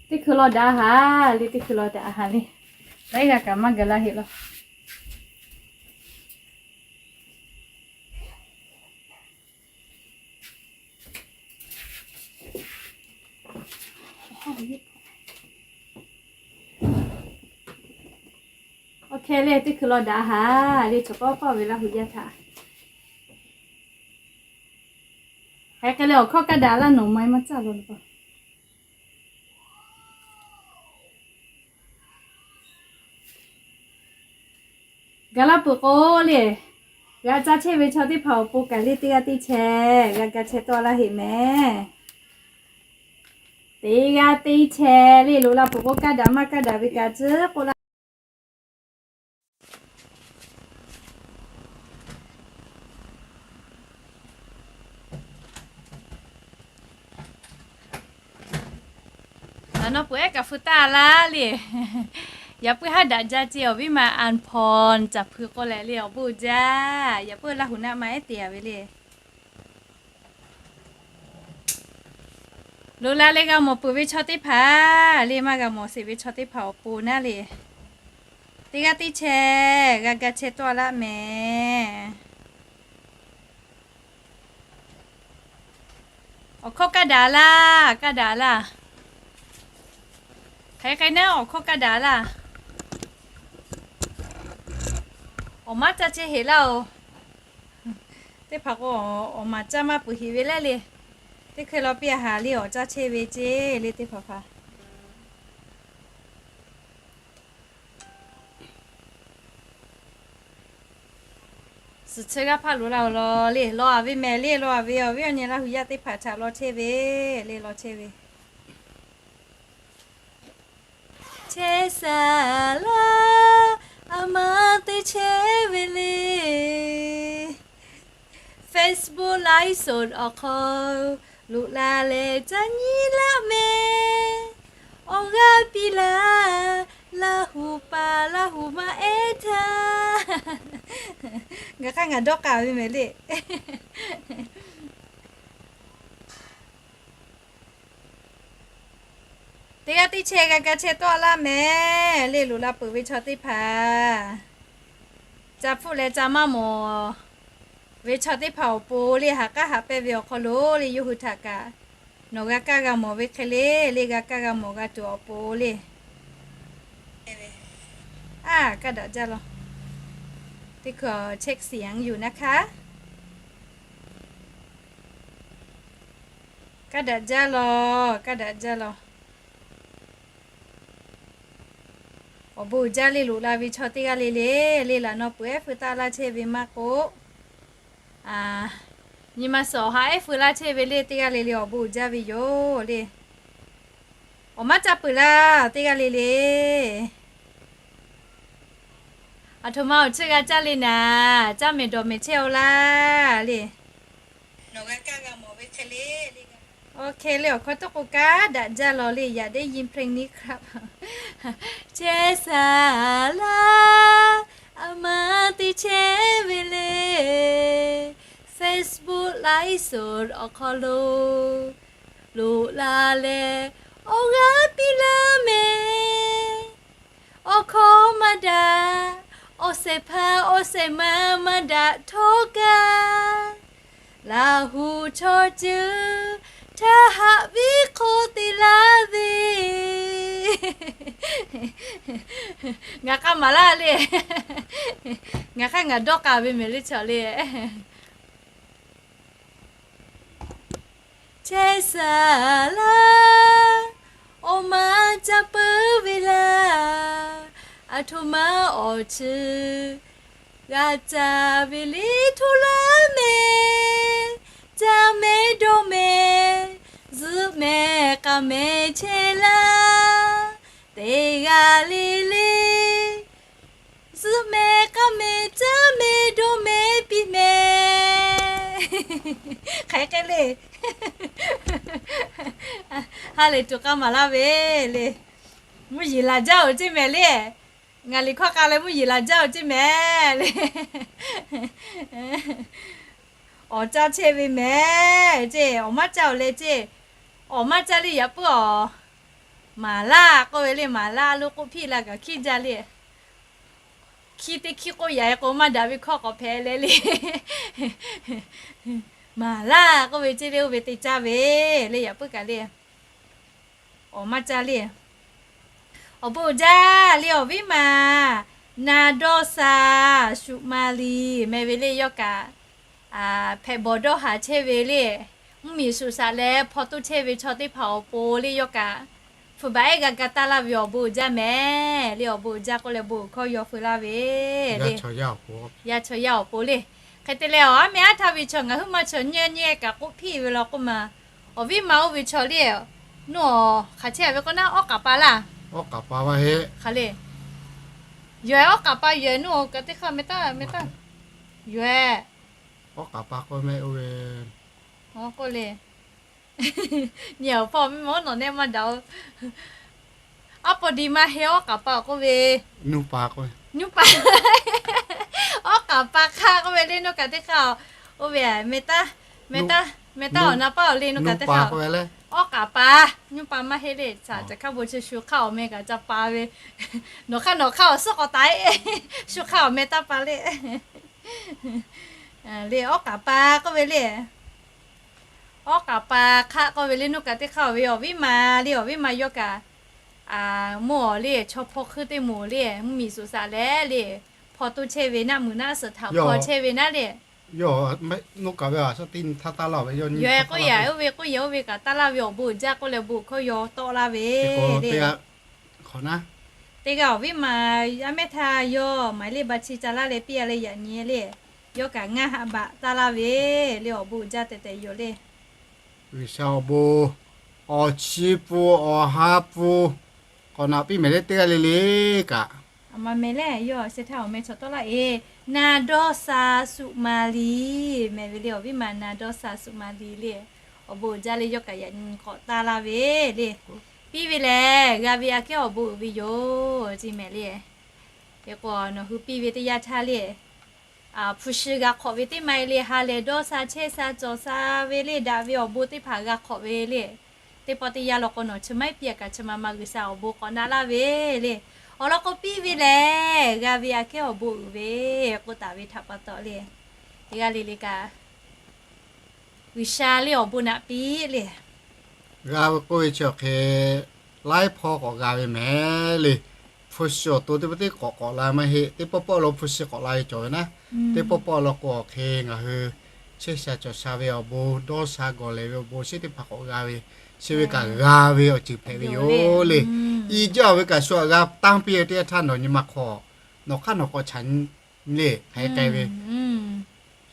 Teˇ hkui law daꞈ ha le, teˇ hkui law daꞈ ha le. Laiˉ g'a kaꞈ maˇ gaˬ la heˆ law. Awˬ hk'e le, teˇ hkui law daꞈ ha le, chaw k'awˇ k'awˇ ve Laˇ hu yaˇ htaꞈ. Hk'aˬ hk'e leh awˬ hkawˇ kaˇ daꞈ laˇ, nawˬ ma-e maˇ caˇ law le pa. Gaˬ la peuˬ k'o le, g'a caˇ chehˇ ve chaw teˇ hpaˍ awˬ pon kaꞈ le teˇ g'aˇ teˇ chehˇ g'a ga chehˇ tawˆ laˇ heˆ mehˍ. Teˇ g'aˇ teˇ chehˇ le, loꞈ la peuˬ k'o kaˇ daꞈ maˇ kaˇ daꞈ ve kaꞈ tcuhˉ k'oˆ laˇ. Aˬ, nawˬ peuˬ ehˉ kaꞈ hpu taˇ laˇ le. Yaꞈ puiˉ haˉ daꞈ jaˇ ce, awˬ viˉ ma Anphon caˬ hpu k'oˆ leh le, awˬ bon jaˇ. Yaꞈ puiˉ Laˇ hu naˆ ma ehˉ te a ve le. Loꞈ la leh g'a mawˬ peuˬ ve chaw teˇ hpaˍ le, maˇ g'a mawˬ sheˍ ve chaw teˇ hpaˍ awˬ pon naˉ le, teˇ g'aˇ teˇ chehˇ g'a ga chehˇ tawˆ laˇ mehˍ. Awˬ hkawˇ kaˇ daꞈ laˇ, kaˇ daꞈ laˇ. Hk'aˬ hk'e naˉ awˬ hkawˇ kaˇ daꞈ laˇ. Awˬ maˉ caˇ chehˇ heˍ laˇ oˬ. Teˇ hpaˍ k'o, awˬ maˍ caˇ maˇ peuˬ heˍ ve leh le. Teˇ hkui law piˇ a haˍ le, awˬ caˇ chehˇ ve ce le teˇ hpaˍ hpaˍ. Suhˍ chi g'aˇ hpaˇ loꞈ la oˬ law le, law a ve mehˍ le, law a ve awˬ viˉ awˬ nyi Laˇ hu yaˇ teˇ hpaˍ htaꞈ law chehˇ ve le, law chehˇ ve. Chehˇ saˍ laˇ, aˬ ma te chehˇ ve le. Facebook ไลฟ์สด awˬ hk'aw loꞈ la leh ca nyi laˇ mehˍ. Awˬ g'aˇ piˇ laˇ, Laˇ hu pa Laˇ hu maˇ ehˉ htaˇ. Ngaˬ hk'aˇ ngaˬ dawˇ k'aˍ ve mehˍ le. Teˇ g'aˇ teˇ chehˇ g'a ga chehˇ tawˆ laˇ mehˍ le, loꞈ la peuˬ ve chaw teˇ hpaˍ. Ca hpfuhˆ leh ca maˇ mawˬ ve chaw teˇ hpaˍ awˬ pon le, haꞈ k'aˉ haꞈ pehnˇ ve awˬ hk'aw lo le, yawˇ hui htaꞈ kaꞈ nawˬ g'a kaˇ g'a mawˬ ve hk'e le, le g'a kaˇ g'a mawˬ g'a tuˬ awˬ pon le. A, kaˇ daꞈ jaˇ law. Teˇ hkui check เสียงอยู่นะคะ. Kaˇ daꞈ jaˇ law, kaˇ daꞈ jaˇ law. Awˬ bon uiˍ jaˇ le, loꞈ la ve chaw teˇ g'aˇ le le, le laꞈ naw peuˬ ehˉ feu taˆ laˇ chehˇ ve maˇ k'oˆ, nyi ma suhˍ awˬ ha ehˉ feu laˇ chehˇ ve le teˇ g'aˇ le le awˬ bon uiˍ jaˇ ve yoˬ le. Awˬ maˉ caˇ peuˬ laˇ teˇ g'aˇ le le. Aˬ htoꞈ ma awˬ chi g'a caˇ le naˍ, caˇ mehˍ dawˬ mehˍ chehˇ-oˆ laˇ le. Nawˬ g'a kaˇ g'a mawˬ ve hk'e le. Awˬ hk'e le, awˬ hkawˇ tawˇ k'o kaˇ daꞈ jaˇ law le, อยากได้ยินเพลงนี้ครับ. Chehˇ saˍ laˇ, aˬ ma te chehˇ ve le. Facebook ไลฟ์สด awˬ hk'aw lo loꞈ la leh awˬ g'aˇ piˇ laˇ mehˍ. Awˬ hkawˇ maˇ daꞈ, awˬ shehˍ hpaˇ awˬ shehˍ ma maˇ daꞈ htawˇ kaꞈ, Laˇ hu chaw ceuˬ htaˇ haꞈ viˉ hk'aw te laˇ ve. Ngaˬ k'aˇ maˍ laˇ le. Ngaˬ hk'aˇ ngaˬ dawˇ k'aˍ ve mehˍ le chaw le. Chehˇ saˍ laˇ, awˬ ma caˇ peuˬ ve laˇ. Aˬ htoꞈ ma awˬ chi g'a caˇ ve le hto laˇ mehˍ. Caˇ mehˍ dawˬ mehˍ, zuhꞈ mehˍ k'aˍ mehˍ chehˇ laˇ. Teˇ g'aˇ le le zuhꞈ mehˍ k'aˍ mehˍ caˇ mehˍ dawˬ mehˍ piˇ mehˍ. Hk'aˬ hk'e le. Ha lehˬ tuˬ k'aˇ maˍ laˇ ve le. Mvuhˇ yeˬ laˬ jaˇ-oˬ ceˇ mehˍ le. Ngaˬ liꞈ hkawˇ k'a leh mvuhˇ yeˬ laˬ jaˇ-oˬ ceˇ mehˍ le. Awˬ caˇ chehˇ ve mehˍ ceˇ, awˬ maˇ caˇ-oˬ leh ceˇ. Awˬ maˇ caˇ le yaꞈ puiˉ awˬ. Maˍ laˇ k'oˆ ve le, maˍ laˇ lo k'oˆ hpiˇ la kaꞈ hkiˉ jaˇ le. Hkiˉ teˇ hkiˉ k'oˆ yaꞈ-e k'o, maˇ daꞈ ve hkawˇ k'awꞈ hpehꞈ leh le. Maˍ laˇ k'oˆ ve ceˇ le, oˇ ve te caˇ ve le yaꞈ puiˉ kaꞈ le. Awˬ maˇ caˇ le. Awˬ bon uiˍ jaˇ le awˬ viˉ maˬ, na dawˇ sha, shuˍ ma liˍ meh ve le yawˇ kaꞈ, hpehꞈ bawˬ dawˇ haˍ chehˇ ve le. Mvuhˇmiˬ suꞈ shaꞈ leh hpaw toˇ chehˇ ve chaw teˇ hpaˍ awˬ pon le yawˇ kaꞈ, hpu baꞈ ehˉ g'a ga taˇ laˇ ve awˬ bon uiˍ jaˇ meh le. Awˬ bon uiˍ jaˇ k'oˆ leh bon uiˍ hkawˇ yaw feu laˇ ve le. Yaˇ chaw yaˇ awˬ pon le. Hk'e te leh awˬ aˉ meh aˉ htaˇ ve chaw ngaˬ huiˉ maˇ chaw nyiˇ nyiˇ kaꞈ k'oˆ hpiˇ ve law k'oˆ ma. Awˬ viˉ maˬ oˇ ve chaw le, nuˇ awˬ hk'aˬ chehˇ ve k'o naˉ, awˉ k'aˍ pa laˇ. Awˉ k'aˍ pa maˇ heˆ. Hk'aˬ le. Yoˬ-eh, awˉ k'aˍ pa yoˬ-eh, nuˇ awˬ kaꞈ teˇ hk'aˇ meh taˇ, meh taˇ. Yoˬ-eh. Awˉ k'aˍ pa k'oˆ meh oˇ ve, k'oˆ le. Nyi awˬ hpawˇ miˇ ma oˉ nawˬ nehˆ maˇ daꞈ-oˬ. Aˉ paw di maˇ heˆ, awˉ k'aˍ pa k'oˆ ve, nuˇ pa, awˉ k'aˍ pa hk'aˇ k'oˆ ve le nuˇ kaꞈ teˇ hk'aˇ. Oˇ ve meh taˇ, meh taˇ, meh taˇ awˬ na paˇ awˬ le nuˇ kaꞈ teˇ hk'aˇ. Awˉ k'aˍ pa, nuˇ pa maˇ heˆ le. Caꞈ hk'aˇ bon chi shu hk'aˇ awˬ meh kaꞈ ca pa ve. Nawˬ hk'aˇ nawˬ hk'aˇ awˬ suhˉ k'awꞈ taˍ-e. Shu hk'aˇ awˬ meh taˇ pa le. Le awˉ k'aˍ pa k'oˆ ve le. Awˉ k'aˍ pa hk'aˇ k'oˆ ve le nuˇ kaꞈ teˇ hk'aˇ. Awˬ ve awˬ viˉ maˬ le, awˬ viˉ maˬ yawˇ kaꞈ, mvuhˇ awˬ le chaw hpawˇ hkui teˇ moˍ le, mvuhˇmiˬ suꞈ shaꞈ leh le, hpaw toˇ chehˇ ve naˆ muiˬ naˆ suhˍ htaꞈ hpaw chehˇ ve naˆ le. Yoˬ, k'oˆ yaꞈ oˇ ve k'oˆ yaꞈ oˇ ve kaꞈ taˇ laˇ ve awˬ bon uiˍ jaˇ k'oˆ leh bon uiˍ hkawˇ yaw tawˆ laˇ ve le. Teˇ g'aˇ awˬ viˉ maˬ yaˇ mehˉ htaˇ yawˇ maˍ le ba chi ca laˇ leh piˇ-a leh yaꞈ nyi le. Yawˇ kaꞈ ngaˇ haꞈ baꞈ taˇ laˇ ve le. Awˬ bon uiˍ jaˇ tehꞈ tehꞈ yoˬ le. G'uiˬsha awˬ bon, awˬ chi pun awˬ ha pun k'awꞈ naꞈ piˇ mehˍ le teˇ g'aˇ le le kaꞈ. A ma meh le, yawˇ sheh htaˇ awˬ meh chaw tawˆ laˇ-e, na dawˇ sha suꞈ ma liˍ meh ve le. Awˬ viˉ maˬ na dawˇ sha suꞈ ma liˍ le. Awˬ bon uiˍ jaˇ le, yawˇ kaꞈ yaꞈ nyi k'awꞈ taˇ laˇ ve le. Piˇ ve lehˬ g'a ve aꞈ kehˉ awˬ bon uiˍ ve yoˬ ceˇ mehˍ le. Hk'e k'o nawˬ hui piˇ ve teˇ yanˇ htaˇ le, hpu shi g'a hk'awꞈ ve teˇ ma-e le, ha lehˬ dawˇ sha chehˇ sha cawˬ sha ve le, daꞈ ve awˬ bon teˇ hpaˍ g'a hk'awꞈ ve le. Teˇ pawˆ teˇ yanˇ law k'o nawˬ chi maˇ heˆ piˇ-a kaꞈ chi ma ma G'uiˬsha awˬ bon k'awꞈ naꞈ laˇ ve le. Awˬ lawn k'o piˇ ve lehˬ g'a ve aꞈ kehˉ awˬ bon uiˍ ve k'oˆ taˍ ve htaꞈ pa taw le. Teˇ g'aˇ le le kaꞈ G'uiˬsha le awˬ bon naꞈ piˇ le. G'a ve k'oˆ ve chi awˬ hk'e laiˉ hpawˇ k'awꞈ g'a ve mehˍ le. Hpu shi awˬ to teˇ pawˆ teˇ k'awꞈ k'awꞈ la maˇ heˆ. Teˇ pawˆ pawˆ lo hpu shi k'awꞈ la ve cawˬ ve naˉ, teˇ pawˆ pawˆ lo k'o awˬ hk'e ngaˬ hui chehˇ sha cawˬ sha ve awˬ bon, dawˇ sha gawˬ lehˬ ve awˬ bon, chi teˇ hpaˍ k'awꞈ g'a ve, chi ve kaꞈ g'a ve awˬ ceuˬ hpehꞈ ve yoˬ le. I jaˇ ve kaꞈ shu g'a tanˇ piˇ ve teˇ yanˇ htaˇ nawˬ nyi ma hk'aw nawˬ hk'aˇ nawˬ k'awꞈ chaꞈ nyi le hk'aˬ hk'e k'ai ve,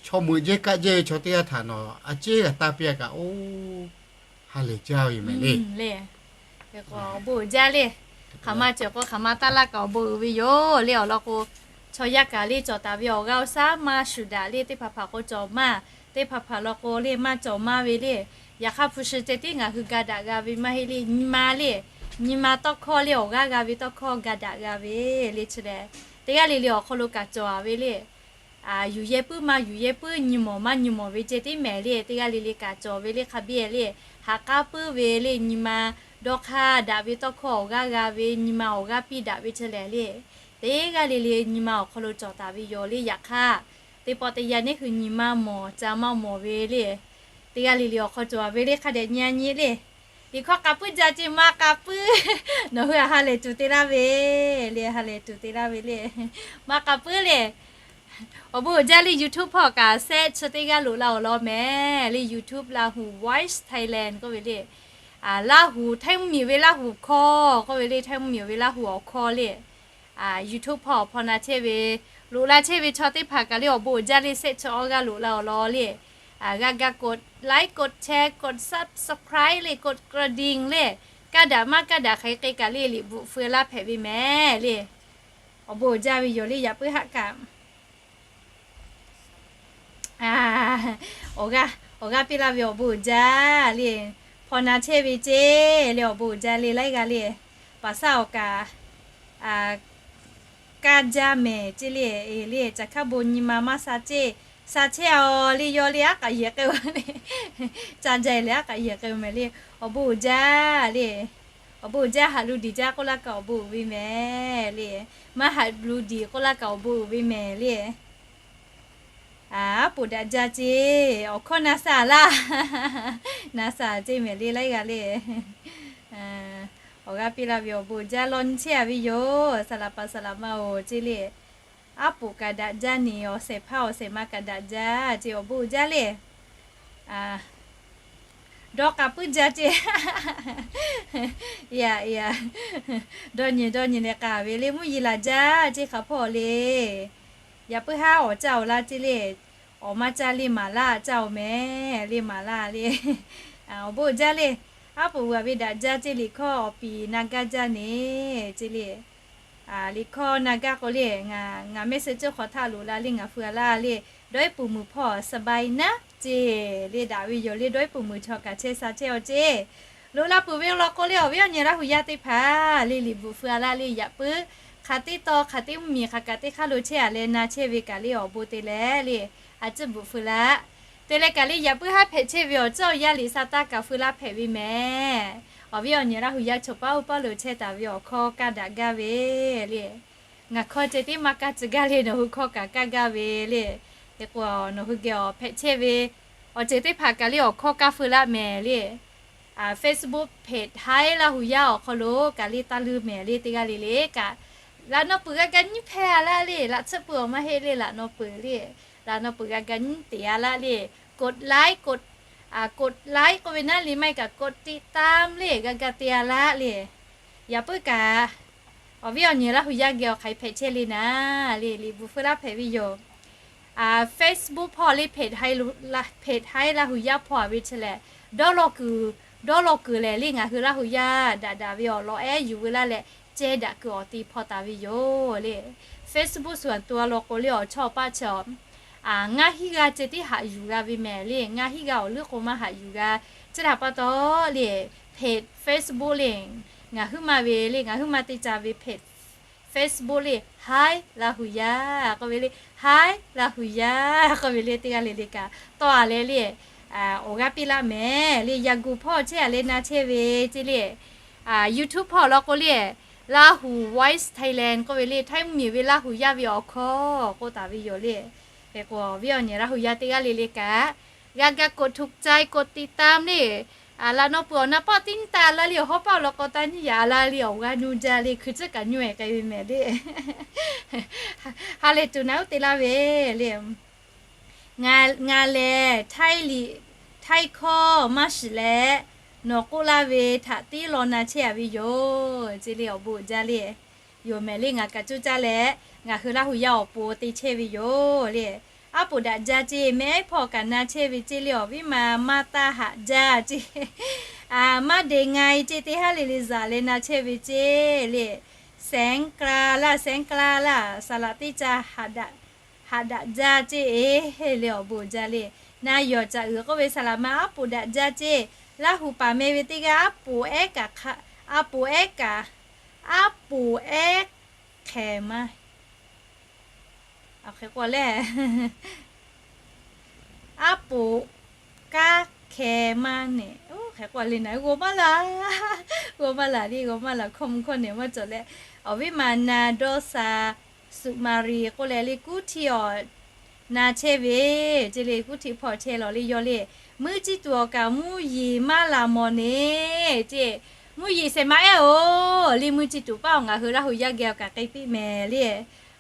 chaw meuꞈ jehˇ kaˆ jehˇ ve chaw teˇ yanˇ htaꞈ nawˬ a ciˉ g'a tanˇ piˇ-a kaꞈ oˇ ha lehˬ jaˇ ve yoˬ mehˍ le. Hk'e k'o awˬ bon uiˍ jaˇ le. Hk'aˬ ma cawˬ k'o hk'aˬ ma taˇ laˇ kaꞈ awˬ bon uiˍ ve yoˬ le. Awˬ lawn k'o chaw yaˇ kaꞈ le cawˬ taˍ ve awˬ g'aˇ awˬ shaˉ maˇ shuˍ daꞈ le. Teˇ hpaˍ hpaˍ k'o cawˬ maˇ, teˇ hpaˍ hpaˍ law k'o le maˇ cawˬ maˇ ve le. Yaꞈ hk'aˇ hpu shi ceh tiˉ ngaˬ hui ga daꞈ g'a ve maˇ heˆ le. Nyi ma le, nyi ma tawˇ hkawˇ le awˬ g'aˇ g'a ve tawˇ hkawˇ ga daꞈ g'a ve le. Chi lehˬ teˇ g'aˇ le le awˬ hk'aw lo kaꞈ cawˬ-a ve le. Yuˬ yehˇ puiˉ maˇ yuˬ yehˇ puiˉ, nyi mawˬ maˇ nyi mawˬ ve ceh tiˉ mehˍ le. Teˇ g'aˇ le le kaꞈ cawˬ ve le. Hk'a biˇ le ha k'aˉ puiˉ ve le, nyi ma dawˇ hk'aˇ daꞈ ve tawˇ hkawˇ awˬ g'aˇ g'a ve, nyi ma awˬ g'aˇ piˇ daꞈ ve chi lehˬ le. Teˇ g'aˇ le le nyi ma awˬ hk'aw lo cawˬ taˍ ve yoˬ le. Yaꞈ hk'aˇ teˇ pawˆ teˇ yanˇ neˇ hui nyi ma mawˬ ca maˇ mawˬ ve le. Teˇ g'aˇ le le awˬ hk'aw cawˬ-a ve le. Hk'a dehꞈ nyi-a nyi le. Liꞈ hkawˇ k'a puiˉ jaˇ ceˇ maˇ k'a puiˉ. Nawˬ hui-a ha lehˬ tuˬ te laˇ ve le, ha lehˬ tuˬ te laˇ ve le. Maˇ k'a puiˉ le. Awˬ bon uiˍ jaˇ le. YouTube hpawˇ kaꞈ shehˆ chi teˇ g'aˇ loꞈ la awˬ lawn mehˍ le. YouTube Lahu Voice Thailand k'oˆ ve le. Laˇhuˍ, Htaiˇ mvuhˇmiˬ ve Laˇhuˍ hkawˇ k'oˆ ve le, Htaiˇ mvuhˇmiˬ ve Laˇhuˍ awˬ hkawˇ le. YouTube hpawˇ hpawˇ na chehˇ ve, loꞈ la chehˇ ve chaw teˇ hpaˍ kaꞈ le awˬ bon uiˍ jaˇ le. Shehˆ chi awˇ g'aˇ loꞈ la awˬ lawn le. G'a ga กดไลค์ กดแชร์ กด subscribe le กดกระดิ่ง le. Kaˇ daꞈ maˇ kaˇ daꞈ hk'aˬ hk'e k'ai kaꞈ le liꞈ bvuhꞈ feu laˇ hpehꞈ ve mehˍ le. Awˬ bon uiˍ jaˇ ve yoˬ le. Yaꞈ puiˉ haˆ kaꞈ awˬ g'aˇ, awˬ g'aˇ piˇ laˇ ve awˬ bon uiˍ jaˇ le. Hpawˇ na chehˇ ve ceˇ le awˬ bon uiˍ jaˇ le. Laiˉ g'aˇ le, paˍ saˉ awˬ kaꞈ kaˇ jaˇ mehˍ ceˇ le. Le caˬ hkaˇ bon nyi ma maˇ sha ceˇ, Sha chehˇ-aˬ le, yawˇ le aˉ k'aꞈ yehˬ k'ai-o le. Ca jaˇ leh aˉ k'aꞈ yehˬ k'ai-o mehˍ le. Awˬ bon uiˍ jaˇ le. Awˬ bon uiˍ jaˇ, haꞈ lu diˍ jaˇ k'oˆ laˇ kaꞈ awˬ bon uiˍ ve mehˍ le. Maˇ haꞈ lu diˍ k'oˆ laˇ kaꞈ awˬ bon uiˍ ve mehˍ le. Aˉ poꞈ daꞈ jaˇ ceˇ, awˬ hkawˇ na sha laˇ. Na sha ceˇ mehˍ le laiˉ g'aˇ le. Awˬ g'aˇ piˇ laˇ ve awˬ bon uiˍ jaˇ, law nyi chehˇ-a ve yoˬ. Saˍ laꞈ paˍ saˍ laꞈ ma-oˬ ceˇ le. Aˉ poꞈ kaꞈ daꞈ jaˇ, neˬ awˬ shehˍ hpaˇ awˬ shehˍ ma kaꞈ daꞈ jaˇ ceˇ, awˬ bon uiˍ jaˇ le. Dawˇ k'a puiˉ jaˇ ceˇ. Dawˇ nyi dawˇ nyi leh k'a ve le, mvuhˇ yeˬ laˬ jaˇ ceˇ hk'aˬ hpawˇ le. Yaꞈ puiˉ haˉ awˬ caˇ awˬ laˇ ceˇ le. Awˬ maˇ caˇ le maˍ laˇ caˇ-oˬ mehˍ le, maˍ laˇ le. Awˬ bon uiˍ jaˇ le. Aˉ poꞈ g'a ve daꞈ jaˇ ceˇ, liꞈ hkawˇ awˬ piˍ na gaˇ jaˇ neˬ ceˇ le. Liꞈ hkawˇ na gaˇ k'o le, ngaˬ mehˆ suh ceuˇ hk'aw htaˇ loꞈ la le, ngaˬ hui a laˇ le, dawˇ iˉ puˍ muiˬ hpawˇ สบายนะ ceˇ le daꞈ ve yoˬ le, dawˇ iˉ puˍ muiˬ chaw kaꞈ chehˇ sha chehˇ-aw ceˇ. Loꞈ la peuˬ ve awˬ lawn k'o le, awˬ viˉ awˬ nyi Laˇ huˍ yaˇ teˇ hpaˍ le, liꞈ bvuhꞈ feu a laˇ le, yaꞈ puiˉ hk'aˬ teˇ taw hk'aˬ teˇ mvuhˇmiˬ hk'aˬ kaꞈ teˇ hk'aˇ lo chehˇ-a leh na chehˇ ve kaꞈ le, awˬ bon te leh le, a ciˉ bvuhꞈ feu laˇ. Te leh kaꞈ le, yaꞈ puiˉ haˉ hpehꞈ chehˇ ve awˬ ceuˬ awˬ yaˇ liꞈ sa taˇ kaꞈ feu laˇ hpehꞈ ve mehˍ. Awˬ viˉ awˬ nyi Laˇ huˍ yaˇ chaw paˉ oˇ paˉ lo chehˇ taˍ ve awˬ hkawˇ kaˇ daꞈ gaˇ ve le. Ngaˬ hkawˇ ceh tiˉ maˇ kaˇ tcuh gaˇ le, nawˬ hui hkawˇ kaꞈ kaˇ gaˇ ve le. Hk'e k'o nawˬ hui geh awˬ hpehꞈ chehˇ ve awˬ ceuˬ teˇ hpaˍ kaꞈ le awˬ hkawˇ kaˇ feu laˇ mehˍ le. Facebook page haiˉ Laˇ huˍ yaˇ awˬ hk'aw lo kaꞈ le taˇ leuˇ mehˍ le, teˇ g'aˇ le le kaꞈ. Laꞈ naw peuˬ g'a ga nyiˉ hpehˇ a laˇ le, laꞈ tsuhˇ peuˬ awˬ maˇ heˆ le, laꞈ naw peuˬ le. Laꞈ naw peuˬ g'a ga nyiˉ te a laˇ le. กดไลค์ กด กดไลค์ k'oˆ ve naˉ le, maˇ heˆ kaꞈ กดติดตาม le g'a ga te a laˇ le. Yaꞈ puiˉ kaꞈ awˬ viˉ awˬ nyi Laˇ huˍ yaˇ geh awˬ hk'aˬ hk'e hpehꞈ chehˇ le naˉ le, liꞈ bvuhꞈ feu laˇ hpehꞈ ve yoˬ. Facebook hpawˇ le, page haiˉ Laˇ huˍ yaˇ hpawˇ a ve chi lehˬ, dawˇ law kuiˬ, dawˇ law kuiˬ lehˬ le, ngaˬ hui Laˇ huˍ yaˇ daꞈ daꞈ ve awˬ lawn ehˉ yuˬ veu laˇ leh, ceh daꞈ kuiˬ awˬ te hpawˇ taˍ ve yoˬ le. Facebook suhˍ to a law k'o le, awˬ chawˇ paˆ chi ngaˇ hinˉ g'aˇ ceh tiˉ haꞈ yuˬ g'a ve mehˍ le, ngaˇ hinˉ g'aˇ awˬ leuˉ k'o maˇ haꞈ yuˬ g'a. Chi htaꞈ pa taw le, page Facebook le, ngaˬ huiˉ ma ve le, ngaˬ huiˉ ma te ca ve page Facebook le, haiˉ Laˇ huˍ yaˇ k'oˆ ve le, haiˉ Laˇ huˍ yaˇ k'oˆ ve le, teˇ g'aˇ le le kaꞈ tawˇ a leh le, awˬ g'aˇ piˇ laˇ mehˍ le. Yaꞈ guˬ hpawˇ chehˇ a leh na chehˇ ve ceˇ le. YouTube hpawˇ law k'o le, Laˇ huˍ Voice Thailand k'oˆ ve le, Htaiˇ mvuhˇmiˬ ve Laˇ huˍ yaˇ ve awˬ hkawˇ k'oˆ taˍ ve yoˬ le. Hk'e k'o awˬ viˉ awˬ nyi Laˇ huˍ yaˇ teˇ g'aˇ le le kaꞈ, g'a ga กดถูกใจ กดติดตาม le, laꞈ naw peuˬ awˬ na pawˆ tiˉ nyiˇ taˇ laˇ le, awˬ hawˉ paˆ awˬ lawn k'aw taˇ nyiˇ yaꞈ laˇ le, awˬ g'aˇ nuˇ jaˇ le, hkui tcuhˉ kaꞈ nyuˇ-e k'ai ve mehˍ le. Ha lehˬ tuˬ naˬ uˉ te laˇ ve le. Ngaˬ lehˬ Htaiˇ hkawˇ maˇ shiˍ leh, nawˬ k'oˆ laˇ ve htaꞈ tiˉ law na chehˇ a ve yoˬ ceˇ le, awˬ bon uiˍ jaˇ le. Yoˬ mehˍ le, ngaˬ kaꞈ coˇ caˇ leh ngaˬ hui Laˇ huˍ yaˇ awˬ pon te chehˇ ve yoˬ le. Aˉ poꞈ daꞈ jaˇ ceˇ, mehˆ hpawˇ kaꞈ na chehˇ ve ceˇ le, awˬ viˉ ma maˇ taˇ haꞈ jaˇ ceˇ. Maˇ de nga-e ceˇ, teˇ haˉ le le zaˬ leh na chehˇ ve ceˇ le. Sehnˉ k'la laˇ, sehnˉ k'la laˇ, saˍ laꞈ teˇ ca haꞈ daꞈ jaˇ ceˇ e le, awˬ bon jaˇ le. Na yawˬ caꞈ uiˍ k'oˆ ve saˍ laꞈ ma aˉ poꞈ daꞈ jaˇ ceˇ. Laˇ huˍ paˍ meh ve teˇ g'aˇ aˉ poꞈ ehˉ kaꞈ hk'a, aˉ poꞈ ehˉ kaꞈ, aˉ poꞈ ehˉ hkeh maˇ, hk'e k'o le, aˉ poꞈ kaˉ hkeh maˇ ne, hk'e k'o le naˬ g'aw maˇ laˬ, g'aw maˇ laˬ le, g'aw maˇ laˬ, hkawˇ mvuh hkawˇ nehˬ maˇ cawˬ leh, awˬ viˉ ma na dawˇ sha suꞈ maˍ riˍ k'oˆ leh le, kuˉ htiˇ awˬ na chehˇ ve ceˇ le, kuˉ htiˇ hpawˇ chehˇ lawˬ le yawˇ le. Mvuhˇ ciˇ tuˬ awˬ kaꞈ mvuhˇ yeˬ maˇ laˬ mawˬ ne ceˇ. Mvuhˇ yeˬ shehˍ ma ehˉ-oˬ le, mvuhˇ ciˇ tuˬ paˆ awˬ ngaˬ hui Laˇ huˍ yaˇ geh awˬ kaꞈ k'ai piˇ mehˍ le.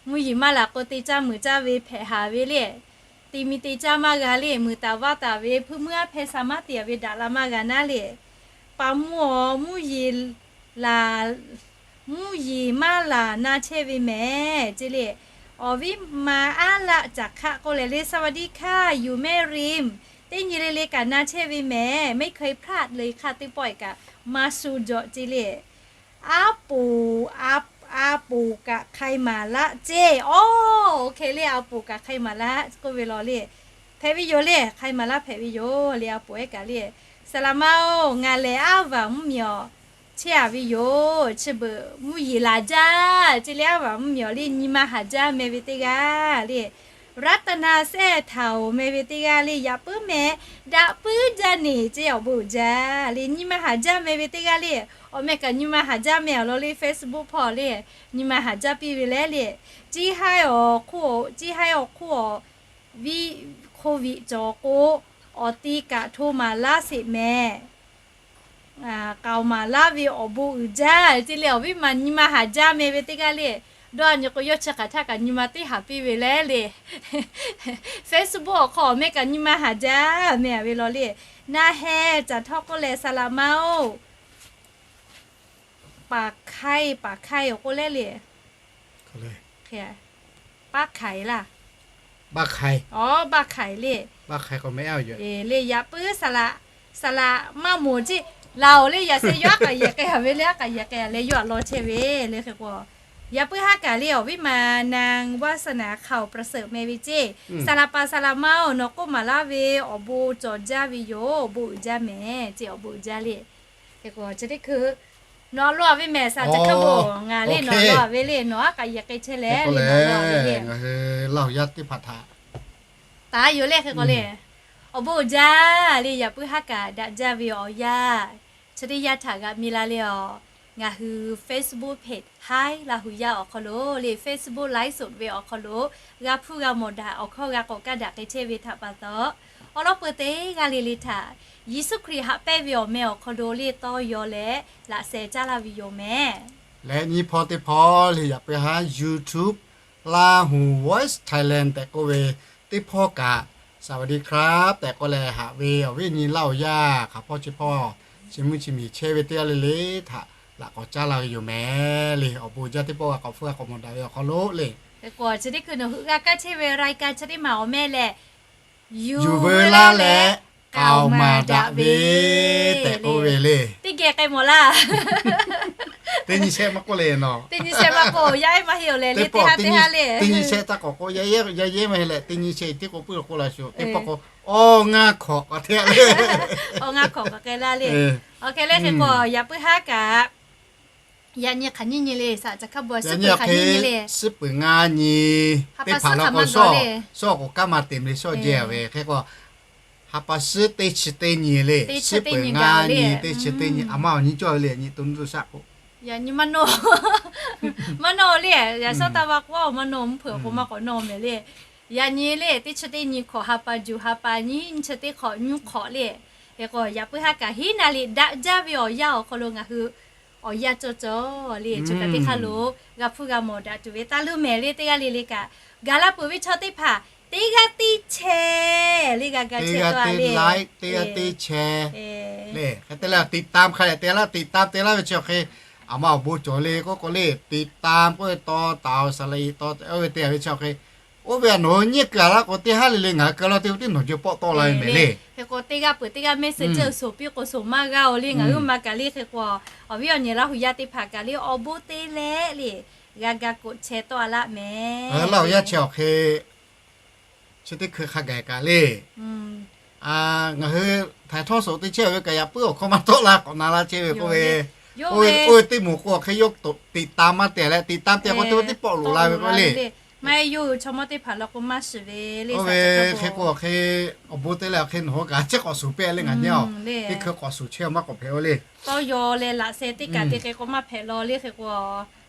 Mvuhˇ yeˬ maˇ laˬ k'o te caˇ muiˬ caˇ ve hpehꞈ haˍ ve le. Te mi te caˇ maˇ g'a le, muiˬ taˍ vaˇ taˍ ve hpuiˇ meuˇ aˉ hpehˇ sha maˇ te ve daꞈ la maˇ g'a naˉ le. Pa mvuhˇ awˬ mvuhˇ yeˬ laˬ, mvuhˇ yeˬ maˇ laˬ na chehˇ ve mehˍ ceˇ le. Awˬ viˉ ma aˉ laˆ caˬ hk'aˆ k'oˆ leh le, สวัสดีค่ะ อยู่แม่ริม teˇ nyi le le kaꞈ na chehˇ ve mehˍ, ไม่เคยพลาดเลยค่ะ teˇ pawˆ-e kaꞈ maˇ shu jawꞈ ceˇ le. Aˉ poꞈ, aˉ poꞈ kaꞈ hk'ai maˍ laˆ ceˇ. Oˇ, hk'e le, aˉ poꞈ kaꞈ hk'ai maˍ laˆ k'oˆ ve lawˬ le. Hpehꞈ ve yoˬ le, hk'ai maˍ laˆ hpehꞈ ve yoˬ le, aˉ poꞈ ehˉ kaꞈ le. Saˍ laꞈ ma-oˬ, ngaˬ lehˬ aˉ vaˍ mvuhˇmiˬ awˬ chehˇ a ve yoˬ. Chi beuꞈ mvuhˇ yeˬ laˬ jaˇ ceˇ le, aˉ vaˍ mvuhˇmiˬ awˬ le nyi ma haˍ jaˇ meh ve teˇ g'aˇ le. รัตนาแซ่เถา meh ve teˇ g'aˇ le, yaꞈ puiˉ meh, daꞈ puiˉ jaˇ neˬ ceˇ awˬ bon uiˍ jaˇ le. Nyi ma haˍ jaˇ meh ve teˇ g'aˇ le, awˬ meh kaꞈ nyi ma haˍ jaˇ meh awˬ lawn le, Facebook hpawˇ le, nyi ma haˍ jaˇ piˇ ve leh le. Ciˇ haiˉ awˬ hk'oˆ, ciˇ haiˉ awˬ hk'oˆ awˬ viˉ hk'oˆ viꞈ cawˬ k'o, awˬ ti kaꞈ hto maˍ laˇ sheˍ meh. K'aoˍ maˍ laˇ ve awˬ bon uiˍ jaˇ ceˇ le. Awˬ viˉ ma nyi ma haˍ jaˇ meh ve teˇ g'aˇ le, dawˇ a nyi k'o, yawˇ chi hk'aˬ htaˇ kaꞈ nyi ma teˇ haˍ piˇ ve leh le. Facebook awˬ hk'aw awˬ meh kaꞈ nyi ma haˍ jaˇ meh ve law le. Na heh caˬ htawˇ k'oˆ leh, saˍ laˍ ma-oˬ, paˍ hkaiˇ, paˍ hkaiˇ awˬ k'oˆ leh le. Paˇ hkaiˍ laˇ. Aˬ, baˇ hkaiˍ le. Le yaꞈ puiˉ saˍ laˍ, saˍ laˍ maˇ moˍ ceˇ. Laˬ-oˬ le, yaꞈ sheh yawˇ aˉ k'aꞈ yehˬ k'ai haˍ ve le, aˉ k'aꞈ yehˬ k'ai leh yawˇ aꞈ law chehˇ ve le. Hk'e k'o, yaꞈ puiˉ haˉ kaꞈ le awˬ viˉ ma นางวาสนา เขาประเสริฐ meh ve ceˇ. Saˍ laˍ paˍ saˍ laˍ ma-oˬ, nawˬ k'oˆ maˍ laˇ ve awˬ bon cawˬ jaˇ ve yoˬ. Awˬ bon uiˍ jaˇ meh ceˇ, awˬ bon uiˍ jaˇ le. Hk'e k'o chi teˇ hkui nawˬ aꞈ law ve mehˬ saˍ ca hk'a bon, ngaˬ le nawˬ aꞈ law ve le, nawˬ aˉ k'aꞈ yehˬ k'ai chehˇ leh le, nawˬ laˇ ve le. Ngaˬ hui Laˇ huˍ yaˇ teˇ hpaˍ htaꞈ taˍ yoˬ le. Hk'e k'o le, awˬ bon uiˍ jaˇ le, yaꞈ puiˉ haˉ kaꞈ daꞈ jaˇ ve awˬ yanˇ, chi teˇ yanˇ htaꞈ g'a mi la le. Aˬ, ngaˬ hui Facebook page Haiˉ Laˇ huˍ yaˇ awˬ hk'aw lo le, Facebook live สด ve awˬ hk'aw lo g'a hpuˇ g'a mawˬ daꞈ, awˬ hkawˇ g'a k'awꞈ kaˇ daꞈ k'ai chehˇ ve htaꞈ pa taw, awˬ lawn peu teˇ g'aˇ le le htaꞈ Yeˍsuˆ Hkriꞈ haꞈ pehnˇ ve awˬ meh awˬ hk'aw lo le tawˇ yaw leh laꞈ sheh caˉ laˇ ve yoˬ meh. Leh nyi hpawˇ teˇ hpawˇ le, yaꞈ puiˉ haˉ YouTube Lahu Voice Thailand tehꞈ k'oˆ ve teˇ hpawˇ kaꞈ สวัสดีครับ tehꞈ k'oˆ leh haꞈ ve awˬ viˉ nyi Laˇ huˍ yaˇ hk'aˬ hpawˇ chi hpawˇ, chi mvuhˇ chi miˬ chehˇ ve teˇ g'aˇ le le htaꞈ laꞈ k'awꞈ caˉ laˇ ve yoˬ meh le. Awˬ bon jaˇ teˇ pawˆ g'a k'awꞈ hpuˇ g'a k'awꞈ mawˬ daꞈ ve awˬ hk'aw lo le. Hk'e k'o chi teˇ hkui nawˬ hui g'a kaˇ chehˇ ve รายการ chi teˇ maˬ awˬ meh lehˬ, yuˬ veu laˇ leh k'aoˍ maˍ daꞈ ve tehꞈ k'oˆ ve le. Teˇ geh k'ai mawˬ laˇ. Teˇ nyi shehˆ maˇ k'oˆ le, teˇ nyi shehˆ maˇ k'oˆ, yaˇ ehˉ maˇ heˆ awˬ leh le, teˇ ha teˇ ha le. Teˇ nyi shehˆ taˇ k'awꞈ k'oˆ, yaˇ ehˉ maˇ heˆ leh teˇ nyi shehˆ teˇ k'oˆ puiˉ lo k'oˆ la shuˍ, teˇ pawˆ k'o awˇ ngaˇ hkawꞈ k'aꞈ hteˇ le. Awˇ ngaˇ hkawꞈ k'aꞈ k'ai laˇ le. Awˬ hk'e le hk'e k'o yaꞈ puiˉ haˉ kaꞈ yaꞈ nyi hk'aˬ nyi nyi le, saˍ ca hk'a bon, suhˉ peuˬ hk'aˬ nyi nyi le. Suhˉ peuˬ ngaˇ nyi teˇ hpaˍ law k'o, shawˇ k'o kanˉ maˇ te le, shawˇ jehˇ ve. Hk'e k'o ha pa suhˉ teˇ chi teˇ nyi le, suhˉ peuˬ ngaˇ nyi teˇ chi teˇ nyi, aˬ ma awˬ nyi cawˇ ve le, nyi to nuˇ to shaˆ k'o, yaꞈ nyi maˇ nawˇ, maˇ nawˇ le. Yaꞈ shawˉ taˇ va k'o maˇ nawˇ, mvuhˇ hpeuꞈ k'o maˇ k'awꞈ nawˇ meh le. Yaꞈ nyi le teˇ chi teˇ nyi hkawꞈ ha pa juˬ ha pa nyi, nyi chi teˇ hk'awꞈ nyi hk'awꞈ le. Hk'e k'o yaꞈ puiˉ haˉ kaꞈ hiˉ naˍ liꞈ daꞈ jaˇ ve awˬ yanˇ awˬ hk'aw lo ngaˬ hui awˬ yanˇ cawˇ cawˇ le, chi kaꞈ teˇ hk'aˇ lo g'a hpuˇ g'a mawˬ daꞈ tuˬ ve taˇ leuˉ mehˍ le. Teˇ g'aˇ le le kaꞈ gaˬ la peuˬ ve chaw teˇ hpaˍ teˇ g'aˇ teˇ chehˇ le, g'a ga chehˇ tawˆ a le, teˇ g'aˇ teˇ chehˇ le. Hk'e te leh ติดตาม hk'a leh te laˇ, ติดตาม te laˇ ve chi awˬ hk'e, aˬ ma awˬ bon cawˬ le k'oˆ k'o le, ติดตาม k'oˆ ve taw taˍ awˬ saˍ laꞈ i taw oˇ ve te ve chi awˬ hk'e, oˇ ve a nawˬ hui nyiˇ kuiˬ a laˇ k'o teˇ haˉ le le ngaˬ hui kuiˬ law te ve teˇ nawˬ jawˇ pawˆ tawˆ la ve mehˍ le. Hk'e k'o teˇ g'aˇ peuˬ teˇ g'aˇ mehˆ suhˍ ceuˬ shoˍ piˇ k'o shoˍ maˇ g'a oˬ le. Ngaˬ hui ma kaꞈ le hk'e k'o, awˬ viˉ awˬ nyi Laˇ huˍ yaˇ teˇ hpaˍ kaꞈ le awˬ bon te leh le g'a ga k'oꞈ chehˇ tawˆ a laˇ mehˍ. Laˇ huˍ yaˇ chi awˬ hk'e chi teˇ hkui hk'a gaˬ kaꞈ le, ngaˬ hui htaiˍ htawˇ shoˍ teˇ chehˇ ve kaꞈ yaꞈ puiˉ awˬ hkawˇ maˇ tawˆ la k'awꞈ na laˇ chehˇ ve k'oˆ ve, oˇ ve teˇ moˍ k'o awˬ hk'e yawˇ ติดตาม maˇ te leh ติดตาม te k'o teˇ pawˆ teˇ pawˆ loꞈ la ve k'o le. Maˇ heˆ, yawˇ hui chaw mawˇ teˇ hpaˍ law k'o maˇ shiˍ ve le. Oˇ ve hk'e k'o awˬ hk'e awˬ bon te leh awˬ hk'e nawˬ hui kaꞈ chi k'awꞈ shoˍ piˇ le ngaˬ nyi a, teˇ hkui k'awꞈ shoˍ chehˇ maˇ k'awꞈ hpehꞈ oˬ le. Tawˇ yaw leh laꞈ sheh teˇ kaꞈ te hk'e k'o maˇ hpehꞈ law le. Hk'e k'o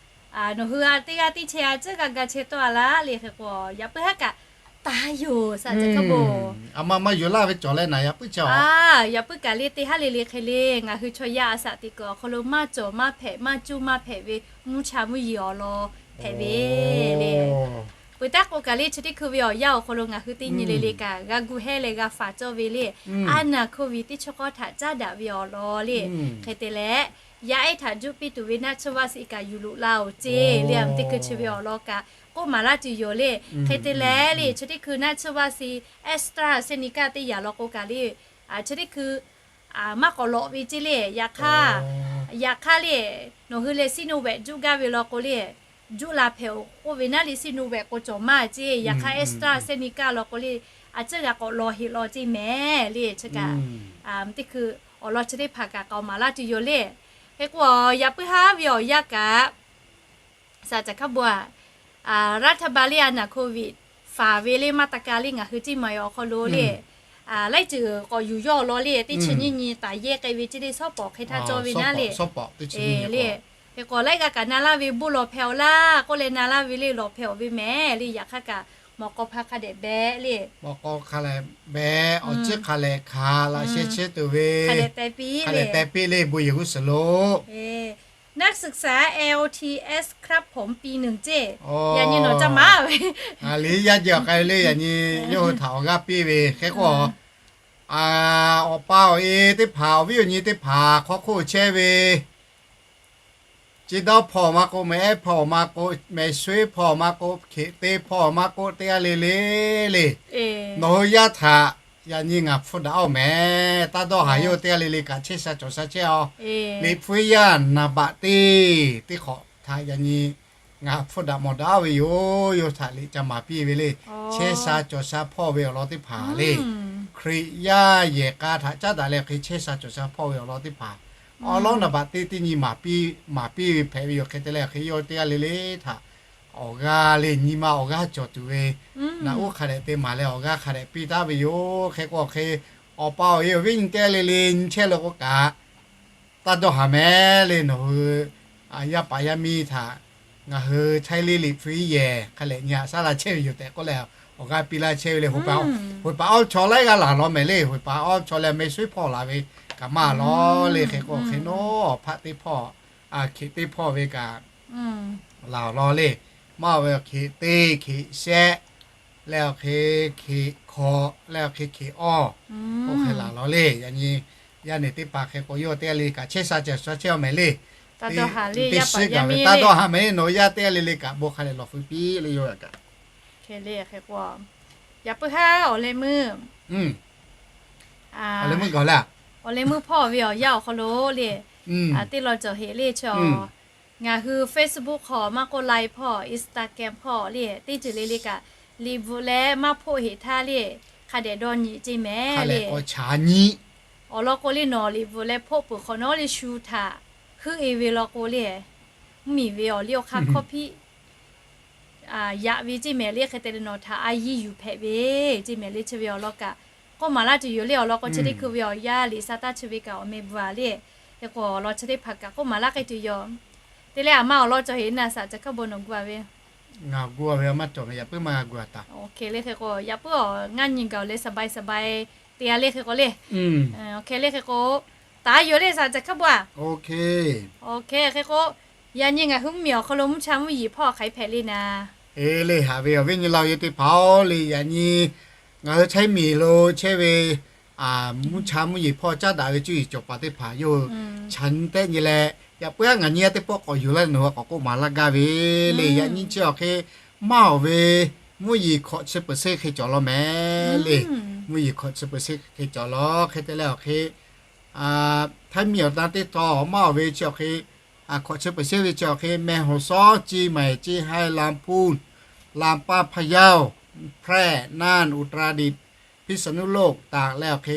nawˬ hui a teˇ g'aˇ teˇ chehˇ a ciˉ g'a ga chehˇ tawˆ a laˇ le. Hk'e k'o yaꞈ puiˉ haˉ kaꞈ taˍ yoˬ, saˍ ca hk'a bon. Aˬ ma maˇ yuˬ laˇ ve cawˬ leh naˍ yaꞈ puiˉ ca, yaꞈ puiˉ kaꞈ le teˇ haˉ le le hk'e le ngaˬ hui chaw yaˇ a shaꞈ teꞈ kuiˬ awˬ hk'aw lo maˇ cawˬ maˇ hpehꞈ maˇ cuˇ maˇ hpehꞈ ve mvuhˇ cha mvuhˇ yeˬ awˬ lawn hpehꞈ ve le. Peuˬ taˉ k'o kaꞈ le chi teˇ hkui ve awˬ yanˇ awˬ hk'aw lo ngaˬ hui teˇ nyi le le kaꞈ g'a gu hehˇ leh g'a faˍ cawˇ ve le. Aˉ naˬ โควิด teˇ chaw hk'awˇ htaꞈ caˉ daꞈ ve awˬ lawn le. Hk'e te leh yaˇ ehˉ htaꞈ juˆ piˇ tuˬ ve naˆ tsuhˇ vaˆ shiˍ kaꞈ yuˬ loꞈ la oˬ ceˇ le. Aˬ teˇ hkui chi ve awˬ lawn kaꞈ k'oˆ maˍ laˇ tuˬ yoˬ le. Hk'e te leh le chi teˇ hkui naˆ tsuhˇ vaˆ shiˍ AstraZeneca teˇ yanˍ law k'o kaꞈ le, chi teˇ hkui maˇ k'awꞈ lawꞈ ve ceˇ le. Yaꞈ hk'aˇ, yaꞈ hk'aˇ le nawˬ hui leh Sinovac juˆ gaˇ ve law k'o le, juˆ la hpehꞈ oˬ k'oˆ ve naˉ le Sinovac k'o cawˬ maˇ ceˇ. Yaꞈ hk'aˇ AstraZeneca law k'o le, a ciˉ g'a k'awꞈ law heꞈ law ceˇ mehˍ le. Chi kaꞈ teˇ hkui awˬ lawn chi teˇ hpaˍ kaꞈ k'awꞈ maˍ laˇ tuˬ yoˬ le. Hk'e k'o yaꞈ puiˉ haˉ ve awˬ yanˇ kaꞈ saˍ ca hk'a bon a, รัฐบาล le aˉ naˬ โควิด paˍ ve le maˇ ta ka le ngaˬ hui ceˇ maˬ awˬ hk'aw lo le, laiˉ ceuˬ k'awꞈ yuˬ yawˇ law le, teˇ chi nyiˇ nyi taˍ yehˇ k'ai ve ceˇ le, shawˉ pawˍ hk'e htaˇ cawˇ ve naˉ le. Le, hk'e k'o laiˉ g'aˇ kaꞈ na laˇ ve bon lawˬ hpehꞈ awˬ laˇ k'oˆ leh na laˇ ve le, lawˬ hpehꞈ awˬ ve mehˍ le, yaꞈ hk'aˇ kaꞈ mawꞈ k'aw hpaˇ hk'a dehꞈ behꞈ le. Mawꞈ k'aw hk'a lehˬ behꞈ, awˬ ciˉ hk'a lehˬ hkanˍ, laꞈ sheh chehˇ tuˬ ve, hk'a dehꞈ teh piˇ le, bon yehˬ g'uˇ suhˍ lo นักศึกษา แอลทีเอส ครับผม ปีหนึ่ง ceˇ. Yaꞈ nyi nawˬ ca maˍ ve, a liˇ yaˇ jehˬ awˬ k'ai le, yaꞈ nyi yawˇ hui htaꞈ awˬ g'aˇ piˇ ve hk'e k'o, awˬ pa awˬ e teˇ hpaˍ, awˬ viˉ awˬ nyi teˇ hpaˍ hk'aw hk'oˆ chehˇ ve, chi dawˇ hpawˇ maˇ k'o, mehˍ ehˉ hpawˇ maˇ k'o, mehˍ sho ehˉ hpawˇ maˇ k'o, hkeꞈ te hpawˇ maˇ k'o, teˇ g'aˇ le le le, nawˬ hui yaˇ htaꞈ yaꞈ nyi ngaˬ hpfuhˇ daꞈ-oˬ mehˍ. Taˇ dawˇ haˍ, yawˇ teˇ g'aˇ le le kaꞈ chehˇ sha cawˬ sha chehˇ-aˬ. Liꞈ hpu yaˇ naˍ baꞈ teˇ teˇ hk'awꞈ htaꞈ yaꞈ nyi ngaˬ hpfuhˇ daꞈ mawˬ daꞈ ve yoˬ. Yawˇ htaꞈ liꞈ ca maˍ piˇ ve le. Chehˇ sha cawˬ sha hpawˇ ve awˬ lawn teˇ hpaˍ le, Hkriꞈ yaˇ yehˬ k'a htaꞈ caˉ daꞈ leh hk'e chehˇ sha cawˬ sha hpawˇ ve awˬ lawn teˇ hpaˍ, awˬ lawn naˍ baꞈ teˇ teˇ nyi maˍ piˇ, maˍ piˇ ve hpehꞈ ve yoˬ. Hk'e te leh hk'e yawˇ teˇ g'aˇ le le htaꞈ awˬ g'aˇ le nyi ma awˬ g'aˇ cawˬ tuˬ ve, naꞈ uˉ hk'a dehꞈ te maˍ leh awˬ g'aˇ hk'a dehꞈ piˇ taˉ ve yoˬ. Hk'e k'o hk'e, awˬ pa awˬ e awˬ viˉ nyi teˇ g'aˇ le le nyi chehˇ le k'o kaꞈ, taˇ dawˇ haˍ mehˍ le, nawˬ hui yaˇ paˍ yaˇ miˇ htaꞈ ngaˬ hui Htaiˇ liˇ liꞈ hpu iˉ yehˬ hk'a lehˬ nyi haꞈ shaˉ la chehˇ ve yoˬ tehꞈ k'oˆ leh, awˬ g'aˇ piˇ laˇ chehˇ ve le. Hoꞈ paˍ awˇ chaw laiˉ g'aˇ laˬ law mehˍ le. Hoꞈ paˍ awˇ chaw leh mehˍ sho ehˉ hpawˇ laˬ ve kaꞈ maˇ laˬ le. Hk'e k'o hk'e nawˉ hpaˆ teˇ hpawˇ, hkeꞈ teˇ hpawˇ ve kaꞈ laˬ law le. Maˇ ve hkeꞈ teˇ, hkeꞈ shehˆ, leh awˬ hk'e hkeꞈ hkawꞈ, leh awˬ hk'e hkeꞈ awˇ, oˇ hk'e laˬ law le. Yaꞈ nyi yaˇ neˬ teˇ hpaˍ hk'e k'o yawˇ teˇ g'aˇ le le kaꞈ chehˇ sha cawˬ sha chehˇ-aˬ mehˍ le. Teˇ shiˉ gaˬ ve taˇ dawˇ haˍ mehˍ le, nawˬ yaˇ teˇ g'aˇ le le kaꞈ bon hk'a leh lawˬ feu piˇ le yawˇ kaꞈ. Hk'e le hk'e k'o, yaꞈ puiˉ haˉ awˬ leh meuˇ, awˬ leh meuˇ hpawˇ ve awˬ yanˇ awˬ hk'aw lo le, teˇ law cawˬ heꞈ le chi a, ngaˬ hui Facebook hk'aw maˇ k'oˆ, Line hpawˇ, Instagram hpawˇ le, teˇ ceuˬ le le kaꞈ liꞈ bvuhꞈ leh maˇ hpoˆ heꞈ htaˇ le, hk'a dehꞈ dawˇ nyi ceˇ mehˍ le. Awˬ lawn k'o le, nawˬ liꞈ bvuhꞈ leh hpoˆ peuˬ hk'awꞈ nawˉ le shu htaꞈ heuˆ e ve law k'o le, mvuhˇmiˬ ve awˬ liˇ awˬ hk'aˇ hkawˇ hpiˆ yaꞈ ve ceˇ mehˍ le. Hk'e te leh nawˬ htaꞈ a yiˇ yuˬ hpehꞈ ve ceˇ mehˍ le. Chi ve awˬ lawn kaꞈ k'oˆ maˍ laˇ tuˬ yoˬ le. Awˬ lawn k'o chi teˇ hkui ve awˬ yanˇ liꞈ sa taˇ chi ve kaꞈ awˬ meh bvuhꞈ a le. Hk'e k'o awˬ lawn chi teˇ hpaˍ kaꞈ k'oˆ maˍ laˇ k'ai tuˬ yoˬ. Te leh aˬ ma awˬ lawn cawˬ heꞈ naˍ, saˍ caˬ hkaˇ bon nawˬ gu a ve, ngaˬ gu a ve maˇ cawˬ mehˍ, yaꞈ puiˉ maˇ g'a gu a taˍ. Hk'e le hk'e k'o yaꞈ puiˉ awˬ ngaˇ nyi gaˬ awˬ leh saˍ bai saˍ bai te a le hk'e k'o le. Hk'e le hk'e k'o, taˍ yoˬ le saˍ caˬ hkaˇ bon a. Hk'e hk'e k'o, yaꞈ nyi ngaˬ hui mvuhˇmiˬ awˬ hk'aw lo mvuhˇ cha mvuhˇ yeˬ hpawˇ hk'aˬ hk'e hpehꞈ le naˍ. E le, haꞈ ve awˬ viˉ nyi laˇ awˬ yaˇ teˇ hpaˍ-oˬ le, yaꞈ nyi ngaˬ hui Htaiˇ miˬ lo chehˇ ve mvuhˇ cha mvuhˇ yeˬ hpawˇ caˉ daꞈ ve cuˇ yiˍ cawˬ paˍ teˇ hpaˍ yawˇ hui chaꞈ nyi tehˆ nyi leh, yaꞈ puiˉ a ngaˬ nyi a teˇ pawˆ k'awꞈ yuˬ laˇ nawˬ hui k'awꞈ k'oˆ maˍ laˇ gaˇ ve le. Yaꞈ nyi chi awˬ hk'e maˇ awˬ ve mvuhˇ yeˬ hkawꞈ chi peuˬ seˇ hk'e cawˬ law mehˍ le. Mvuhˇ yeˬ hkawꞈ chi peuˬ seˇ hk'e cawˬ law. Hk'e te leh awˬ hk'e Htaiˇ miˬ awˬ na teˇ taw maˇ awˬ ve chi awˬ hk'e, hkawꞈ chi peuˬ seˇ ve chi awˬ hk'e, Meh hoˍ sawˉ, Ciˇ maiˍ, Ciˇ haiˇ, Lam hpuˇ, Lam paˇ, Hpa yawˇ, Hpehˇ, Naˇ, Uˍ ta raˇ diꞈ, Hpiˇ saˍ nuˇ loˆ, Taˍ leh awˬ hk'e,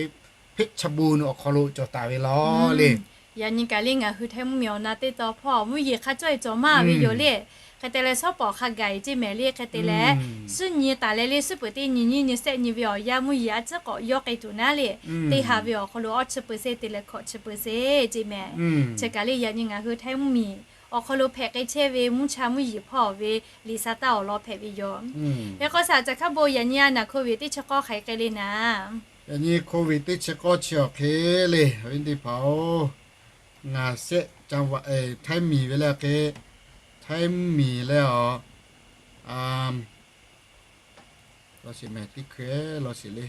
Hpeˆ cha bon awˬ hk'aw lo cawˬ taˍ ve law le. Yaꞈ nyi kaꞈ le ngaˬ hui Htaiˇ mvuhˇmiˬ awˬ na teˇ taw hpawˇ mvuhˇ yeˬ hk'a cawˇ e cawˬ maˇ ve yoˬ le. Hk'e te leh shawˉ pawˍ hk'a gaˬ e ceˇ mehˍ le. Hk'e te leh suhˉ nyi taˍ leh le, suhˉ peuˬ teˇ nyi nyiˇ nyi sehˆ nyi ve awˬ yanˇ mvuhˇ yeˬ a ciˉ k'awꞈ yawˇ k'ai tuˬ naˉ le. Teˇ ha ve awˬ hk'aw lo awˇ chi peuˬ seˇ te leh hkawꞈ chi peuˬ seˇ ceˇ mehˍ. Chi kaꞈ le yaꞈ nyi ngaˬ hui Htaiˇ mvuhˇmiˬ awˬ hk'aw lo hpehꞈ k'ai chehˇ ve mvuhˇ cha mvuhˇ yeˬ hpawˇ ve liꞈ sa taˇ awˬ lawn hpehꞈ ve yoˬ. Yaꞈ hk'aˇ saˍ caˬ hkaˇ bon yaꞈ nyi a naˬ hk'oˆ ve teˇ chi k'awˇ hk'aˬ hk'e le naˍ. Yaꞈ nyi hk'oˆ ve teˇ chi k'awˇ chi awˬ hk'e le, awˬ viˉ teˇ hpaˍ-oˬ, ngaˬ shehˆ ca va Htaiˇ miˬ ve le hk'e, Htaiˇ mvuhˇmiˬ leh awˬ, a, law shiˍ mehˍ teˇ hkui law shiˍ le.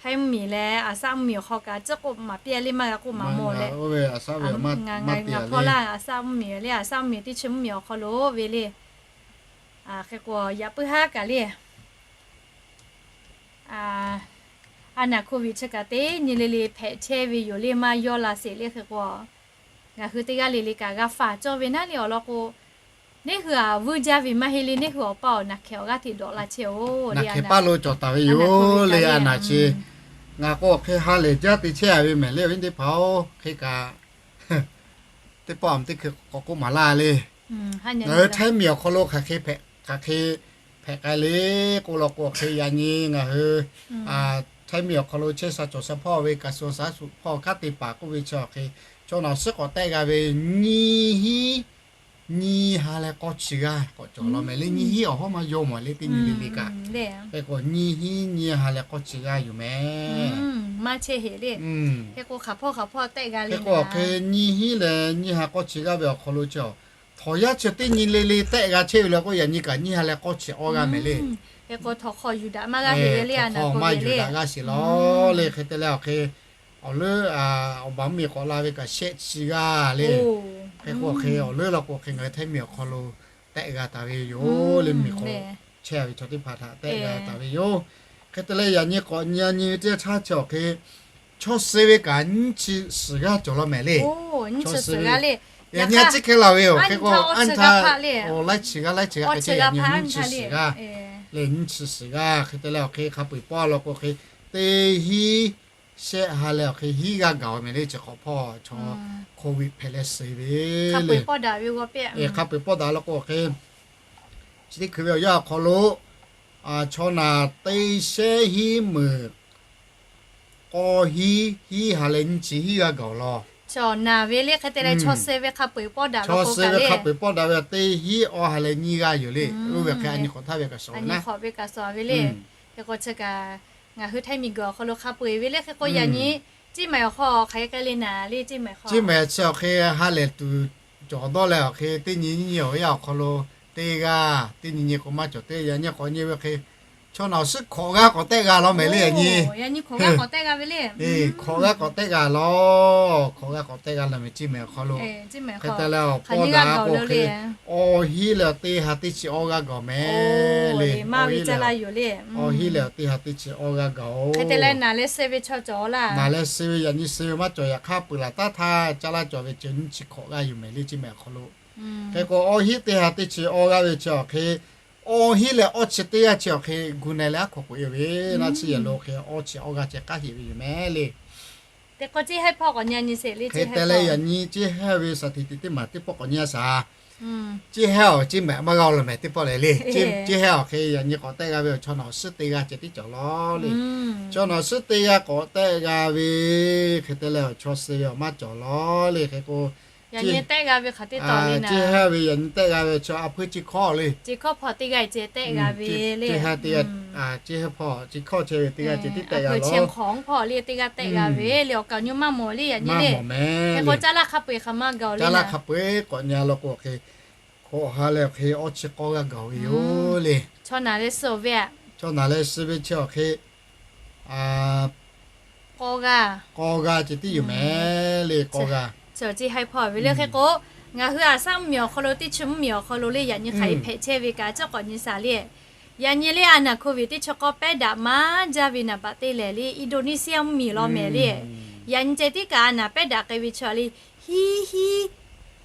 Htaiˇ mvuhˇmiˬ leh aˬ saˆ mvuhˇmiˬ awˬ hk'aw kaꞈ ciˉ k'oˆ maˍ piˇ a le, maˇ g'a k'oˆ maˍ mawˬ leh, ngaˬ hpawˇ laˇ aˬ saˆ mvuhˇmiˬ le, aˬ saˆ mvuhˇmiˬ teˇ chi mvuhˇmiˬ awˬ hk'aw lo ve le. Hk'e k'o yaꞈ puiˉ haˉ kaꞈ le, a naˬ hk'oˆ ve chi kaꞈ teˇ nyi le le hpehꞈ chehˇ ve yoˬ le, maˇ yawˇ la sheˍ le. Hk'e k'o ngaˬ hui teˇ g'aˇ le le kaꞈ g'a faˍ cawˇ ve naˉ le. Awˬ lawn k'o, neˇ hui aꞈ vuiˇ jaˇ ve maˇ heˆ le, neˇ hui awˬ paˇ awˬ naˬ hkehˬ awˬ g'aˇ hteꞈ dawꞈ la chehˇ-oˬ le. Naˬ hkehˬ paˇ lo cawˬ taˍ ve yoˬ le. A naˬ chi ngaˬ k'o hk'e ha lehˬ jaˇ te chehˇ a ve mehˍ le, awˬ viˉ teˇ hpaˍ-oˬ. Hk'e kaꞈ teˇ pawˆ a teˇ hkui k'awꞈ k'oˆ maˍ laˇ le. Ngaˬ hui Htaiˇ miˬ awˬ hk'aw lo hk'aˬ hk'e hpehꞈ, hk'aˬ hk'e hpehꞈ k'ai le k'oˆ law k'o hk'e, yaꞈ nyi ngaˬ hui Htaiˇ miˬ awˬ hk'aw lo chehˇ sha cawˬ sha hpawˇ ve กระทรวงสาธารณสุข hpawˇ kanˉ te paˍ k'oˆ ve chi awˬ hk'e, chaw naˬ awˬ suhˉ k'awꞈ tehˆ g'a ve nyiˇ hinˉ nyiˇ ha leh k'awˇ chi g'aˇ k'awꞈ cawˬ law mehˍ le. Nyiˇ hinˉ awˬ hawˉ maˇ yaw mawˬ le, teˇ nyi le le kaꞈ. Hk'e k'o nyiˇ hinˉ nyiˇ ha leh k'awˇ chi g'aˇ yoˬ mehˍ. Hk'e k'o hk'aˬ hpawˇ hk'aˬ hpawˇ tehˆ g'a le. Hk'e k'o hk'e nyiˇ hinˉ leh nyiˇ ha k'awˇ chi g'aˇ ve awˬ hk'aw lo chi, htawnˍ yaˇ chi teˇ nyi le le tehˆ g'a chehˇ ve le k'o, yaꞈ nyi kaꞈ nyiˇ ha leh k'awˇ chi awˇ g'aˇ mehˍ le. Hk'e k'o htawnˍ hk'aw yuˬ daꞈ maˇ g'a ve le, htawnˍ hk'aw maˇ yuˬ daꞈ g'aˇ sheˍ law le. Hk'e te leh awˬ hk'e, awˬ leuˉ awˬ baˬ mvuhˇ miˬ k'awꞈ la ve kaꞈ shehˆ chi g'aˇ le. Hk'e k'o hk'e awˬ leuˉ law k'o hk'e ngaˬ hui Htaiˇ miˬ awˬ hk'aw lo tehˆ g'a taˍ ve yoˬ le. Miˬ k'awꞈ chehˇ ve chaw teˇ hpaˍ htaꞈ tehˆ g'a taˍ ve yoˬ. Hk'e te leh yaꞈ nyi k'awꞈ nyi nyi ve teˇ htaˇ chi awˬ hk'e, chaw suh ve kaꞈ nyiˇ chi suhˍ g'aˇ cawˬ law mehˍ le. Chaw suh ve, yaꞈ nyi a ciˉ hkehˇ la ve yoˬ. Hk'e k'o a laiˉ chi g'aˇ laiˉ chi g'aˇ hk'e te yaꞈ nyi nyiˇ chi suhˍ g'aˇ le, nyiˇ chi suhˍ g'aˇ. Hk'e te leh awˬ hk'e hk'a peu-eˬ pawˆ law k'o hk'e, teˇ hinˉ shehˆ ha leh awˬ hk'e hinˉ g'aˇ gaˬ-oˬ mehˍ le. Chi hk'awꞈ hpawˇ chaw Covid hpehꞈ leh suh ve le. Hk'a peu-eˬ pawˆ daꞈ law k'o hk'e, chi teˇ hkui ve awˬ yanˇ awˬ hk'aw lo chaw naˬ teˇ shehˉ hinˉ meunˍ k'awˇ hinˉ hinˉ ha leh nyiˇ chi hinˉ g'aˇ gaˬ-oˬ law. Chaw naˬ ve le hk'e te leh chaw suh ve hk'a peu-eˬ pawˆ daꞈ ve, chaw suh ve hk'a peu-eˬ pawˆ daꞈ ve teˇ hinˉ awˇ ha leh nyiˇ g'aˇ yoˬ le. Oˇ ve hk'e a nyi hk'awꞈ htaˇ ve kaꞈ shawˍ ve naˉ, hk'awꞈ ve kaꞈ shawˍ ve le. Hk'e k'o chi kaꞈ ngaˬ hui Htaiˇ miˬ guiˬ awˬ hk'aw lo hk'a peu-eˬ ve le. Hk'e k'o yaꞈ nyi Ceˇ mehˍ awˬ hk'aw hk'aˬ hk'e k'ai le naˍ le, Ceˇ mehˍ chi awˬ hk'e ha lehˬ tuˬ cawˬ dawˇ leh awˬ hk'e teˇ nyi nyiˇ nyi awˬ yanˇ awˬ hk'aw lo teˇ g'aˇ, teˇ nyi nyi k'o maˇ cawˬ teˇ yanˇ nyi k'awꞈ nyi ve hk'e, chaw naˬ awˬ suhˉ hk'awꞈ g'aˇ k'awꞈ tehˆ g'a law mehˍ le. Yaꞈ nyi hk'awꞈ g'aˇ k'awꞈ tehˆ g'a ve le. Hk'awꞈ g'aˇ k'awꞈ tehˆ g'a law. Hk'awꞈ g'aˇ k'awꞈ tehˆ g'a law mehˍ Ceˇ mehˍ awˬ hk'aw lo. Hk'e te leh awˬ pawˇ daꞈ k'o hk'e, awˇ hinˉ leh teˇ ha teˇ chi awˇ g'aˇ gaˬ-oˬ mehˍ le. Awˇ hinˉ leh teˇ ha teˇ chi awˇ g'aˇ gaˬ-oˬ. Hk'e te leh naˬ leh suh ve chaw cawˬ laˇ. Naˬ leh suh ve yaꞈ nyi suh ve maˇ cawˬ. Yaꞈ hk'aˇ peuˬ laˬ taˉ htaˇ caˇ laˇ cawˬ ve chi nyiˇ chi hk'awꞈ g'aˇ yoˬ mehˍ le Ceˇ mehˍ awˬ hk'aw lo. Hk'e k'o awˇ hinˉ teˇ ha teˇ chi awˇ g'aˇ ve chi awˬ hk'e, awˇ hinˉ leh awˇ chi teˇ g'aˇ chi awˬ hk'e gu na leh aˉ hk'aw k'oꞈ e ve, naˆ tsuhˇ yehˬ lo hk'e awˇ chi awˇ g'aˇ ceh k'aˉ heꞈ ve yoˬ mehˍ le. Hk'e te leh yaꞈ nyi Ceˇ hehnˇ ve สถิติ teˇ maˬ teˇ pawˆ k'awꞈ nyi a shaˍ. Ceˇ hehnˇ awˬ Ceˇ mehˍ maˇ g'a-o law mehˍ teˇ pawˆ lehˬ le. Ceˇ hehnˇ awˬ hk'e yaꞈ nyi k'awꞈ tehˆ g'a ve awˬ chaw naˬ awˬ suhˉ teˇ g'aˇ ceh tiˉ cawˬ law le. Chaw naˬ awˬ suhˉ teˇ g'aˇ k'awꞈ tehˆ g'a ve hk'e te leh awˬ chaw suh ve awˬ maˇ cawˬ law le. Hk'e k'o Ceˇ hehnˇ ve yaꞈ nyi tehˆ g'a ve chaw a hpuiˇ Ceˇ hkawˇ le. Ceˇ hkawˇ hpawˇ teˇ g'aˇ ceh teˇ g'aˇ ceh tiˉ tehˆ g'a law. Hk'awꞈ hpawˇ le teˇ g'aˇ tehˆ g'a ve le awˬ kaˍ awˬ nyi maˇ mawˬ le yaꞈ nyi le. Hk'e k'o caˇ laˇ hk'a peu-eˬ hk'aˬ maˇ gaˬ-oˬ le. Caˇ laˇ hk'a peu-eˬ k'awꞈ nyi law k'o hk'e, hk'awꞈ ha leh awˬ hk'e awˇ chi k'awˇ g'aˇ gaˬ ve yoˬ le. Chaw naˬ leh suh ve, chaw naˬ leh suh ve chi awˬ hk'e k'awˇ g'aˇ, k'awˇ g'aˇ ceh tiˉ yoˬ mehˍ le. K'awˇ g'aˇ chi awˬ Ceˇ hehnˇ hpawˇ ve le. Hk'e k'o ngaˬ hui Aˍsaˆ mvuhˇ miˬ awˬ hk'aw lo teˇ chi mvuhˇ miˬ awˬ hk'aw lo le yaꞈ nyi hk'aˬ hk'e hpehꞈ chehˇ ve kaꞈ cawˇ k'awꞈ nyi shaˍ le. Yaꞈ nyi le a naˬ โควิด teˇ chi k'awˇ pehˉ daꞈ maˇ jaˇ ve naˍ baꞈ te lehˬ le Indonesia mvuhˇ miˬ law mehˍ le. Yaꞈ nyi ceh tiˉ kaꞈ a naˬ pehˉ daꞈ k'ai ve chi le, hiˉ hiˉ,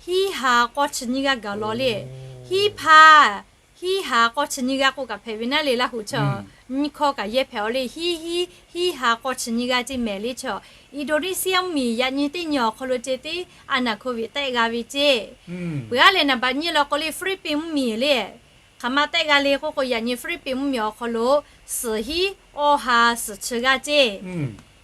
hiˉ ha k'awˇ chi nyiˇ g'aˇ gaˬ law le. Hiˉ hpaˇ hiˉ ha k'awˇ chi nyiˇ g'aˇ k'oˆ kaꞈ hpehꞈ ve naˉ le Laˇ huˍ chi nyiˇ hkawˇ kaꞈ yehˇ hpehꞈ-aw le. Hiˉ hiˉ, hiˉ ha k'awˇ chi nyiˇ g'aˇ ceˇ mehˍ le. Chi Indonesia mvuhˇ miˬ yaꞈ nyi teˇ nyi awˬ hk'aw lo ceh tiˉ a naˬ โควิด tehˆ g'a ve ceˇ. Peuˬ aˉ lehˬ naˍ baꞈ nyiˇ law k'o le Philippines mvuhˇ miˬ le. Hk'aˬ ma tehˆ g'a le k'oˆ k'o yaꞈ nyi Philippines mvuhˇ miˬ awˬ hk'aw lo suhˍ hiˉ awˇ ha suhˍ chi g'aˇ ceˇ.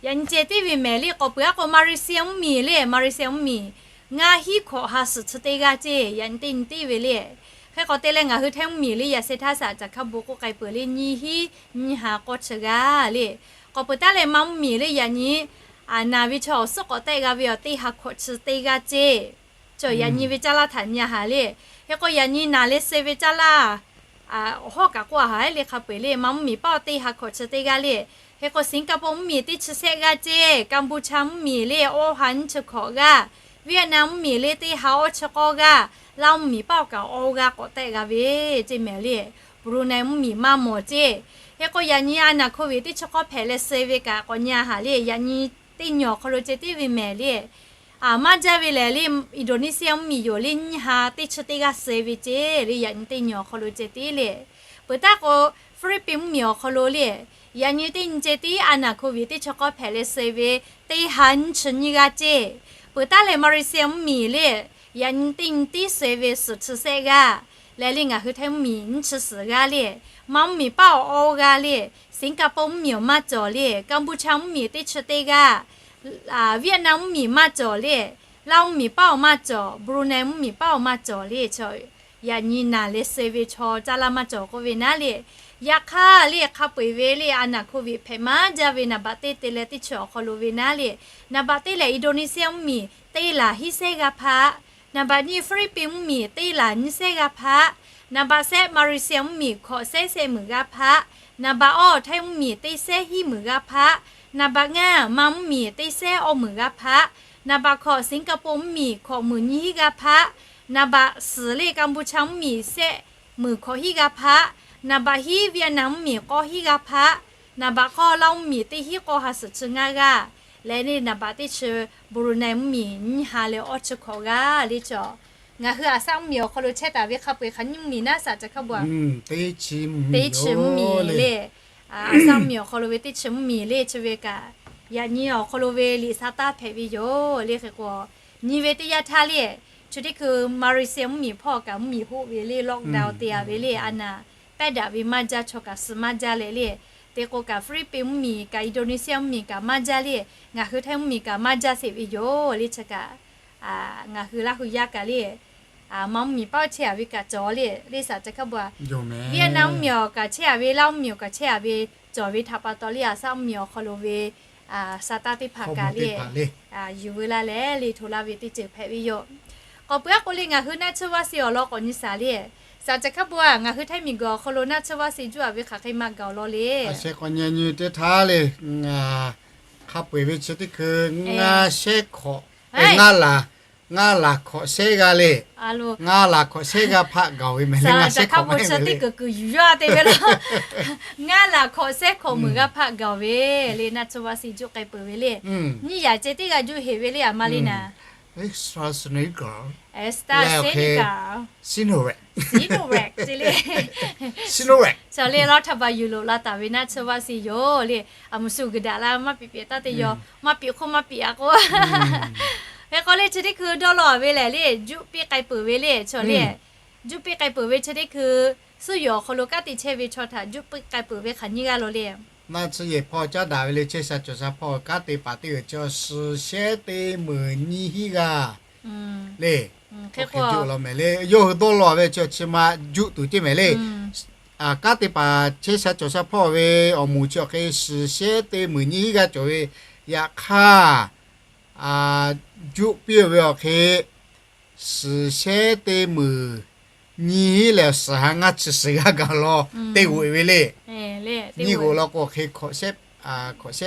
Yaꞈ nyi ceh tiˉ ve mehˍ le. K'awꞈ peuˬ aˉ k'o Malaysia mvuhˇ miˬ le, Malaysia mvuhˇ miˬ ngaˇ hiˉ hkawꞈ ha suhˍ chi teˇ g'aˇ ceˇ. Yaꞈ nyi teˇ nyi tiˉ ve le. Hk'e k'awꞈ te leh ngaˬ hui Htaiˇ mvuhˇ miˬ le yaꞈ sheh htaˇ shaꞈ caˬ hkaˇ bon k'oˆ k'ai peuˬ le nyiˇ hiˉ nyiˇ ha k'awˇ chi g'aˇ le. K'awꞈ peuˬ taˉ leh Manˇ mvuhˇ miˬ le yaꞈ nyi naˬ ve chaw awˬ suhˉ k'awꞈ tehˆ g'a ve awˬ teˇ ha hkawꞈ chi teˇ g'aˇ ceˇ. Cawˬ yaꞈ nyi ve caˇ laˇ htaꞈ nyi a haˍ le. Hk'e k'o yaꞈ nyi naˬ leh suh ve caˇ laˇ awˬ hawˉ kaꞈ k'oˆ a haˍ le hk'a peu-eˬ le Manˇ mvuhˇ miˬ paˇ awˬ teˇ ha hkawꞈ chi teˇ g'aˇ le. Hk'e k'o Singapore mvuhˇ miˬ teˇ chi shehˆ g'aˇ ceˇ. Cambodia mvuhˇ miˬ le awˇ ha nyiˇ chi hkawꞈ g'aˇ. Vietnam mvuhˇ miˬ le teˇ ha awˇ chi k'awˇ g'aˇ. Laˇ mvuhˇ miˬ paˇ awˬ kaꞈ awˇ g'aˇ k'awꞈ tehˆ g'a ve ceˇ mehˍ le. Brunei mvuhˇ miˬ maˇ mawˬ ceˇ. Hk'e k'o yaꞈ nyi a naˬ โควิด teˇ chi k'awˇ hpehꞈ leh suh ve kaꞈ k'awꞈ nyi a haˍ le yaꞈ nyi teˇ nyi awˬ hk'aw lo ceh tiˉ ve mehˍ le. Maˇ jaˇ ve lehˬ le Indonesia mvuhˇ miˬ yoˬ le nyiˇ ha teˇ chi teˇ g'aˇ suh ve ceˇ le yaꞈ nyi teˇ nyi awˬ hk'aw lo ceh tiˉ le. Peuˬ taˉ k'o Philippines mvuhˇ miˬ awˬ hk'aw lo le yaꞈ nyi teˇ nyi ceh tiˉ a naˬ โควิด teˇ chi k'awˇ hpehꞈ leh suh ve teˇ ha nyiˇ chi nyiˇ g'aˇ ceˇ. Peuˬ taˉ leh Malaysia mvuhˇ miˬ le yaꞈ nyi teˇ nyi tiˉ suh ve suhˍ chi shehˆ g'aˇ. Leh le ngaˬ hui Htaiˇ mvuhˇmiˬ nyiˇ chi suhˍ g'aˇ le, Manˇ mvuhˇmiˬ paˇ awˬ awˇ g'aˇ le, Singapore mvuhˇmiˬ awˬ maˇ cawˬ le, Kampuchea mvuhˇmiˬ teˇ chi teˇ g'aˇ, Vietnam mvuhˇmiˬ maˇ cawˬ le, Laˇ mvuhˇmiˬ paˇ awˬ maˇ cawˬ, Brunei mvuhˇmiˬ paˇ awˬ maˇ cawˬ le, yaꞈ nyi naˬ leh suh ve chaw caˇ laˇ maˇ cawˬ k'oˆ ve naˉ le. Yaꞈ hk'aˇ le hk'a peu-eˬ ve le a naˬ hko viꞈ hpehꞈ maˇ jaˇ ve naˍ baꞈ teˇ te leh teˇ chi awˬ hk'aw lo ve naˉ le, naˍ baꞈ teˇ lehˬ Indonesia mvuhˇmiˬ teˇ laˬ hiˉ sehˉ g'aˇ hpaˆ, naˍ baꞈ nyiˇ Philippines mvuhˇmiˬ teˇ laˬ nyiˇ sehˉ g'aˇ hpaˆ, naˍ baꞈ sehˆ Malaysia mvuhˇmiˬ hkawꞈ sehˉ sehˆ meunˍ g'aˇ hpaˆ, naˍ baꞈ awˇ Htaiˇ mvuhˇmiˬ teˇ sehˉ hiˉ meunˍ g'aˇ hpaˆ, naˍ baꞈ ngaˇ Manˇ mvuhˇmiˬ teˇ sehˉ awˇ meunˍ g'aˇ hpaˆ, naˍ baꞈ hkawꞈ Singapore mvuhˇmiˬ hkawꞈ meunˍ nyiˇ hiˉ g'aˇ hpaˆ, naˍ baꞈ suhˍ le Kampuchea mvuhˇmiˬ sehˆ meunˍ hkawꞈ hiˉ g'aˇ hpaˆ, naˍ baꞈ hiˉ Vietnam mvuhˇmiˬ k'awˇ hiˉ g'aˇ hpaˆ, naˍ baꞈ k'awˇ Laˇ mvuhˇmiˬ teˇ hiˉ k'awˇ ha suhˍ chi ngaˇ g'aˇ, leh le naˍ baꞈ teˇ chi Brunei mvuhˇmiˬ nyiˇ ha leh awˇ chi hkawꞈ g'aˇ le chaw. Ngaˬ hui aˬ saˉ mvuhˇmiˬ awˬ hk'aw lo chehˇ taˍ ve hk'a peu-eˬ hk'aˬ nyiˇ mvuhˇmiˬ naˉ saˍ ca hk'a bu-a, teˇ chi mvuhˇmiˬ le. Aˬ saˉ mvuhˇmiˬ awˬ hk'aw lo ve teˇ chi mvuhˇmiˬ le chi ve kaꞈ, yaꞈ nyi awˬ hk'aw lo ve liꞈ sa taˇ hpehꞈ ve yoˬ le. Hk'e k'o, nyi ve teˇ yanˇ htaˇ le, chi teˇ hkui Malaysia mvuhˇmiˬ hpawˇ kaꞈ mvuhˇmiˬ hoˆ ve le lockdown te-a ve le a naˬ pehˉ daꞈ ve maˇ jaˇ, chaw kaꞈ suh maˇ jaˇ leh le, te k'o kaꞈ Philippines mvuhˇmiˬ kaꞈ Indonesia mvuhˇmiˬ kaꞈ maˇ jaˇ le, ngaˬ hui Htaiˇ mvuhˇmiˬ kaꞈ maˇ jaˇ sheˍ ve yoˬ le chi kaꞈ, ngaˬ hui Laˇ hui yaˇ kaꞈ le, Manˇ mvuhˇmiˬ paˇ chehˇ-a ve kaꞈ cawˬ le, le saˍ ca hk'a bu-a, Vietnam mvuhˇmiˬ awˬ kaꞈ chehˇ-a ve, Laˇ mvuhˇmiˬ awˬ kaꞈ chehˇ-a ve cawˬ ve htaꞈ pa taw le aˬ saˉ mvuhˇmiˬ awˬ hk'aw lo ve sa taˇ teˇ hpaˍ kaꞈ le yuˬ veu laˇ leh le hto laˇ ve teˇ ceuˬ hpehꞈ ve yoˬ. K'awꞈ peuˬ-a k'o le ngaˬ hui naˆ tsuhˇ vaˇ se awˬ lawn k'awꞈ nyi saˍ le, saˍ ca hk'a bu-a ngaˬ hui Htaiˇ miˬguiˬ awˬ hk'aw lo naˆ tsuhˇ vaˇ se juˇ-a ve hk'aˬ hk'e maˇ gaˬ-oˬ law le. A sheh k'awꞈ nyi nyi teˇ htaˇ le, hk'a peu-eˬ ve chi teˇ hkui ngaˇ shehˉ hkawꞈ, ngaˇ laˬ, ngaˇ laˬ hkawꞈ shehˉ g'aˇ le, ngaˇ laˬ hkawꞈ shehˉ g'aˇ hpaˆ gaˬ-oˬ ve mehˍ le. Ngaˇ shehˉ hkawꞈ shehˉ hkawꞈ meunˍ g'aˇ hpaˆ gaˬ-oˬ ve le naˆ tsuhˇ vaˇ se juˇ k'ai peuˬ ve le. Nyiˇ yaꞈ ceh teˇ g'aˇ juˇ heˍ ve le aˬ ma le naˍ. Sinovac, Sinovac le, chaw le lawˇ htaꞈ baˬ yuˬ loꞈ la taˍ ve naˆ tsuhˇ vaˇ se yoˬ le. Aˬ mvuhˬ shu g'uiˬ daꞈ la maˇ piꞈ piꞈ taˇ te yaw, maˇ piꞈ hk'oˆ maˇ piꞈ-a k'o, hk'e k'o le chi teˇ hkui dawˇ law-a ve lehˬ le juˇ piˇ k'ai peuˬ ve le chaw le, juˇ piˇ k'ai peuˬ ve chi teˇ hkui, suˇ yoˬ awˬ hk'aw lo kanˉ te chehˇ ve chaw htaꞈ juˇ piˇ k'ai peuˬ ve hk'aˬ nyiˇ g'aˇ law le. Naˆ tsuhˇ yehˬ hpawˇ caˉ daꞈ ve le chehˇ sha cawˬ sha hpawˇ kanˉ te paˍ teˇ g'uiˬ chi suhˍ shehˉ teˇ meunˍ nyiˇ hiˉ g'aˇ le. Hk'e k'o juˇ law mehˍ le, yawˇ hui dawˇ law ve chi chi ma juˇ tuˬ ceˇ mehˍ le. Kanˉ te paˍ chehˇ sha cawˬ sha hpawˇ ve awˬ moˍ chi awˬ hk'e suhˍ shehˉ teˇ meunˍ nyiˇ hiˉ g'aˇ cawˬ ve, yaꞈ hk'aˇ juˇ piˇ-oˬ ve awˬ hk'e suhˍ shehˉ teˇ meunˍ nyiˇ hiˉ lehˬ suhˍ ha ngaˇ chi suhˍ g'aˇ gaˬ law teˇ g'oꞈ-e ve le. Nyiˇ g'oꞈ law k'o hk'e hkawꞈ shehˉ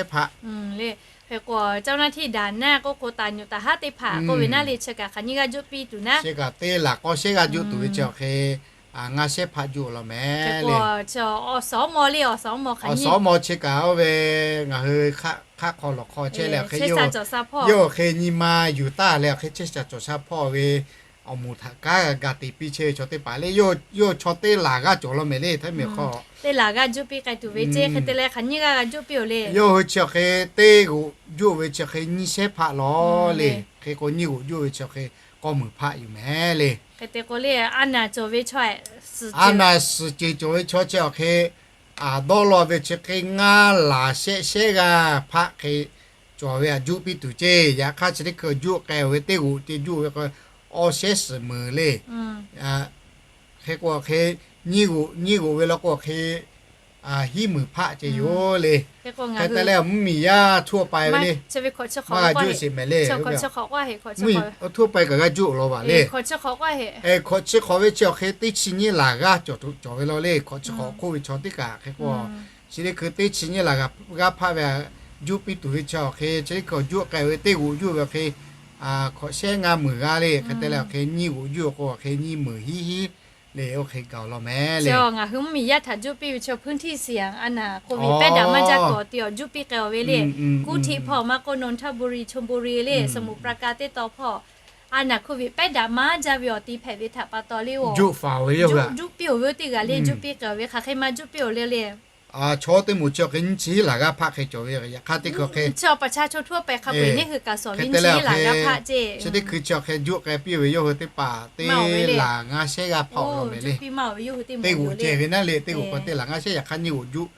hpaˆ le. Hk'e k'o เจ้าหน้าที่ด่านหน้า k'oˆ k'o taˍ nyoꞈ taˍ haˉ teˇ hpaˍ k'oˆ ve naˉ le chi kaꞈ hk'aˬ nyiˇ g'aˇ juˇ piˇ tuˬ naˉ, chi kaꞈ teˇ laˬ k'awˇ shehˉ g'aˇ juˇ tuˬ ve chi awˬ hk'e ngaˇ shehˉ hpaˆ juˇ law mehˍ le. Awˬ suhˍ awˉ mawˇ chi kaꞈ oˇ ve ngaˬ hui hk'aˆ hk'aw lawˬ hk'aw chehˇ leh awˬ hk'e yawˇ awˬ hk'e nyi ma yuˬ taˇ leh awˬ hk'e chehˇ sha cawˬ sha hpawˇ ve awˬ moˍ htaꞈ kanˉ g'a te piˇ chehˇ ve chaw teˇ hpaˍ le, yawˇ chaw teˇ laˬ g'aˇ cawˬ law mehˍ le. Htaiˇ miˬ hk'aw teˇ laˬ g'aˇ juˇ piˇ k'ai tuˬ ve ceˇ hk'e te leh hk'aˬ nyiˇ g'aˇ g'a juˇ piˇ-oˬ le. Yawˇ hui chi awˬ hk'e teˇ g'oꞈ juˇ ve chi awˬ hk'e nyiˇ shehˉ hpaˆ law le. Hk'e k'o nyiˇ g'oꞈ juˇ ve chi awˬ hk'e k'awˇ meunˍ hpaˆ yoˬ mehˍ le. Hk'e te k'o le, a naˬ cawˬ ve chaw, a naˬ suhˍ ceuˬ cawˬ ve chaw chi awˬ hk'e dawˇ law ve chi hk'e ngaˇ laˬ shehˆ shehˉ g'aˇ hpaˆ hk'e cawˬ ve a juˇ piˇ tuˬ ceˇ. Yaꞈ hk'aˇ chi teˇ hkui juˇ k'ai-oˬ ve teˇ g'oꞈ ceˇ juˇ ve k'o awˇ shehˉ suhˍ meunˍ le. Hk'e k'o awˬ hk'e nyiˇ g'oꞈ nyiˇ g'oꞈ ve law k'o awˬ hk'e hiˉ meunˍ hpaˆ ceˇ yoˬ le. Hk'e te leh mvuhˇmiˬ yaˇ htuˇ a pai ve le, maˇ g'a juˇ sheˍ mehˍ le. Mvuhˇmiˬ htuˇ a pai kaꞈ g'a juˇ law vaˬ le. Hkawꞈ chi hk'awꞈ ve chi awˬ hk'e teˇ chi nyiˇ laˬ g'aˇ cawˬ ve law le. Hkawꞈ chi hk'awꞈ hk'oˆ ve chaw teˇ kaꞈ hk'e k'o chi teˇ hkui teˇ chi nyiˇ laˬ g'aˇ hpaˆ ve juˇ piˇ tuˬ ve chi awˬ hk'e chi teˇ hkui juˇ k'ai ve teˇ g'oꞈ juˇ ve awˬ hk'e hkawꞈ shehˉ ngaˇ meunˍ g'aˇ le. Hk'e te leh awˬ hk'e nyiˇ g'oꞈ juˇ k'o awˬ hk'e nyiˇ meunˍ hiˉ hiˉ le. Oˇ hk'e gaˬ-oˬ law mehˍ le. Ngaˬ hui mvuhˇmiˬ yaˇ htaꞈ juˇ piˇ ve chi พื้นที่เสี่ยง a naˬ โควิด pehˉ daꞈ maˇ jaˇ k'awꞈ te awˬ juˇ piˇ k'ai-oˬ ve le. Kuˇ htiˆ hpawˇ maˇ k'oˆ นนทบุรี ชลบุรี le, สมุทรปราการ teˇ taw hpawˇ a naˬ โควิด pehˉ daꞈ maˇ jaˇ ve awˬ ti hpehꞈ ve htaꞈ pa taw le, juˇ piˇ-oˬ ve teˇ g'aˇ le juˇ piˇ k'ai-oˬ ve hk'aˬ hk'e maˇ juˇ piˇ-oˬ le le. Chaw teˇ moˍ chi awˬ hk'e nyiˇ chi hiˉ laˬ g'aˇ hpaˆ hk'e cawˬ ve yaꞈ hk'aˇ teˇ hkui hk'e, hk'e te leh awˬ hk'e, chi teˇ hkui chi awˬ hk'e juˆ k'ai piˇ ve yawˇ hui teˇ hpaˍ teˇ laˬ ngaˇ shehˉ g'aˇ hpaˆ awˬ lawn mehˍ le. Teˇ g'oꞈ ceh ve naˉ le, teˇ g'oꞈ k'o teˇ laˬ ngaˇ shehˉ yaꞈ hk'aˇ nyiˇ g'oꞈ juˆ,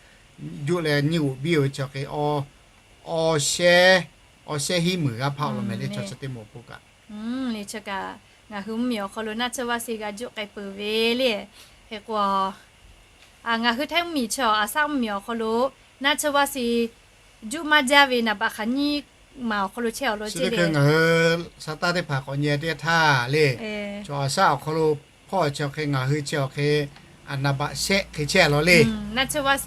juˆ leh nyiˇ g'oꞈ biˇ ve chi awˬ hk'e, awˇ shehˉ, awˇ shehˉ hiˉ meunˍ g'aˇ hpaˆ awˬ lawn mehˍ le, chaw chi teˇ moˍ k'o kaꞈ. Ngaˬ hui mvuhˇmiˬ awˬ hk'aw lo naˆ tsuhˇ vaˇ si g'a juˆ k'ai peuˬ ve le. Hk'e k'o, ngaˬ hui Htaiˇ mvuhˇmiˬ chi awˬ, Aˍsaˆ mvuhˇmiˬ awˬ hk'aw lo naˆ tsuhˇ vaˇ si juˆ maˇ jaˇ ve naˍ baꞈ hk'aˬ nyiˇ maˬ awˬ hk'aw lo chehˇ awˬ lawn chi teˇ hkui ngaˬ hui sa taˇ teˇ hpaˍ k'awꞈ nyi teˇ htaˇ le, chaw Aˍsaˆ awˬ hk'aw lo hpawˇ chi awˬ hk'e ngaˬ hui chi awˬ hk'e naˍ baꞈ shehˆ hk'e chehˇ law le.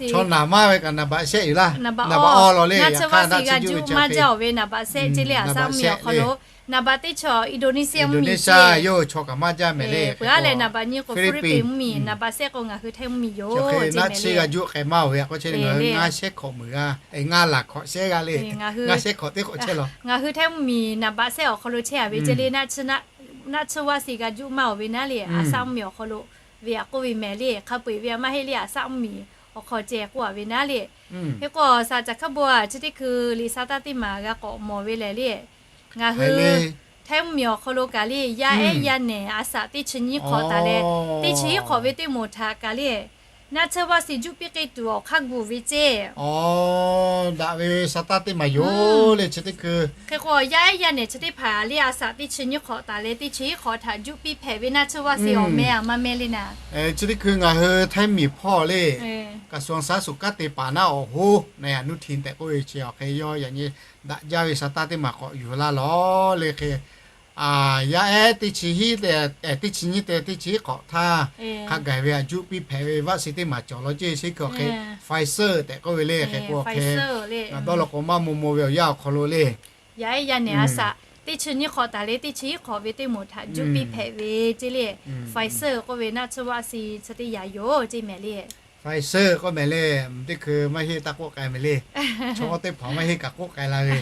Chaw naˍ maˇ ve kaꞈ naˍ baꞈ shehˆ yuˬ laˇ. Naˍ baꞈ awˇ law le, yaꞈ hk'aˇ naˆ tsuhˇ vaˇ si g'a juˆ maˇ jaˇ awˬ ve naˍ baꞈ shehˆ ce le, Aˍsaˆ mvuhˇmiˬ awˬ hk'aw lo. Naˍ baꞈ teˇ chaw Indonesia mvuhˇmiˬ, yawˇ hui chaw kaꞈ maˇ jaˇ mehˍ le. Peuˬ aˉ leh naˍ baꞈ nyiˇ k'o Philippines mvuhˇmiˬ, naˍ baꞈ shehˆ k'o ngaˬ hui Htaiˇ mvuhˇmiˬ yoˬ. Chi hk'e naˆ tsuhˇ g'a juˆ k'ai maˇ awˬ ve a k'o chehˇ le, ngaˬ hui ngaˇ shehˉ hk'awꞈ meuˍ g'a, ngaˇ laˬ hk'awꞈ shehˉ g'aˇ le, ngaˇ shehˉ hk'awꞈ teˇ hk'awꞈ chehˇ law. Ngaˬ hui Htaiˇ mvuhˇmiˬ naˍ baꞈ shehˆ awˬ hk'aw lo chehˇ a ve ce le, naˆ tsuhˇ vaˇ si g'a juˆ maˇ awˬ ve naˉ le, Aˍsaˆ mvuhˇmiˬ awˬ hk'aw lo ve a k'oˆ ve mehˍ le. Hk'a peu-eˬ ve a maˇ heˆ le, Aˍsaˆ mvuhˇmiˬ awˬ hk'aw ceh k'oˆ a ve naˉ le. Hk'e k'o, saˍ caˬ hkaˇ bon a chi teˇ hkui liꞈ sa taˇ teˇ maˬ g'a k'awꞈ mawˬ ve lehˬ le, ngaˬ hui Htaiˇ mvuhˇmiˬ awˬ hk'aw lo kaꞈ le, yaˇ ehˉ yaˇ nehˬ a saꞈ teˇ chi nyiˇ hk'awꞈ taˍ leh, teˇ chi hiˉ hk'awꞈ ve teˇ moˍ htaꞈ kaꞈ le, naˆ tsuhˇ vaˇ si juˆ piˇ k'ai tuˬ awˬ hk'aˇ gu ve ce. Daꞈ ve sa taˇ teˇ maˬ yoˬ le chi teˇ hkui. Hk'e k'o, yaˇ ehˉ yaˇ nehˬ chi teˇ hpaˍ le a saꞈ teˇ chi nyiˇ hk'awꞈ taˍ leh teˇ chi hiˉ hk'awꞈ htaꞈ juˆ piˇ hpehꞈ ve naˆ tsuhˇ vaˇ si awˬ meh a maˇ meh le naˍ. Chi teˇ hkui ngaˬ hui Htaiˇ mvuhˇmiˬ hpawˇ le, กระทรวงสาธารณสุข kanˉ te paˍ naˉ awˬ hoˉ na yaꞈ nuˇ hti tehꞈ k'oˆ ve chi awˬ hk'e yawˇ yaꞈ nyi daꞈ jaˇ ve sa taˇ teˇ maˬ k'awꞈ yuˬ laˇ lawˬ le hk'e. Yaˇ ehˉ teˇ chi hiˉ, teˇ chi nyiˇ te teˇ chi hiˉ hk'awꞈ htaˇ, hk'a gaˬ ve a juˆ piˇ hpehꞈ ve vaˆ si teˇ maˬ cawˬ law ceˇ sheˉ hk'e awˬ hk'e, Pfizer tehꞈ k'oˆ ve le hk'e k'o awˬ hk'e, dawˇ law k'o maˇ maw maw ve awˬ yanˇ awˬ hk'aw lo le, yaˇ ehˉ yaˇ nehˬ a saꞈ teˇ chi nyiˇ hk'awꞈ taˍ leh teˇ chi hiˉ hk'awꞈ ve teˇ moˍ htaꞈ juˆ piˇ hpehꞈ ve ce le, Pfizer k'oˆ ve naˆ tsuhˇ vaˇ si chi teˇ yaꞈ yoˬ ce mehˍ le. Pfizer k'oˆ mehˍ le, teˇ hkui maˇ heˆ taˇ k'oˆ k'ai mehˍ le. Chaw teˇ hpaˍ maˇ heˆ kaꞈ k'oˆ k'ai la ve.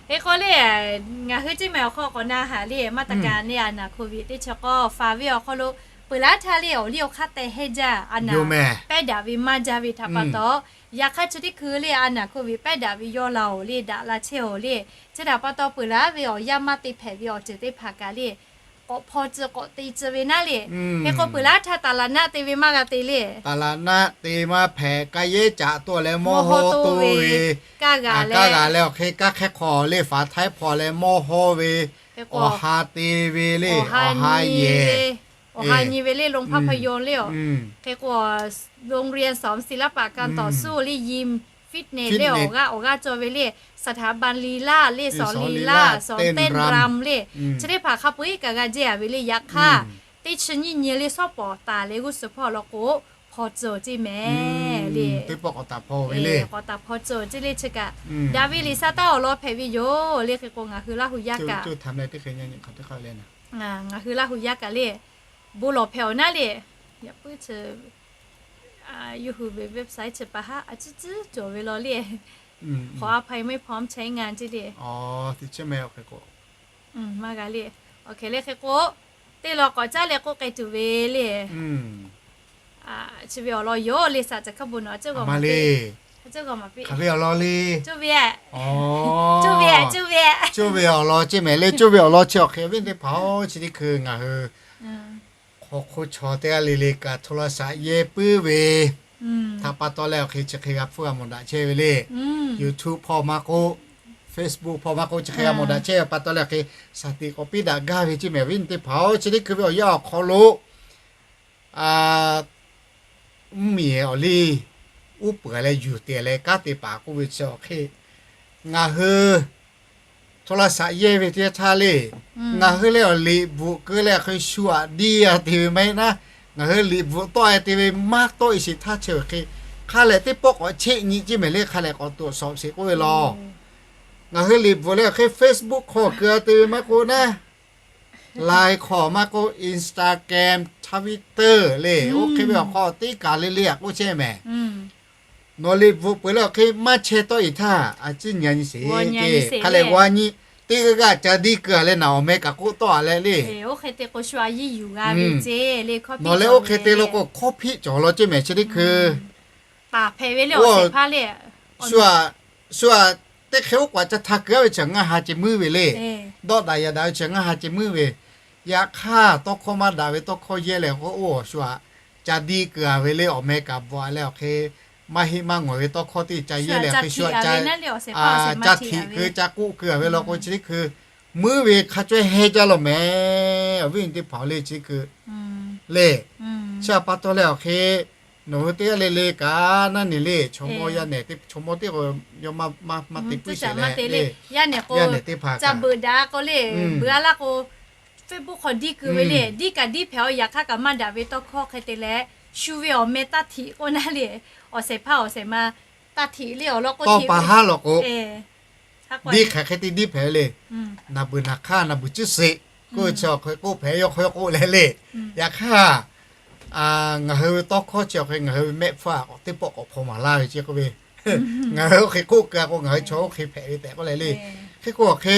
Hk'e k'o le, ngaˬ hui ce mehˍ awˬ hk'aw k'awꞈ na haꞈ le, maˇ taˍ kaꞈ ne a naˍ โควิด teˇ chi k'o faˍ ve awˬ hk'aw lo peuˬ laˉ htaˇ le awˬ liˇ awˬ hk'aˇ teh hehnˇ jaˇ a naˍ pehˉ daꞈ ve maˇ jaˇ ve htaꞈ pa taw, yaꞈ hk'aˇ chi teˇ hkui le a naˍ โควิด pehˉ daꞈ ve yawˇ la oˬ le, daꞈ la chehˇ oˬ le. Chi htaꞈ pa taw peuˬ laˉ ve awˬ yanˇ maˇ te hpehꞈ ve awˬ ceuˬ teˇ hpaˍ kaꞈ le k'awꞈ hpaw tcuh k'awꞈ te tcuh ve naˉ le. Hk'e k'o peuˬ laˉ htaˇ taˍ laˍ naˆ te ve maˇ g'a te le. Taˍ laˍ naˆ te maˇ hpehꞈ, kaˇ yehˉ caꞈ toˆ leh mawˇ haw toˆ ve, kaˇ g'a leh awˬ hk'e kaˇ hk'ehˇ hk'aw le faˍ htaiˉ hpaw leh mawˇ haw ve, awˬ ha te ve le, awˬ ha yehˬ, awˬ ha nyi ve le, โรงภาพยนตร์ le a. Hk'e k'o โรงเรียนสอนศิลปะการต่อสู้ le, gym, fitness le awˬ g'aˇ awˬ g'aˇ cawˬ ve le, สถาบันลีลา le, สอนลีลา สอนเต้นรำ le, chi teˇ hpaˍ hk'a peu-eˬ kaꞈ g'a jehˇ a ve le. Yaꞈ hk'aˇ teˇ chi nyiˇ nyi le shawˉ pawˍ taˍ leh g'uˇ suhˍ hpawˇ law k'o hpaw tcuh ce mehˍ le. Teˇ pawˆ k'awꞈ taˍ hpaw ve le, k'awꞈ taˍ hpaw tcuh ce le. Chi kaꞈ daꞈ ve liꞈ sa taˇ awˬ lawn hpehꞈ ve yoˬ le. Hk'e k'o ngaˬ hui Laˇ hu yaˇ kaꞈ, ngaˬ hui Laˇ hu yaˇ kaꞈ le bon lawˬ hpehꞈ awˬ naˉ le. Yaꞈ puiˉ chi yawˇ hui ve website chi pa haˉ a ciˉ ciˉ cawˬ ve law le. Hk'awꞈ a hpaw e meuˇ hpaw mehˆ chehˇ ngaˬ ce le. Maˇ g'a le. Awˬ hk'e le hk'e k'o, teˇ law k'awꞈ caˉ leh k'oˆ k'ai tuˬ ve le. Chi ve awˬ lawn yoˬ le, saˍ caˬ hkaˇ bon nawˬ a ceuˇ g'a ma le. Hk'aˬ ve awˬ lawn le. Coˇ ve, coˇ ve, coˇ ve, coˇ ve awˬ lawn ce mehˍ le. Coˇ ve awˬ lawn chi awˬ hk'e viˉ teˇ hpaˍ-oˬ, chi teˇ hkui ngaˬ hui hk'aw hk'oˆ chaw teˇ g'aˇ le le kaꞈ โทรศัพท์ yehˇ puiˉ ve htaꞈ pa taw leh awˬ hk'e chi hk'e g'a hpfuhˇ g'a mawˬ daꞈ chehˇ ve le. YouTube hpawˇ maˇ k'oˆ, Facebook hpawˇ maˇ k'oˆ, chi hk'e g'a mawˬ daꞈ chehˇ ve pa taw leh awˬ hk'e shaˍ tiꞈ k'awꞈ piˇ daꞈ gaˇ ve ce mehˍ viˉ teˇ hpaˍ-oˬ, chi teˇ hkui ve awˬ yanˇ awˬ hk'aw lo mvuhˇmiˬ awˬ liˇ uˉ peunˍ leh yuˬ te leh kanˉ te paˍ k'oˆ ve chi awˬ hk'e ngaˬ hui โทรศัพท์ yehˇ ve teˇ htaˇ le, ngaˬ hui leh awˬ liꞈ bvuhꞈ keu leh awˬ hk'e shu aꞈ diˇ a te ve maˇ heˆ naˉ, ngaˬ hui liꞈ bvuhꞈ tawˆ e te ve maˇ tawˆ e sheˍ htaˇ chi awˬ hk'e hk'a lehˬ teˇ pawˆ k'awꞈ cheˆ nyi ce mehˍ le, hk'a lehˬ k'awꞈ ตรวจสอบ sheˍ k'oˆ ve law. Ngaˬ hui liꞈ bvuhꞈ leh awˬ hk'e Facebook hk'aw keu a te ve maˇ k'oˆ naˉ, Line hk'aw maˇ k'oˆ, Instagram, Twitter le, oˇ hk'e ve awˬ hk'aw teˇ kaˬ le le a k'oˆ chehˇ mehˍ. Nawˬ liꞈ bvuhꞈ peuˬ leh awˬ hk'e maˇ chehˇ tawˆ e htaˇ a ciˉ nyi a nyi sheˍ. Hk'a lehˬ g'a nyi, teˇ g'aˇ g'aˇ ca diˇ keu a leh naˬ awˬ meh kaꞈ k'oˆ tawˆ a leh le. Nawˬ leh oˇ hk'e te law k'o hkawˇ hpiˆ cawˬ law ce mehˍ chi teˇ hkui hpehꞈ ve le awˬ shehˍ hpaˇ le. Shu aꞈ, shu aꞈ, teˇ hk'e oˉ k'oˍ ca htaˇ keu aˉ ve chi ngaˇ ha ceh muiˉ ve le. Dawˆ daꞈ yaꞈ daꞈ ve chi ngaˇ ha ceh muiˉ ve. Yaꞈ hk'aˇ tawˇ hkawˇ maˇ daꞈ ve tawˇ hkawˇ yehˇ leh k'o, oˇ shu aꞈ ca diˇ keu a ve le, awˬ meh kaꞈ bvuhꞈ a leh awˬ hk'e maˇ heˆ maˇ ngawˬ ve tawˇ hkawˇ teˇ ca yehˇ leh awˬ hk'e shu aꞈ ca, ca htiꞈ keu ca k'oˆ keu a ve law k'o, chi teˇ hkui muiˉ ve hk'a cawehˇ heh jaˇ law mehˍ. Awˬ viˉ awˬ nyi teˇ hpaˍ le chi teˇ hkui le. Chi aꞈ pa taw leh awˬ hk'e nawˬ hui teˇ g'aˇ le le kaꞈ naˉ neˬ le, chaw mawˇ yaˇ nehˬ teˇ, chaw mawˇ teˇ k'o yawˇ maˇ te puiˉ sheˍ leh le, yaˇ nehˬ teˇ hpaˍ kaꞈ beuꞈ daꞈ k'o le, beuꞈ a laˇ k'o Facebook hk'aw diˇ keu ve le, diˇ kaꞈ diˇ hpehꞈ a, yaꞈ hk'aˇ kaꞈ maˇ daꞈ ve tawˇ hkawˇ hk'e te leh, shu ve awˬ meh taˇ htiꞈ k'oˆ naˉ le, awˬ shehˍ hpaˇ awˬ shehˍ ma taˇ htiꞈ le awˬ lawn k'o, tawˇ pa haˉ law k'o, diˇ hk'aˬ hk'e te diˇ hpehꞈ le. Naˬ beuˬ naˬ hk'aˇ naˬ beuˬ ciˇ sheˍ k'oˆ ve chi awˬ hk'e k'oˆ hpehꞈ, yawˇ hk'aw yawˇ k'oˆ leh le. Yaꞈ hk'aˇ ngaˬ hui ve tawˇ hkawˇ chi awˬ hk'e ngaˬ hui ve mehˆ hpfuhˇ k'awꞈ teˇ pawˆ k'awꞈ hpaw maˍ laˇ ve chi k'oˆ ve, ngaˬ hui oˇ hk'e k'oˆ keu a k'o ngaˬ hui chaw oˇ hk'e hpehꞈ ve tehꞈ k'oˆ leh le. Hk'e k'o awˬ hk'e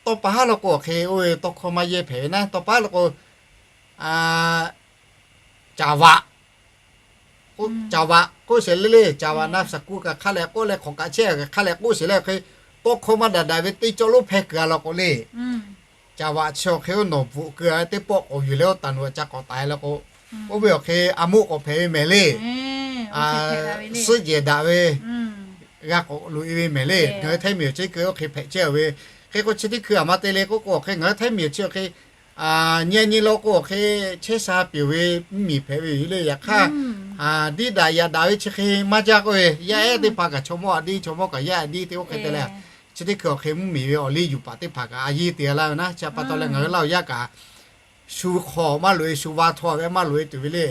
tawˇ pa haˉ law k'o awˬ hk'e oˇ ve tawˇ hkawˇ maˇ yehˇ hpehꞈ ve naˉ, tawˇ pa haˉ law k'o, caˍ vaꞈ, caˍ vaꞈ k'oˆ sheˍ le le, caˍ vaꞈ na shaˍ ku kaꞈ hk'a leh k'oˆ leh hk'awꞈ kaꞈ chehˇ kaꞈ hk'a leh k'oˆ sheˍ leh awˬ hk'e, tawˇ hkawˇ maˇ daꞈ daꞈ ve teˇ cawˇ lonˉ hpehˇ keu a law k'o le. Caˍ vaꞈ chi awˬ hk'e oˇ nawˬ bvuhꞈ keu a teˇ pawˆ k'awꞈ yuˬ leh oˇ taˍ nuˬ a ca k'awꞈ taiˍ law k'o, oˇ ve awˬ hk'e a moˆ k'awꞈ hpehꞈ ve mehˍ le. Suhˉ jehˬ daꞈ ve g'a k'awꞈ loꞈ e ve mehˍ le. Ngaˬ hui Htaiˇ miˬ awˬ chi teˇ hkui oˇ hk'e hpehꞈ chehˇ ve. Hk'e k'o chi teˇ hkui aˬ ma te le k'oˆ k'o awˬ hk'e ngaˬ hui Htaiˇ miˬ awˬ chi awˬ hk'e nyi nyi law k'o awˬ hk'e chehˇ sha peuˬ ve mvuhˇmiˬ hpehꞈ ve yoˬ le. Yaꞈ hk'aˇ diˇ daꞈ yaꞈ daꞈ ve chi hk'e maˇ jaˇ k'oˆ ve, yaˇ ehˉ teˇ hpaˍ kaꞈ chaw mawˇ aꞈ diˇ, chaw mawˇ kaꞈ yaˇ aꞈ diˇ te oˇ hk'e te leh, chi teˇ hkui awˬ hk'e mvuhˇmiˬ ve awˬ liˇ yuˬ paˍ teˇ hpaˍ kaꞈ a yeˇ te laˇ ve naˉ. Chi pa taw leh ngaˬ hui Laˇ huˍ yaˇ kaꞈ shu hk'aw maˇ loꞈ e, shu va htaw ve maˇ loꞈ e tuˬ ve le.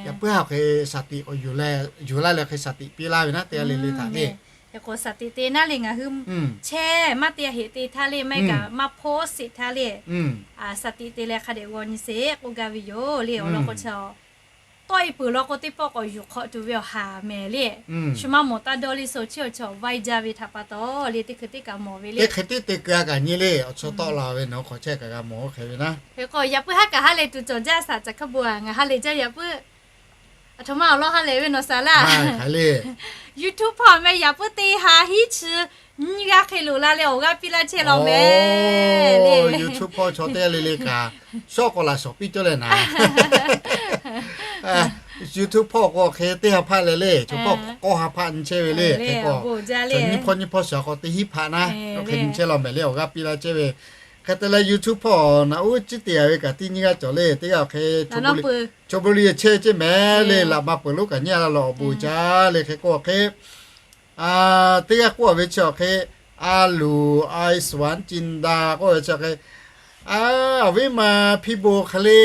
Yaꞈ puiˉ ha hk'e shaˍ tiꞈ k'awꞈ yuˬ laˇ leh hk'e shaˍ tiꞈ piˇ laˇ ve naˉ, teˇ g'aˇ le le htaꞈ le. K'o shaˍ tiꞈ te naˉ le ngaˬ hui chehˇ maˇ te heˆ te htaˇ le, maˇ heˆ kaꞈ maˇ hpoˇ sheˍ htaˇ le, shaˍ tiꞈ te leh hk'a dehꞈ g'aw nyi sheˍ k'oˆ gaˇ ve yoˬ le. Awˬ lawn k'o chi tawˆ e peuˬ law k'o teˇ pawˆ k'awꞈ yuˬ hk'awꞈ tuˬ ve awˬ haˍ mehˍ le. Shu maˇ mawˬ taˇ dawˇ le, sho chiˇ awˬ chawˬ vaiˇ jaˇ ve htaꞈ pa taw le, teˇ hkui teˇ kaꞈ mawˬ ve le. Teˇ hkui teˇ te keu a kaꞈ nyi le, awˬ chawˇ tawˆ la ve nawˬ hui hk'awꞈ chehˇ kaꞈ g'a mawˬ oˇ hk'e ve naˉ. Hk'e k'o yaꞈ puiˉ haˉ kaꞈ ha lehˬ tuˬ cawˬ jaˇ shaˍ caˬ hk'a bon a, ngaˬ ha lehˬ jaˇ yaꞈ puiˉ. Aˬ htoꞈ ma awˬ lawn ha lehˬ ve nawˬ shaˍ laˇ. YouTube hpawˇ meh yaꞈ puiˉ teˇ ha hiˉ chi nyiˇ g'aˇ hk'e loꞈ la leh awˬ g'aˇ piˇ laˇ chehˇ law mehˍ le. YouTube hpawˇ chaw teˇ g'aˇ le le kaꞈ shawˉ k'awꞈ laꞈ shawˍ piˇ cawˇ leh naˍ. YouTube hpawˇ k'o hk'e teˇ ha hpaˆ leh le, chaw hpawˇ k'awˇ ha hpaˆ nyi chehˇ ve le. Hk'e k'o nyiˇ hpawˇ nyiˇ hpawˇ shaˍ k'o teˇ hiˉ hpaˆ naˉ, hk'e nyi chehˇ law mehˍ le, awˬ g'aˇ piˇ laˇ chehˇ ve. Hk'e te leh YouTube hpawˇ naꞈ uˉ ciˉ te a ve kaꞈ teˇ nyiˇ g'aˇ cawˬ le, teˇ g'aˇ awˬ hk'e chaw bon liˇ chehˇ cehˇ mehˍ le, laꞈ ma peuˬ lonˉ kaꞈ nyi a la lawˬ awˬ bon jaˇ le. Hk'e k'o awˬ hk'e teˇ g'aˇ k'oˆ a ve chi awˬ hk'e, a luˬ a suˍ a ciˇ daꞈ k'oˆ ve chi awˬ hk'e, awˬ viˉ ma hpiˇ bon hk'e le,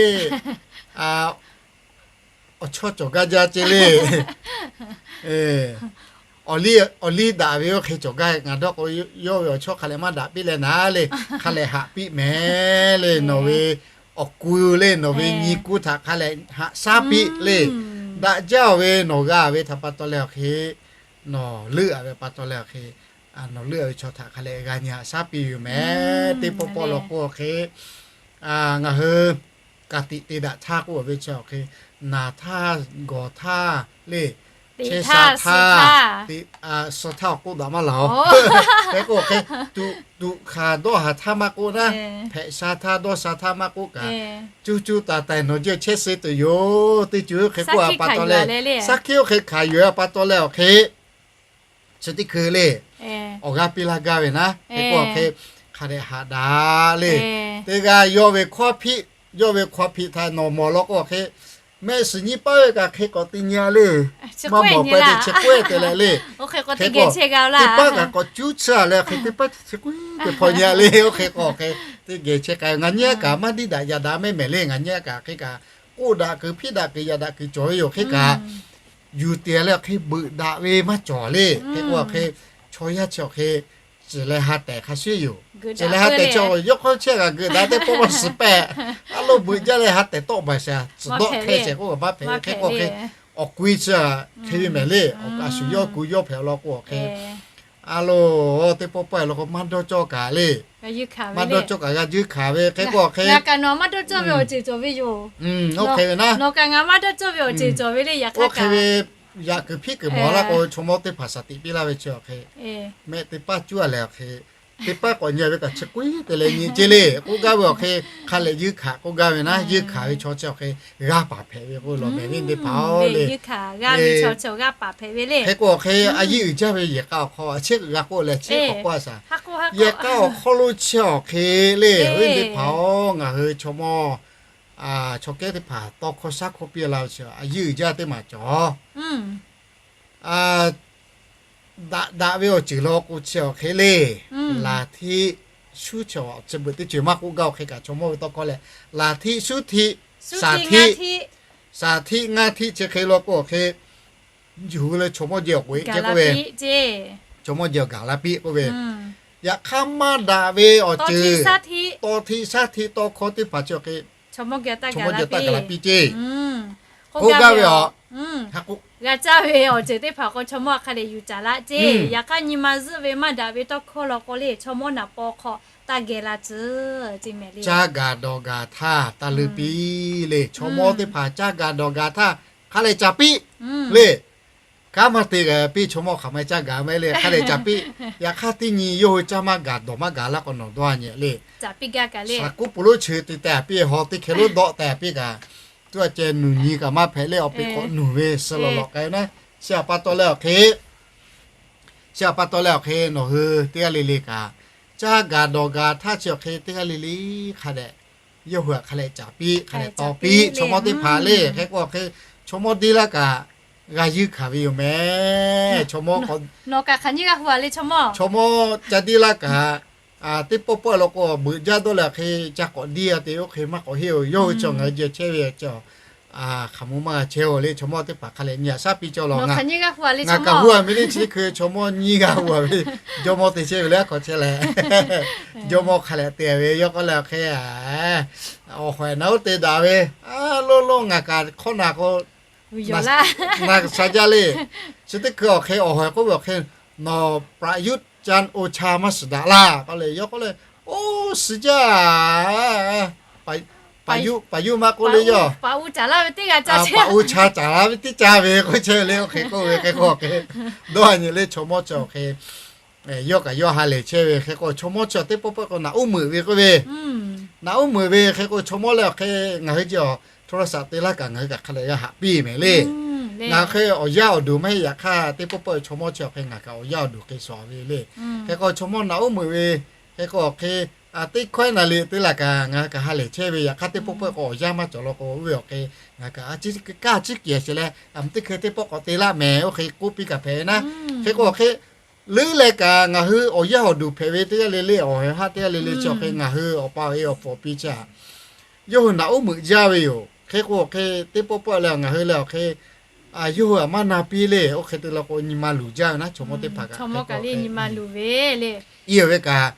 awˬ chawˇ cawˬ gaˇ jaˇ ceh le. Awˬ liˇ daꞈ ve oˇ hk'e cawˬ gaˇ, ngaˬ dawˇ k'o yawˇ ve awˬ chawˇ hk'a leh maˇ daꞈ piˇ leh naˉ le, hk'a leh haꞈ piˇ mehˍ le. Nawˬ ve awˬ ku le, nawˬ ve nyi kuˇ htaꞈ hk'a leh haꞈ shaˉ piˇ le. Daꞈ jaˇ ve nawˬ g'a ve htaꞈ pa taw leh awˬ hk'e, nawˬ leuˆ a ve pa taw leh awˬ hk'e, nawˬ leuˆ a ve chaw htaꞈ hk'a leh g'a nyi haꞈ shaˉ piˇ ve yoˬ mehˍ. Teˇ pawˆ pawˆ law k'o awˬ hk'e ngaˬ hui ka tiꞈ te daꞈ htaˇ k'oˆ ve chi awˬ hk'e, naˍ htaˇ, gawˬ htaˇ le, chehˇ sha htaˇ, suh htaˇ awˬ k'oˆ daꞈ maˇ laˬ oˬ. Hk'e k'o awˬ hk'e, tuꞈ tuꞈ hkanˍ dawˇ haˍ htaˇ maˇ k'oˆ naˉ, hpehꞈ sha htaˇ dawˇ sha htaˇ maˇ k'oˆ kaꞈ, cuˇ cuˇ taiˍ taiˍ nawˬ jehˇ chehˇ suh tuˬ yoˬ. Teˇ ceuˬ oˇ hk'e k'oˆ a pa taw leh, shaˉ hkiˆ oˇ hk'e hkanˍ yuˬ a pa taw leh awˬ hk'e chi teˇ hkui le, awˬ g'aˇ piˇ laˇ gaˇ ve naˉ. Hk'e k'o awˬ hk'e hk'a dehꞈ haꞈ daꞈ le. Teˇ g'aˇ yawˇ ve hkawˇ hpiˆ, yawˇ ve hkawˇ hpiˆ htaꞈ nawˬ mawˬ law k'o awˬ hk'e, mehˆ shiˍ nyiˇ paˉ ve kaꞈ hk'e k'awꞈ te nyi a le. Maˇ mawˬ pawehˇ te chi k'oˆ te leh le. Hk'e k'o teˇ paˉ kaꞈ k'awꞈ cuˉ tsuhˇ a leh hk'e teˇ paˉ chi k'oˆ te hpaw nyi a le. Oˇ hk'e k'o hk'e teˇ geh chehˇ k'ai. Ngaˬ nyi a kaꞈ maˇ diˇ daꞈ yaꞈ daꞈ mehˆ mehˍ le. Ngaˬ nyi a kaꞈ hk'e kaꞈ k'oˆ daꞈ kuiˬ hpiˇ daꞈ kuiˬ yaꞈ daꞈ kuiˬ cawˬ ve yoˬ. Hk'e kaꞈ yuˬ te leh awˬ hk'e beuꞈ daꞈ ve maˇ cawˬ le. Hk'e k'o awˬ hk'e chaw yaˇ chi awˬ hk'e ciˬ leh ha tehˬ hk'a shuˍ yoˬ. Ciˬ leh ha tehˬ chi yawˇ hk'aw chehˇ kaꞈ geuꞈ daꞈ teˇ pawˆ maˇ suhˍ pehˇ. A lo beuꞈ jaˇ leh ha tehˬ tawˆ baˬ shaˍ, tcuhˍ dawˆ hk'e shehˍ k'oˆ kaꞈ maˇ hpehꞈ. Hk'e k'o hk'e awˬ k'ui chi hk'e ve mehˍ le. Awˬ kaꞈ shuˍ yawˇ ku yawˇ hpehꞈ law k'o awˬ hk'e, a lo teˇ pawˆ pawehˇ law k'o maˇ dawˇ cawˇ kaꞈ le. Maˇ dawˇ cawˇ kaꞈ g'a juˇ hkanˍ ve. Hk'e k'o hk'e, oˇ hk'e ve naˉ, oˇ hk'e ve yaꞈ kuiˬ hpiˉ kuiˬ mawˬ laˇ k'o, chaw mawˇ teˇ hpaˍ shaˍ tiꞈ piˇ laˇ ve chi awˬ hk'e, mehˆ teˇ paˉ cuˉ a leh awˬ hk'e, teˇ paˉ k'awꞈ nyi ve kaꞈ chi k'oˆ e te leh nyi ceˇ le k'oˆ gaˇ ve awˬ hk'e, hk'a lehˬ yeuˇ hkanˍ k'oˆ gaˇ ve naˉ, yeuˇ hkanˍ ve chaw chi awˬ hk'e g'aˇ paˍ hpehꞈ ve k'oˆ lawˬ mehˍ ve teˇ hpaˍ-oˬ le. Hk'e k'o awˬ hk'e a yiˇ uiˍ jaˇ ve yehˬ k'a awˬ hk'aw a cheˉ g'a k'oˆ leh cheˉ k'awꞈ k'oˆ a shaˍ. Yehˬ k'a awˬ hk'aw lo chi awˬ hk'e le, awˬ viˉ teˇ hpaˍ-oˬ, ngaˬ hui chaw mawˇ chaw kehˉ teˇ hpaˍ tawˇ hkawˇ shaˉ hkawˇ piˇ la ve chi a yiˇ uiˍ jaˇ teˇ maˬ cawˬ. Daꞈ daꞈ ve awˬ ceuˬ law k'o chi awˬ hk'e le, laˬ htiˆ shuˉ chi awˬ chi beuꞈ teˇ ceuˬ maˇ k'oˆ gaˇ awˬ hk'e kaꞈ chaw mawˇ ve tawˇ hkawˇ leh, laˬ htiˆ shuˉ htiˆ, shaˍ htiˆ, shaˍ htiˆ ngaˇ htiˆ chi hk'e law k'o awˬ hk'e, yuˬ leh chaw mawˇ jehˬ awˬ k'oꞈ e ce k'oˆ ve, chaw mawˇ jehˬ awˬ gaˬ la piˇ k'oˆ ve, yaꞈ hk'aˇ maˇ daꞈ ve awˬ ceuˬ, tawˇ htiˆ shaˉ htiˆ tawˇ hkawˇ teˇ hpaˍ chi awˬ hk'e, chaw mawˇ jehˬ taˇ gaˬ la piˇ ceˇ k'oˆ gaˇ ve a. G'a caˇ ve awˬ ceuˬ teˇ hpaˍ k'o chaw mawˇ hk'a leh yuˬ caˍ laˇ ceˇ. Yaꞈ hk'aˇ nyi ma zuhˆ ve maˇ daꞈ ve tawˇ hkawˇ law k'o le, chaw mawˇ naˍ paw hk'aw taˇ geh la tcuh ceˇ mehˍ le. Caˇ gaˬ dawˬ gaˬ htaˇ taˇ leuˇ piˇ le. Chaw mawˇ teˇ hpaˍ caˇ gaˬ dawˬ gaˬ htaˇ hk'a leh caˍ piˇ le. Kanˉ maˇ te g'a piˇ, chaw mawˇ hk'aˬ ma caˇ gaˬ maˇ heˆ le, hk'a leh caˍ piˇ. Yaꞈ hk'aˇ teˇ nyi yawˇ hui caˇ maˇ gaˬ dawˬ maˇ gaˬ laˇ k'o nawˬ dawˇ a nyi le. Shaˍ kuˉ peuˬ lonˉ cheu te teh a piˇ, haw teˇ hkeh lonˉ dawˆ teh a piˇ kaꞈ, tuˇ a ceh nuˬ nyi kaꞈ maˇ hpehꞈ le, awˬ peꞈ k'awꞈ nuˬ ve suh lawˬ lawꞈ k'ai naˉ. Chi a pa taw leh awˬ hk'e, chi a pa taw leh awˬ hk'e nawˬ hui teˇ g'aˇ le le kaꞈ, caˇ gaˬ dawˬ gaˬ htaˇ chi awˬ hk'e teˇ g'aˇ le le hk'a dehꞈ yawˇ hui htaꞈ hk'a leh caˍ piˇ, hk'a leh taw piˇ. Chaw mawˇ teˇ hpaˍ le hk'e k'o awˬ hk'e, chaw mawˇ deˇ laˇ kaꞈ g'a yuˇ hkanˍ ve yoˬ mehˍ. Chaw mawˇ, chaw mawˇ ca deˇ laˇ kaꞈ, teˇ pawˆ pawˆ law k'o beuꞈ jaˇ dawˇ leh awˬ hk'e ca k'awꞈ deˇ a te oˇ hk'e maˇ k'awꞈ heˆ-oˬ. Yawˇ hui chi ngaˬ hui jehˬ chehˇ ve chi hk'aˬ mvuh maˇ g'a chehˇ-oˬ le. Chaw mawˇ teˇ hpaˍ hk'a leh nyi a shaˉ piˇ cawˬ lawˬ. Ngaˬ kaꞈ hu a miˬ le chi hkui chaw mawˇ nyiˇ g'aˇ hu a ve, jawˇmawˇ te chehˇ ve le a hk'aw chehˇ leh, jawˇmawˇ hk'a leh te ve yawˇ k'oˆ leh awˬ hk'e, awˬ hawehˬ naˬ oˇ te daꞈ ve, a loˇ loˇ ngaˬ kaꞈ hkawˇ na k'o, na sha jaˇ le. Chi teˇ hkui awˬ hk'e awˬ hawehˬ k'oˆ ve awˬ hk'e, nawˬ ประยุทธ์ จันทร์โอชา maˇ shiˍ daꞈ laˇ k'oˆ le. Yawˇ k'oˆ le, oˇ shiˍ jaˇ, ประยุทธ์ maˇ k'oˆ le yawˇ, ประยุทธ์ caˍ laˇ ve teˇ g'aˇ caˇ, ประยุทธ์ caˍ laˇ ve teˇ caˇ ve k'oˆ chehˇ ve le. Oˇ hk'e k'oˆ ve hk'e k'o hk'e, dawˇ a nyi le chaw mawˇ chi awˬ hk'e yawˇ kaꞈ yawˇ ha lehˬ chehˇ ve hk'e k'o, chaw mawˇ chi teˇ pawˆ pawˆ k'o naꞈ uˉ meunˍ ve k'oˆ ve, naꞈ uˉ meunˍ ve hk'e k'o chaw mawˇ leh awˬ hk'e ngaˬ hui chi a โทรศัพท์ te laˇ kaꞈ ngaˬ hui kaꞈ hk'a leh g'a haꞈ piˇ mehˍ le. Ngaˬ hk'e awˬ yanˇ awˬ duˬ maˇ heˆ. Yaꞈ hk'aˇ teˇ pawˆ pawˆ chaw mawˇ chi awˬ hk'e ngaˬ kaꞈ awˬ yanˇ awˬ duˬ hk'e sawˍ ve le. Hk'e k'o chaw mawˇ naꞈ uˉ meunˍ ve hk'e k'o awˬ hk'e, teˇ hkawehˉ naˍ liꞈ te laˇ kaꞈ ngaˬ hui kaꞈ ha lehˬ chehˇ ve. Yaꞈ hk'aˇ teˇ pawˆ pawˆ k'o awˬ yanˇ maˇ cawˬ law k'o oˇ ve awˬ hk'e ngaˬ kaꞈ a ciˉ kaˇ ciˉ kehˬ sheˍ leh, a teˇ hkui teˇ pawˆ k'awꞈ te laˇ mehˍ. Oˇ hk'e k'oˆ piˇ kaꞈ hpehꞈ ve naˉ. Hk'e k'o hk'e leuˉ leh kaꞈ ngaˬ hui awˬ yanˇ awˬ duˬ hpehꞈ ve teˇ g'aˇ le le, awˬ hawehˬ haˆ teˇ g'aˇ le le chi awˬ hk'e ngaˬ hui awˬ pa awˬ e awˬ pfuhˍ piˇ chi a, yawˇ hui naꞈ uˉ meunˍ jaˇ ve yoˬ. Hk'e k'o hk'e teˇ pawˆ pawˆ leh ngaˬ hui leh awˬ hk'e yawˇ hui a maˇ na piˇ le. Oˇ hk'e te law k'o nyi ma luˬ jaˇ ve naˉ chaw mawˇ teˇ hpaˍ kaꞈ. Iˉ ve kaꞈ,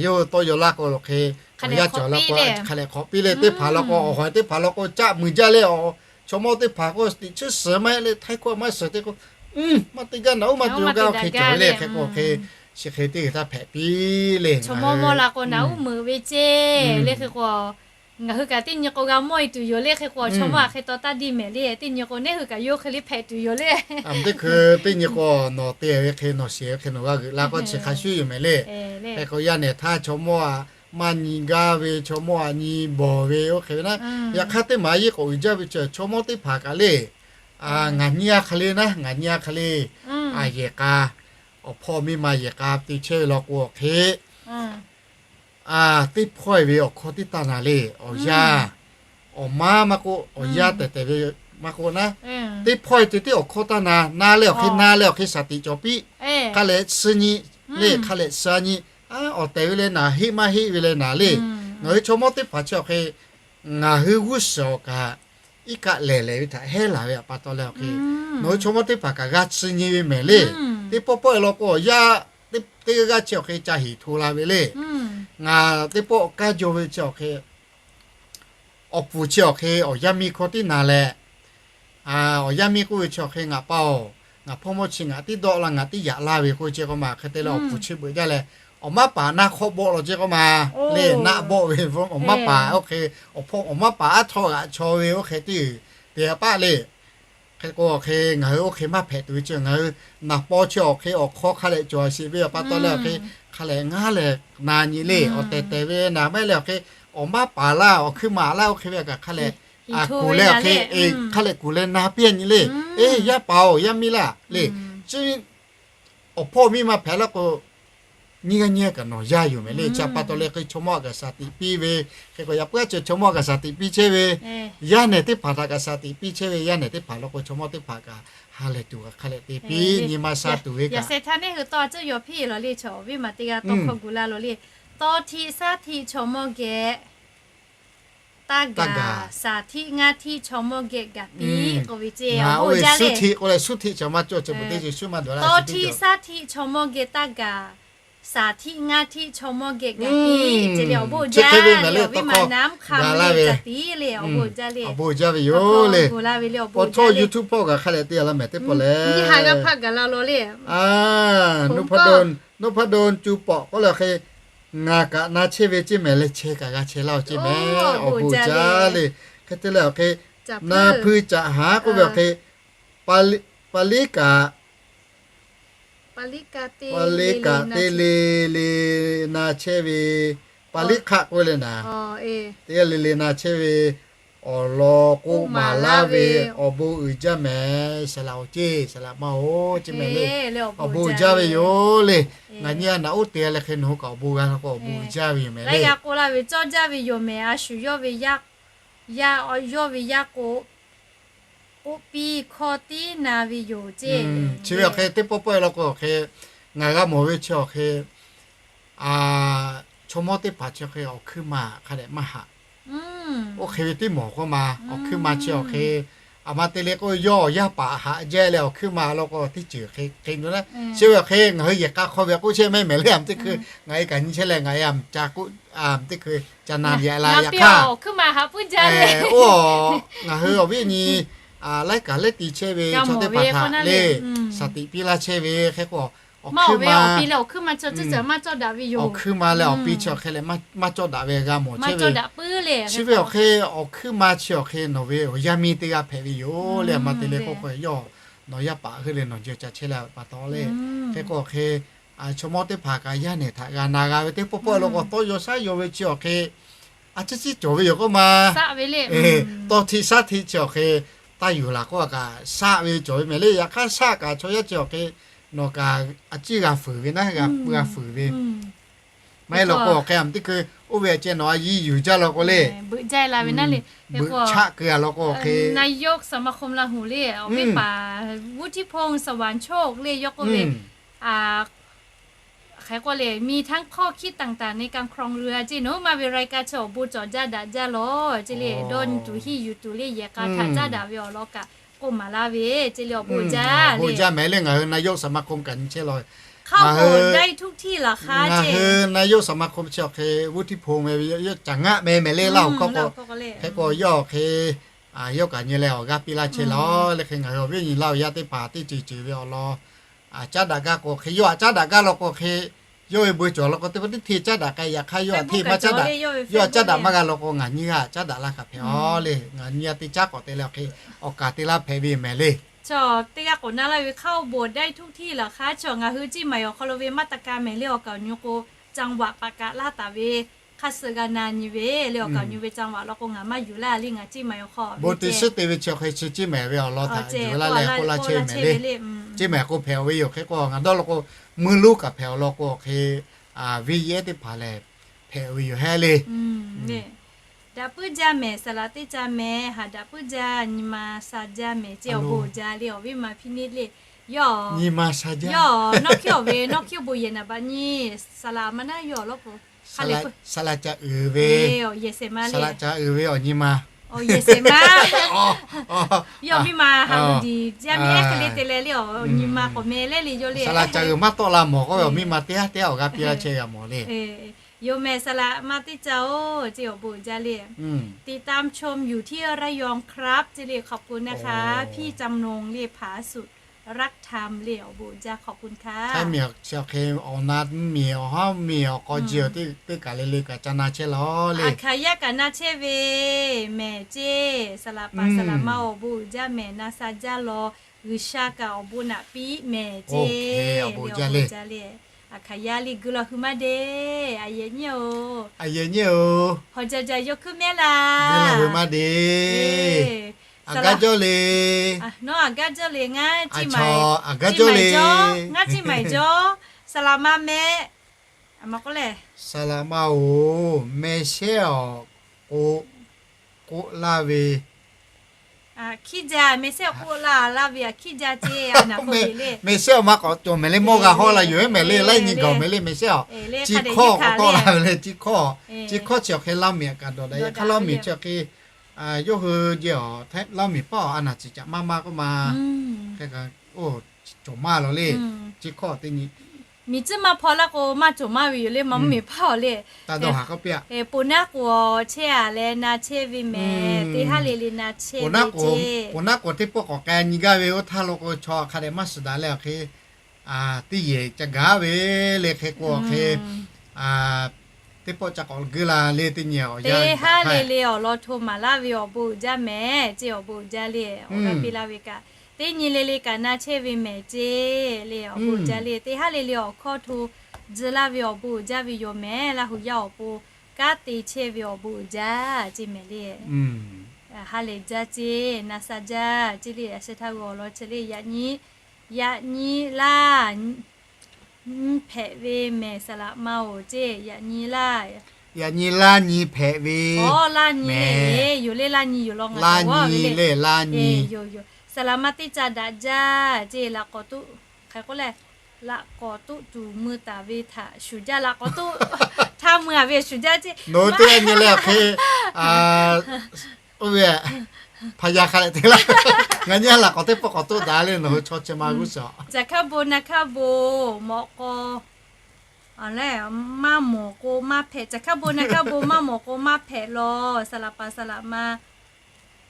yawˇ hui tawˇ yaw laˇ k'o awˬ hk'e, awˬ yanˇ cawˬ law k'o hk'a leh hk'awꞈ piˇ le. Teˇ hpaˍ law k'o awˬ hawehˬ teˇ hpaˍ law k'o caˆ muiˬ jaˇ le. Chaw mawˇ teˇ hpaˍ k'o tiꞈ chiˉ suhˍ maˇ heˆ le, htaiˇ hkawˇ maˇ suhˍ te k'o, maˇ te gaˇ naꞈ uˉ maˇ te gaˇ oˇ hk'e cawˬ ve le. Hk'e k'o hk'e chi hk'e teˇ g'aˇ htaˇ hpehꞈ piˇ le. Chaw mawˇ mawˇ la k'o naꞈ uˉ meunˍ ve ceˇ le. Hk'e k'o ngaˬ hui kaꞈ teˇ nyi k'o g'a mawˇ e tuˬ yoˬ le. Hk'e k'o chaw mawˇ a hk'e taw taˇ diˇ mehˍ le. Teˇ nyi k'o neˉ hui kaꞈ yawˇ hk'e le hpehꞈ tuˬ yoˬ le. Teˇ hkui teˇ nyi k'o nawˬ te ve hk'e nawˬ shiˍ ve hk'e nawˬ g'a g'euꞈ la k'o chi hk'a shuˉ yoˬ mehˍ le. Hk'e k'o yaˇ nehˬ htaˇ chaw mawˇ a maˇ nyi gaˇ ve, chaw mawˇ a nyi bawˬ ve oˇ hk'e ve naˉ. Yaꞈ hk'aˇ teˇ maˬ a yeˇ k'awꞈ uiˍ jaˇ ve chi chaw mawˇ teˇ hpaˍ kaꞈ le, ngaˬ nyi a hk'e le naˉ, ngaˬ nyi a hk'e le, a yehˬ k'a, awˬ hpawˇ miˇ ma yehˬ k'a te chehˇ ve law k'o awˬ hk'e teˇ hpawehˇ ve awˬ hkawˇ teˇ taˇ na le. Awˬ yaˇ awˬ maˉ maˇ k'oˆ, awˬ yaˇ tehˬ tehˬ ve maˇ k'oˆ naˉ, teˇ hpawehˇ te teˇ awˬ hkawˇ taˇ na. Na leh awˬ hk'e, na leh awˬ hk'e shaˍ tiꞈ cawˬ piˇ. Hk'a lehˬ suh nyi le, hk'a lehˬ suh nyi. Awˬ tehˬ ve leh naˍ, heˆ maˇ heˆ ve leh naˍ le. Ngaˬ hui chaw mawˇ teˇ hpaˍ chi awˬ hk'e ngaˬ hui g'uˇ suhˍ awˬ kaꞈ iˉ kaˆ lehˬ lehˬ ve htaꞈ hehˉ laˬ ve a pa taw leh awˬ hk'e, nawˬ hui chaw mawˇ teˇ hpaˍ kaꞈ g'a suh nyi ve mehˍ le. Teˇ pawˆ pawˆ e law k'o awˬ yaˇ teˇ g'aˇ g'aˇ chi awˬ hk'e ca heˍ hto la ve le. Ngaˬ teˇ pawˆ kanˉ jaw ve chi awˬ hk'e awˬ pfuhˍ chi awˬ hk'e awˬ yaˇ miˇ hkawˇ tiˉ na leh, awˬ yaˇ miˇ k'oˆ ve chi awˬ hk'e ngaˬ pa-oˬ, ngaˬ hpawˇ mawˇ chi ngaˬ tiˉ dawˆ la, ngaˬ tiˉ yaꞈ laˇ ve k'oˆ ve chi k'o ma hk'e te leh awˬ pfuhˍ chi beuꞈ jaˇ leh, awˬ maˇ paˍ naˆ hk'awˆ bawˆ law chi k'o ma le, naˆ bawˆ ve awˬ maˇ paˍ oˇ hk'e, awˬ hpawˇ awˬ maˇ paˍ aˉ htawˇ g'aꞈ chaw ve oˇ hk'e teˇ te a paˆ le. Hk'e k'o, hk'e ngaˬ hui oˇ hk'e maˇ hpehꞈ tuˬ ve chi ngaˬ hui naˍ paw chi awˬ hk'e awˬ hk'aw hk'a lehꞈ cawˬ sheˍ ve awˬ pa taw leh awˬ hk'e hk'a lehꞈ ngaˇ lehˬ na nyi le. Awˬ tehˬ tehˬ ve naˍ maˇ heˆ leh awˬ hk'e awˬ maˇ paˍ laˇ, awˬ hkuiˇ maˬ laˇ, oˇ hk'e ve kaꞈ hk'a lehꞈ kuˬ leh awˬ hk'e, hk'a lehꞈ kuˬ leh na piˇ nyi le. Eˇ, yaˇ paˍ-oˬ, yaˇ miˇ laˇ le. Chi awˬ hpawˇ miˇ ma hpehꞈ laˇ k'o, nyiˇ g'aˇ nyiˇ g'aˇ kaꞈ nawˬ yaˇ yoˬ mehˍ le. Chi pa taw leh hk'e chaw mawˇ kaꞈ shaˍ tiꞈ piˇ ve, hk'e k'o yaꞈ puiˉ a chi chaw mawˇ kaꞈ shaˍ tiꞈ piˇ chehˇ ve, yaˇ nehˬ teˇ hpaˍ htaꞈ kaꞈ shaˍ tiꞈ piˇ chehˇ ve, yaˇ nehˬ teˇ hpaˍ law k'o chaw mawˇ teˇ hpaˍ kaꞈ ha lehˬ tuˬ kaꞈ hk'a lehꞈ te piˇ nyi ma sha tuˬ ve kaꞈ. Yaꞈ sheh htaˇ neˇ hui tawˇ a cuhˇ yaw hpiˇ lawˬ le, chaw viˉ ma teˇ g'aˇ tawˇ hkawˇ gu laˇ lawˬ le. Tawˇ htiˆ shaˉ htiˆ chaw mawˇ geh taˇ gaˬ, shaˍ htiˆ ngaˇ htiˆ chaw mawˇ geh gaˬ piˇ k'oˆ ve ce. Oˇ ve suˉ htiˆ k'oˆ leh suˉ htiˆ chaw maˇ cawˬ, tawˇ htiˆ shaˉ htiˆ chaw mawˇ geh taˇ gaˬ, shaˍ htiˆ ngaˇ htiˆ chaw mawˇ geh gaˬ piˇ ce le. Awˬ bon jaˇ ve, awˬ viˉ ma naˉ hk'a mvuhˇ le caˍ tiˉ le, awˬ bon jaˇ ve yoˬ le. Awˬ bon jaˇ ve yoˬ le. Awˬ bon jaˇ ve YouTube hpawˇ kaꞈ hk'a leh te a la mehˍ teˇ pawˆ leh, ha g'a hpaˆ gaˬ la lawˬ le. Nuˇ hpaˇ don, nuˇ hpaˇ don cu pawꞈ k'oˆ leh hk'e, ngaˬ kaꞈ na chehˇ ve ceˇ mehˍ leh chehˇ kaꞈ g'a chehˇ laˇ-oˬ ceˇ mehˍ. Awˬ bon jaˇ le. Hk'e te leh awˬ hk'e, na hpui caꞈ haˉ k'oˆ ve awˬ hk'e, pa liˉ kaꞈ, pa liˉ kaꞈ te le le na chehˇ ve, pa liˉ hk'aˆ k'oˆ ve le naˍ, te le le na chehˇ ve awˬ lawn k'oˆ maˍ laˇ ve, awˬ bon uiˍ jaˇ mehˍ. Saˍ laꞈ awˬ ceˇ, saˍ laꞈ maˇ-oˬ ceˇ mehˍ le. Awˬ bon jaˇ ve yoˬ le. Ngaˬ nyi a naꞈ oˉ te leh hk'e nawˬ hui kaꞈ awˬ bon g'a la k'o awˬ bon uiˍ jaˇ ve yoˬ mehˍ le. K'oˆ laˇ ve cawˇ jaˇ ve yoˬ mehˍ. A shu yawˇ ve yaˇ, yawˇ ve yaˇ k'o, k'oˆ piˇ hkawˇ tiˉ na ve yoˬ ceˇ. Chi ve awˬ hk'e teˇ pawˆ pawˆ e law k'o awˬ hk'e, ngaˬ g'a mawˬ ve chi awˬ hk'e, chaw mawˇ teˇ hpaˍ chi hk'e awˬ hkuiˇ ma hk'a dehꞈ maˇ haꞈ. Oˇ hk'e ve teˇ mawˬ k'oˆ ma, awˬ hkuiˇ ma chi awˬ hk'e, aˬ ma te le k'o yawˇ awˬ yaˇ paˍ haꞈ jaˇ leh awˬ hkuiˇ ma law k'o teˇ ceuˬ hk'e hk'e ve laˇ. Chi ve awˬ hk'e ngaˬ hui yehˬ k'a hk'aw ve k'oˆ chehˇ mehˍ mehˍ le. Aˬ ma teˇ hkui ngaˬ e kaꞈ nyi chehˇ leh ngaˬ e aˬ ca k'oˆ, aˬ ma teˇ hkui ca na yaꞈ la yaꞈ hk'aˇ, oˇ, ngaˬ hui awˬ viˉ nyi laiˉ kaˬ lehˉ ti chehˇ ve chaw teˇ hpaˍ htaꞈ le shaˍ tiꞈ piˇ laˇ chehˇ ve hk'e k'o, awˬ hkuiˇ ma awˬ hkuiˇ ma leh awˬ pi chi awˬ hk'e leh maˇ cawˇ daꞈ ve g'a mawˬ chehˇ ve. Chi ve awˬ hk'e awˬ hkuiˇ ma chi awˬ hk'e nawˬ ve awˬ yaˇ miˇ teˇ g'aˇ hpehꞈ ve yoˬ le. Aˬ ma te le k'oˆ k'o yawˇ nawˬ yaˇ paˍ heuˆ leh nawˬ jehˬ ca chehˇ leh pa taw le. Hk'e k'o awˬ hk'e, chaw mawˇ teˇ hpaˍ kaꞈ yaˇ nehˬ htaꞈ g'a na g'a ve teˇ pawˆ pawˆ law k'o tawˇ yaw shaˉ yaw ve chi awˬ hk'e, a ciˉ ciˉ cawˬ ve yoˬ k'oˆ ma. Tawˇ htiˆ shaˉ htiˆ chi awˬ hk'e, taˇ yuˬ laˬ k'oˆ a kaꞈ shaˆ ve cawˬ ve mehˍ le. Yaꞈ hk'aˇ shaˆ kaꞈ chaw yaˇ chi awˬ hk'e nawˬ kaꞈ a ciˉ g'a fuiˍ ve naˉ, g'a fuiˍ ve maˇ heˆ law k'o awˬ hk'e aˬ ma teˇ hkui oˇ ve a ceh nawˬ a yiˇ yuˬ jaˇ law k'o le, beuꞈ chaˆ keu a law k'o awˬ hk'e, นายกสมาคมลาหู le, awˬ viˉ paˍ วุฒิพงษ์ สวรรค์โชค le yawˇ k'oˆ ve, hk'e k'oˆ le, มีทั้งข้อคิดต่างๆในการครองเรือ ceˇ. Nawˬ hui ma ve รายการ chi awˬ bon cawˬ jaˇ daꞈ jaˇ lawˬ ceˇ le. Dawˇ nyi tuˬ hiˇ yuˬ tuˬ le yehˬ k'a htaꞈ caˉ daꞈ ve awˬ lawn kaꞈ k'oˆ maˍ laˇ ve ceˇ le. Awˬ bon jaˇ le. Ngaˬ hui นายกสมาคม kaꞈ nyi chehˇ law, ngaˬ hui นายกสมาคม chi awˬ hk'e วุฒิพงษ์ ve yawˇ caˬ ngaˆ meh mehˍ le Laˇ hoꞈ hkawˇ k'o. Hk'e k'o yawˇ awˬ hk'e yawˇ kaꞈ nyi leh awˬ g'aˇ piˇ laˇ chehˇ lawˬ le. Hk'e ngaˬ hui awˬ viˉ awˬ nyi Laˇ hoꞈ yaˇ teˇ hpaˍ teˇ ceuˬ ceuˬ ve awˬ lawn caˉ daꞈ gaˇ k'o hk'e, yawˇ htaꞈ caˉ daꞈ gaˇ law k'o hk'e, yawˇ ve bon cawˬ law k'o teˇ pawˆ teˇ hteˇ caˉ daꞈ k'ai. Yaꞈ hk'aˇ yawˇ htaꞈ hteˇ maˇ caˉ daꞈ, yawˇ htaꞈ caˉ daꞈ maˇ g'a law k'o ngaˬ nyi g'aˇ caˉ daꞈ laˇ kaꞈ hpehꞈ a le. Ngaˬ nyi a teˇ caˉ k'awꞈ te leh awˬ hk'e awˬ kaˍ te laˇ hpehꞈ ve mehˍ le. Chaw teˇ g'aˇ k'awꞈ na laˇ ve เข้าโบสถ์ได้ทุกที่เหรอคะ chaw ngaˬ hui Ciˇ Maiˍ awˬ hk'aw lo ve maˇ taˇ ka mehˍ le. Awˬ kaˍ awˬ nyi k'o จังหวัด paˍ kaꞈ laˇ taˍ ve hk'aˇ suh g'a na nyi ve le. Awˬ kaˍ awˬ nyi ve จังหวัด law k'o ngaˬ maˇ yuˬ laˇ le. Ngaˬ Ciˇ Maiˍ awˬ hk'aw lo ve te suhˉ te ve chi awˬ hk'e chi Ciˇ Maiˍ ve awˬ lawn htaꞈ yuˬ laˇ leh k'oˆ laˇ chehˇ ve mehˍ le. Ciˇ Maiˍ k'o hpehꞈ ve yoˬ. Hk'e k'o ngaˬ dawˇ law k'o meuˇ lonˉ kaꞈ hpehꞈ awˬ lawn k'o hk'e, ve yehˬ teˇ hpaˍ lehˬ hpehꞈ ve yoˬ hehˉ le. ดับเบิล jaˇ mehˍ, saˍ laꞈ teˇ ca mehˍ, haꞈ ดับเบิล jaˇ, nyi ma sha jaˇ mehˍ ceˇ. Awˬ bon jaˇ le awˬ viˉ ma พินิจ le. Yawˇ nyi ma sha jaˇ. Yawˇ nawˇ hkiˇ awˬ ve nawˇ hkiˇ awˬ bon yehˬ naˍ baꞈ nyi, saˍ laꞈ ma naˉ yawˇ awˬ lawn k'o, saˍ laꞈ ca uiˍ ve, saˍ laꞈ ca uiˍ ve awˬ nyi ma, yawˇ viˉ ma haꞈ uˍ diˬ jaˇ miˇ ehˉ hk'e le te leh le awˬ nyi ma k'awꞈ meh leh le yawˇ le. Saˍ laꞈ ca uiˍ maˇ tawˆ la mawˬ k'oˆ ve awˬ miˇ ma teˇ haˉ teˇ haˉ awˬ g'aˇ piˇ laˇ chehˇ g'a mawˬ le. Yoˬ mehˍ, saˍ laꞈ ma teˇ ca-oˬ ceˇ. Awˬ bon jaˇ le. ติดตามชมอยู่ที่ระยองครับ ceˇ le. ขอบคุณนะคะ พี่จำนง le ผาสุก รักธรรม le awˬ bon uiˍ jaˇ ขอบคุณค่ะ Htaiˇ miˬ chi awˬ hk'e awˬ na miˬ awˬ haˉ miˬ awˬ k'aw ji awˬ teˇ kaˬ le le kaꞈ ca na chehˇ law le. Aˬ hkaˍ yaˇ kaꞈ na chehˇ ve mehˍ ceˇ, saˍ laꞈ paˍ saˍ laꞈ ma awˬ bon uiˍ jaˇ mehˍ, na sha jaˇ law, G'uiˬsha kaꞈ awˬ bon naꞈ piˇ mehˍ ceˇ, awˬ bon uiˍ jaˇ le. Aˬ hkaˍ yaˇ le guiˇ law hui maˇ de, aˬ yehˬ nyiˇ-oˬ, aˬ yehˬ nyiˇ-oˬ, hawˬ jaˬ jaˬ yawˇ hkuiˇ mehˉ laˇ, guiˇ law hui maˇ de. Aˬ gaˇ jawˇ le, nawˉ aˬ gaˇ jawˇ le, ngaˇ aˬ gaˇ jawˇ le, ngaˇ ciˇ maˍ jawˇ, saˍ laꞈ ma meh, saˍ laꞈ ma-oˬ, meh shehˉ awˬ k'o, k'oˆ laˇ ve, hkiˇ jaˇ, meh shehˉ awˬ k'oˆ laˇ laˇ ve aꞈ hkiˇ jaˇ ceˇ, meh shehˉ awˬ ma k'awꞈ cawˬ mehˍ le, mawˇ g'a hawˉ la yoˬ ehˉ mehˍ le, laiˉ nyi gaˬ mehˍ le, meh shehˉ awˬ, chi hkawˇ k'awꞈ tawˆ la ve le, chi hkawˇ, chi hkawˇ chi awˬ hk'e Laˇ miˬ aꞈ kaꞈ dawˬ daꞈ, yaꞈ hk'aˇ Laˇ miˬ chi awˬ hk'e yawˇ hui jehˬ awˬ Laˇ miˬ paˇ awˬ a naˬ ciˍ caꞈ maˇ maˇ k'oˆ ma, hk'e kaꞈ oˇ cawˬ maˇ law le, chi hkawˇ teˇ nyi miˬ tcuhˉ maˇ hpaw laˇ k'o maˇ cawˬ maˇ ve yoˬ le, maˇ mvuhˇ miˬ hpaˇ awˬ le. Ponˬ naˉ k'oˍ chehˇ-a leh na chehˇ ve mehˍ, teˇ haˉ le le na chehˇ ve ceˇ. Ponˬ naˉ k'oˍ teˇ pawˆ k'awꞈ k'ai nyi gaˇ ve oˇ htaˇ lo k'o, chaw hk'a dehꞈ maˇ suhˍ daꞈ leh awˬ hk'e teˇ yehˬ ca gaˇ ve le, hk'e k'o awˬ hk'e teˇ pawˆ ca k'awꞈ guˇ la le, teˇ nyi teˇ haˉ le le awˬ lawn hto maˍ laˇ ve awˬ bon uiˍ jaˇ mehˍ ceˇ, awˬ bon uiˍ jaˇ le, awˬ g'aˇ piˇ laˇ ve kaꞈ, teˇ nyi le le kaꞈ na chehˇ ve mehˍ ceˇ le, awˬ bon uiˍ jaˇ le, teˇ haˉ le le awˬ hkawˇ hto tcuh laˇ ve awˬ bon uiˍ jaˇ ve yoˬ mehˍ, Laˇ hu yaˇ awˬ pon kanˉ te chehˇ ve awˬ bon uiˍ jaˇ ceˇ mehˍ le. Ha lehˬ jaˇ ceˇ, na sha jaˇ ceˇ le, a sheh htaˇ g'awˬ law chehˇ le, yaꞈ nyi, yaꞈ nyi laˇ nyi hpehꞈ ve mehˍ saˍ laꞈ ma-oˬ ceˇ, yaꞈ nyi laˇ, yaꞈ nyi laˇ nyi hpehꞈ ve, laˇ nyi le, yoˬ le, laˇ nyi yoˬ law, laˇ nyi le, laˇ nyi yoˬ yoˬ, saˍ laꞈ ma teˇ ca daꞈ jaˇ ceˇ, laꞈ k'awꞈ toˆ, hk'e k'oˆ leh, laꞈ k'awꞈ toˆ tuˬ mui taˍ ve htaꞈ shuˍ jaˇ, laꞈ k'awꞈ toˆ htaˇ mui-a ve shuˍ jaˇ ceˇ, nawˬ hui teˇ g'aˇ nyi leh awˬ hk'e oˇ ve hpaꞈ yaˇ hk'a leh te laˇ. Ngaˬ nyi laꞈ k'awꞈ teˇ pawˆ k'awꞈ toˆ daꞈ le, nawˬ hui chaw chi ma g'uˇ suhˍ, caˬ hkaˉ bon na hkaˉ bon mawꞈ k'aw maˇ mawˬ k'o maˇ hpehꞈ, caˬ hkaˉ bon na hkaˉ bon maˇ mawˬ k'o maˇ hpehꞈ law, saˍ laꞈ paˍ saˍ laꞈ ma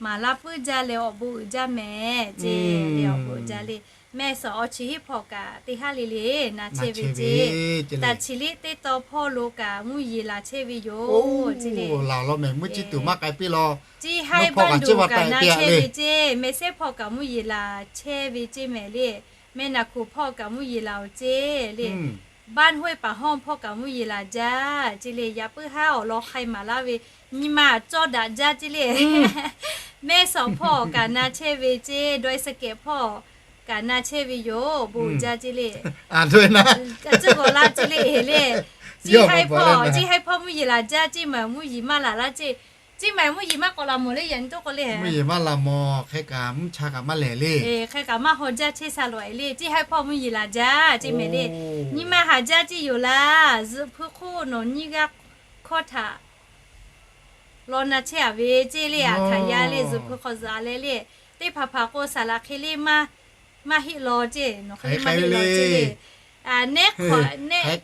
maˍ laˇ puiˉ jaˇ leh awˬ bon uiˍ jaˇ mehˍ ceˇ le, awˬ bon uiˍ jaˇ le. Mehˆ suhˍ awˬ chi hiˉ hpawˇ kaꞈ teˇ haˉ le le na chehˇ ve ceˇ, taˍ chi liˇ teˇ taw hpawˇ lo kaꞈ mvuhˇ yeˬ laˬ chehˇ ve yoˬ ceˇ le. Laˬ law mehˍ, mvuhˇ ciˇ tuˬ maˇ k'ai piˇ law, ciˇ haiˉ baˆ duˬ kaꞈ na chehˇ ve ceˇ, mehˆ shehˉ hpawˇ kaꞈ mvuhˇ yeˬ laˬ chehˇ ve ceˇ mehˍ le. Mehˆ naˬ hkoˍ hpawˇ kaꞈ mvuhˇ yeˬ laˬ-oˬ ceˇ le. Baˆ hoˆ-e paˍ hawˇ hpawˇ kaꞈ mvuhˇ yeˬ laˬ jaˇ ceˇ le. Yaꞈ puiˉ haˉ awˬ lawn hk'ai maˍ laˇ ve nyi ma cawˇ daꞈ jaˇ ceˇ le. Mehˆ suhˍ hpawˇ kaꞈ na chehˇ ve ceˇ, dawˇ-e suhˍ kehꞈ hpawˇ kaꞈ na chehˇ ve yoˬ, bon uiˍ jaˇ ceˇ le. Tcuhˇ g'awˬ laˇ ceˇ le, le. Ciˇ haiˉ hpawˇ, ciˇ haiˉ hpawˇ mvuhˇ yeˬ laˬ jaˇ ceˇ, maˬ mvuhˇ yeˬ maˇ laˬ laˇ ceˇ. Ciˇ maˬ mvuhˇ yeˬ maˇ k'awꞈ laˬ mawˬ le, yaꞈ nyi toˆ k'o le. Mvuhˇ yeˬ maˇ laˬ mawˬ, hk'e kaꞈ mvuhˇ cha kaꞈ maˇ lehˬ le. Hk'e kaꞈ maˇ haw jaˇ chehˇ sha loꞈ-e le, ciˇ haiˉ hpawˇ mvuhˇ yeˬ laˬ jaˇ ceˇ mehˍ le. Nyi ma haˍ jaˇ ceˇ yoˬ laˇ. Zuhꞈ hpui hk'oˆ nawˬ nyiˇ g'aˇ hkawˇ htaꞈ law na chehˇ-a ve ceˇ le, aˬ hkanˍ yaˇ le, zuhꞈ hpui hk'aw zuhꞈ-a leh le. Teˇ hpaˍ hpaˍ k'o saˍ laꞈ hk'e le maˇ maˇ heˆ law ceˇ, nawˬ hk'e le maˇ heˆ law ceˇ le. Nehˉ hk'awꞈ, nehˉ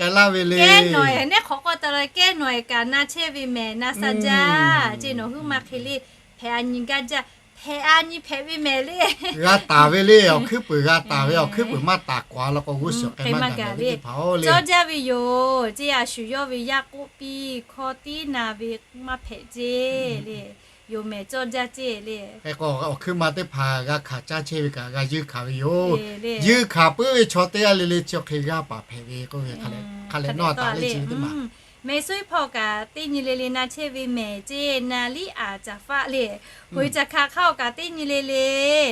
hk'awꞈ k'awˇ ta la kehˉ nawˬ-e kaꞈ na chehˇ ve mehˍ, na sha jaˇ ceˇ, nawˬ huiˉ ma hk'e le hpehꞈ-a nyi gaˇ jaˇ, hpehꞈ-a nyi hpehꞈ ve mehˍ le. G'a taˍ ve le, awˬ hkuiˉ puiˍ g'a taˍ ve, awˬ hkuiˉ puiˉ maˇ taˍ k'awꞈ-a law k'o g'uˇ suhˍ k'ai maˇ gaˬ ve teˇ hpaˍ-oˬ le. Cawˇ jaˇ ve yoˬ ceˇ, a shu yawˇ ve yaˇ k'oˆ piˇ hkawˇ tiˉ na ve maˇ hpehꞈ ceˇ le. Yoˬ mehˍ, cawˇ jaˇ ceˇ le. Hk'e k'o awˬ hkuiˉ ma teˇ hpaˍ g'a hkanˍ caˇ chehˇ ve kaꞈ g'a yeunˇ hkanˍ ve yoˬ. Yeunˇ hkanˍ puiˉ ve chaw teˇ g'aˇ le le chi awˬ hk'e g'a paˍ hpehꞈ ve k'oˆ ve hk'a lehˬ nawˇ taˍ le chi ve teˇ maˬ. Mehˍ suiˉ hpawˇ kaꞈ teˇ nyi le le na chehˇ ve mehˍ ceˇ, na liˇ aˍ caˍ faˆ le. Hoꞈ e caˍ hkaꞈ hk'aˇ-oˬ kaꞈ teˇ nyi le le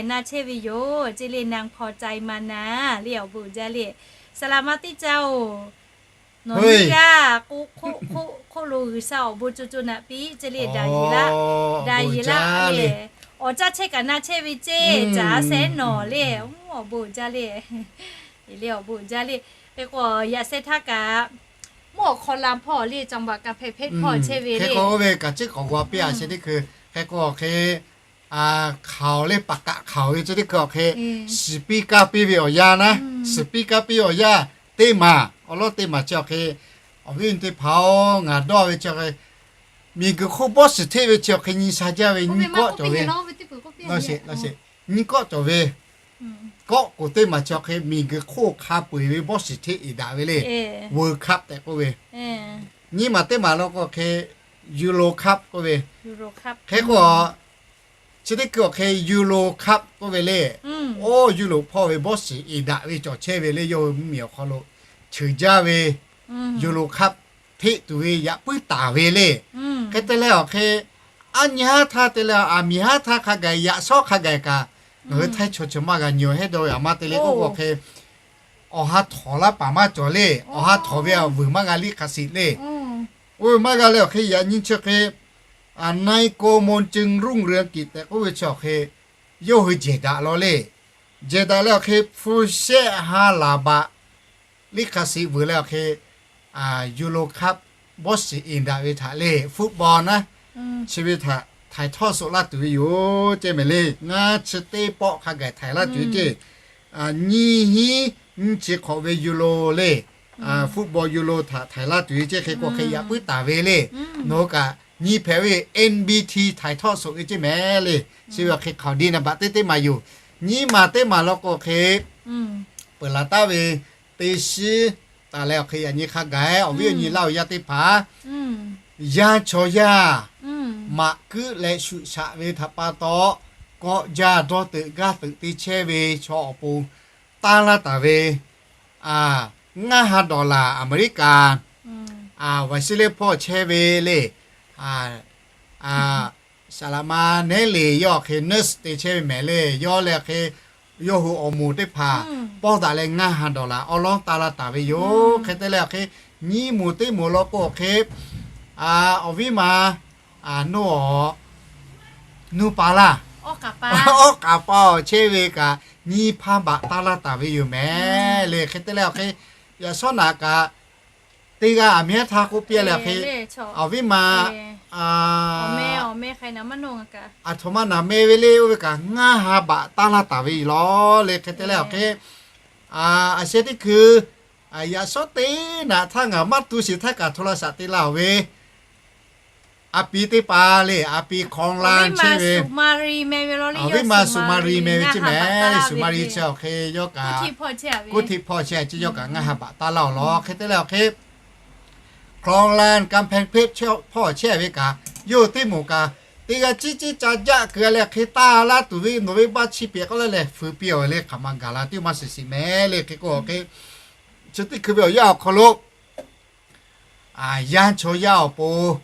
na chehˇ ve yoˬ ceˇ le, naˍ hpaw cai ma na le, awˬ bon uiˍ jaˇ le. Saˍ laꞈ ma teˇ caˇ-oˬ, nawˬ nyiˇ g'aˇ k'oˆ lo G'uiˬsha awˬ bon co co naꞈ piˇ ceˇ le, daꞈ yeˬ laˇ, daꞈ yeˬ laˇ le. Awˬ caˇ chehˇ kaꞈ na chehˇ ve ceˇ, caˍ a sehˉ nawˬ le, awˬ bon uiˍ jaˇ le. Le awˬ bon uiˍ jaˇ le. Hk'e k'o yaꞈ sheh htaˇ kaꞈ mvuhˇ awˬ hk'aw la hpawˇ le, caˍ baꞈ kaꞈ hpehꞈ hpehꞈ hpawˇ chehˇ ve le. Hk'e k'o oˇ ve kaꞈ ciˉ k'awꞈ g'aw piˇ-a sheh teˇ hkui, hk'e k'o awˬ hk'e hk'aoˍ le, paˍ kaꞈ hk'aoˍ ve chi teˇ hkui awˬ hk'e, shiˍ piˇ kaˇ piˇ ve awˬ yanˇ naˉ, shiˍ piˇ kaˇ piˇ ve awˬ yanˇ teˇ maˬ, awˬ lawˉ teˇ maˬ chi awˬ hk'e, awˬ viˉ awˬ nyi teˇ hpaˍ-oˬ, ngaˬ dawˇ ve chi awˬ hk'e, miˬguiˬ hk'oˆ bawˇ shiˍ hteˇ ve chi awˬ hk'e nyi sha jaˇ ve nyiˇ kawˆ cawˬ ve, nyiˇ kawˆ cawˬ ve Kawˆ k'oˍ teˇ maˬ chi awˬ hk'e miˬguiˬ hk'oˆ hk'a peu-eˬ ve bawˇ shiˍ hteˇ iˍ daꞈ ve le, World Cup tehꞈ k'oˆ ve. Nyiˇ maˬ teˇ maˬ law k'o hk'e Euro Cup k'oˆ ve. Hk'e k'o, chi teˇ hkui awˬ hk'e Euro Cup k'oˆ ve le, oˇ Europe hpawˇ ve bawˇ shiˍ iˍ daꞈ ve cawˬ chehˇ ve le, yawˇ hui mvuhˇmiˬ awˬ hk'aw lo cheuˬ jaˇ ve Euro Cup hteˆ tuˬ ve yaꞈ puiˉ taˍ ve le. Hk'e te leh awˬ hk'e, aˉ nyi haˉ htaˇ te leh aˬ miˍ haˉ htaˇ hk'a gaˬ yaꞈ shawˉ hk'a gaˬ kaꞈ, ngaˬ hui Htaiˇ chaw chi maˇ g'a nyi-o hehˉ dawˇ ve aˬ ma te le k'oˆ k'o hk'e, awˬ ha htawˍ laˇ paˍ maˇ cawˬ le. Awˬ ha htawˍ ve awˬ vuiˬ maˇ g'a liˇ hk'a shiˍ le. Oˇ ve maˇ g'a leh awˬ hk'e yaꞈ nyi chi hk'e, Naingkaw Mongcung Rungrüangkiˍ tehꞈ k'oˆ ve chi awˬ hk'e, yawˇ hui jehˬ daꞈ law le. Jehˬ daꞈ leh awˬ hk'e hpu shehˆ ha laˍ baꞈ liˇ hk'a shiˍ vuiˬ leh awˬ hk'e, Euro Cup bawˇ shiˍ iˍ daꞈ ve htaꞈ le, football naˉ, chi ve htaꞈ htaiˍ htawˇ soꞈ laˇ tuˬ ve yoˬ ceˇ mehˍ le. Ngaˇ chi teˇ pawˆ hk'a gaˬ htaiˍ laˇ tuˬ ve ceˇ. Nyiˇ hinˉ nyiˇ chi hk'awꞈ ve Euro le, football Euro htaꞈ htaiˍ laˇ tuˬ ve ceˇ. Hk'e k'o hk'e yaꞈ puiˉ taˍ ve le. Nawˬ hui kaꞈ nyi hpehꞈ ve N B T htaiˍ htawˇ soꞈ ve ceˇ mehˍ le. Chi ve awˬ hk'e hk'aoˍ diˇ naˍ baꞈ teˇ teˇ maˬ yoˬ. Nyiˇ maˬ teˇ maˬ law k'o hk'e, peuˬ laˬ taˍ ve teˇ shiˉ taˍ leh awˬ hk'e yaꞈ nyi hk'a gaˬ awˬ viˉ awˬ nyi laˇ awˬ yaˇ teˇ hpaˍ, yanˇ chaw yaˇ maꞈ kuiˉ leh shuꞈ shaꞈ ve htaꞈ pa taw, kawˆ jaˇ dawˇ teuꞈ gaˇ teuꞈ te chehˇ ve chaw awˬ pon taˇ laˇ taˍ ve ngaˇ ha dollar Aˍmeˍriˆkaˍ, Wesley hpawˇ chehˇ ve le, Saˍ laꞈ ma Nehˉ Leˍ yawˇ awˬ hk'e nurse te chehˇ ve mehˍ le. Yawˇ leh awˬ hk'e yawˇ hui awˬ moˍ teˇ hpaˍ pawˇ daꞈ leh ngaˇ ha dollar awˉ lawˉ taˇ laˇ taˍ ve yoˬ. Hk'e te leh awˬ hk'e nyiˇ moˍ teˇ moˍ law k'o awˬ hk'e, awˬ viˉ ma, nuˇ awˬ, nuˇ pa laˇ, awˉ k'aˍ pa awˬ chehˇ ve kaꞈ nyiˇ hpaˇ baꞈ taˇ laˇ taˍ ve yoˬ mehˍ le. Hk'e te leh awˬ hk'e, yaꞈ shawˉ naꞈ kaꞈ teˇ g'aˇ aˬ miˍ haˉ htaˇ k'oˆ piˇ leh awˬ hk'e, awˬ viˉ ma, aˬ htoꞈ ma naˍ meh ve le, oˇ ve kaꞈ ngaˇ ha baꞈ taˇ laˇ taˍ ve yoˬ law le. Hk'e te leh awˬ hk'e, aˬ sheh teˇ hkui, yaꞈ shawˉ teˇ naꞈ htaˇ ngaˬ maˇ tu shiˍ htaˇ kaꞈ hto la shaꞈ te la-oˬ ve, a pi teˇ pa le, a pi Hkawˇ laˇ chehˇ ve, awˬ viˉ ma Suˍ ma ri meh ve ceˇ mehˍ le. Suˍ ma ri chi awˬ hk'e yawˇ kaꞈ, Kuˇ Htiˆ hpawˇ chehˇ ceˇ, yawˇ kaꞈ ngaˇ ha baꞈ taˇ laˇ-oˬ law. Hk'e te leh awˬ hk'e, Hkawˇ laˇ Kanˇ Hpehˇ Hpehˇ hpawˇ chehˇ ve kaꞈ, yawˇ teˇ moˍ kaꞈ teˇ g'aˇ ciˉ ciˉ ca jaˆ keu-a leh hk'e taˇ laˇ tuˬ ve nawˬ ve baˆ chi pehꞈ k'oˆ laˇ leh feu piˇ-a ve le. Hk'aˬ ma gaˬ la tiˉ maˇ shiˍ shiˍ mehˍ le. Hk'e k'o hk'e, chi teˇ hkui ve awˬ yanˇ awˬ hk'aw lo yanˇ chaw yaˇ awˬ pon,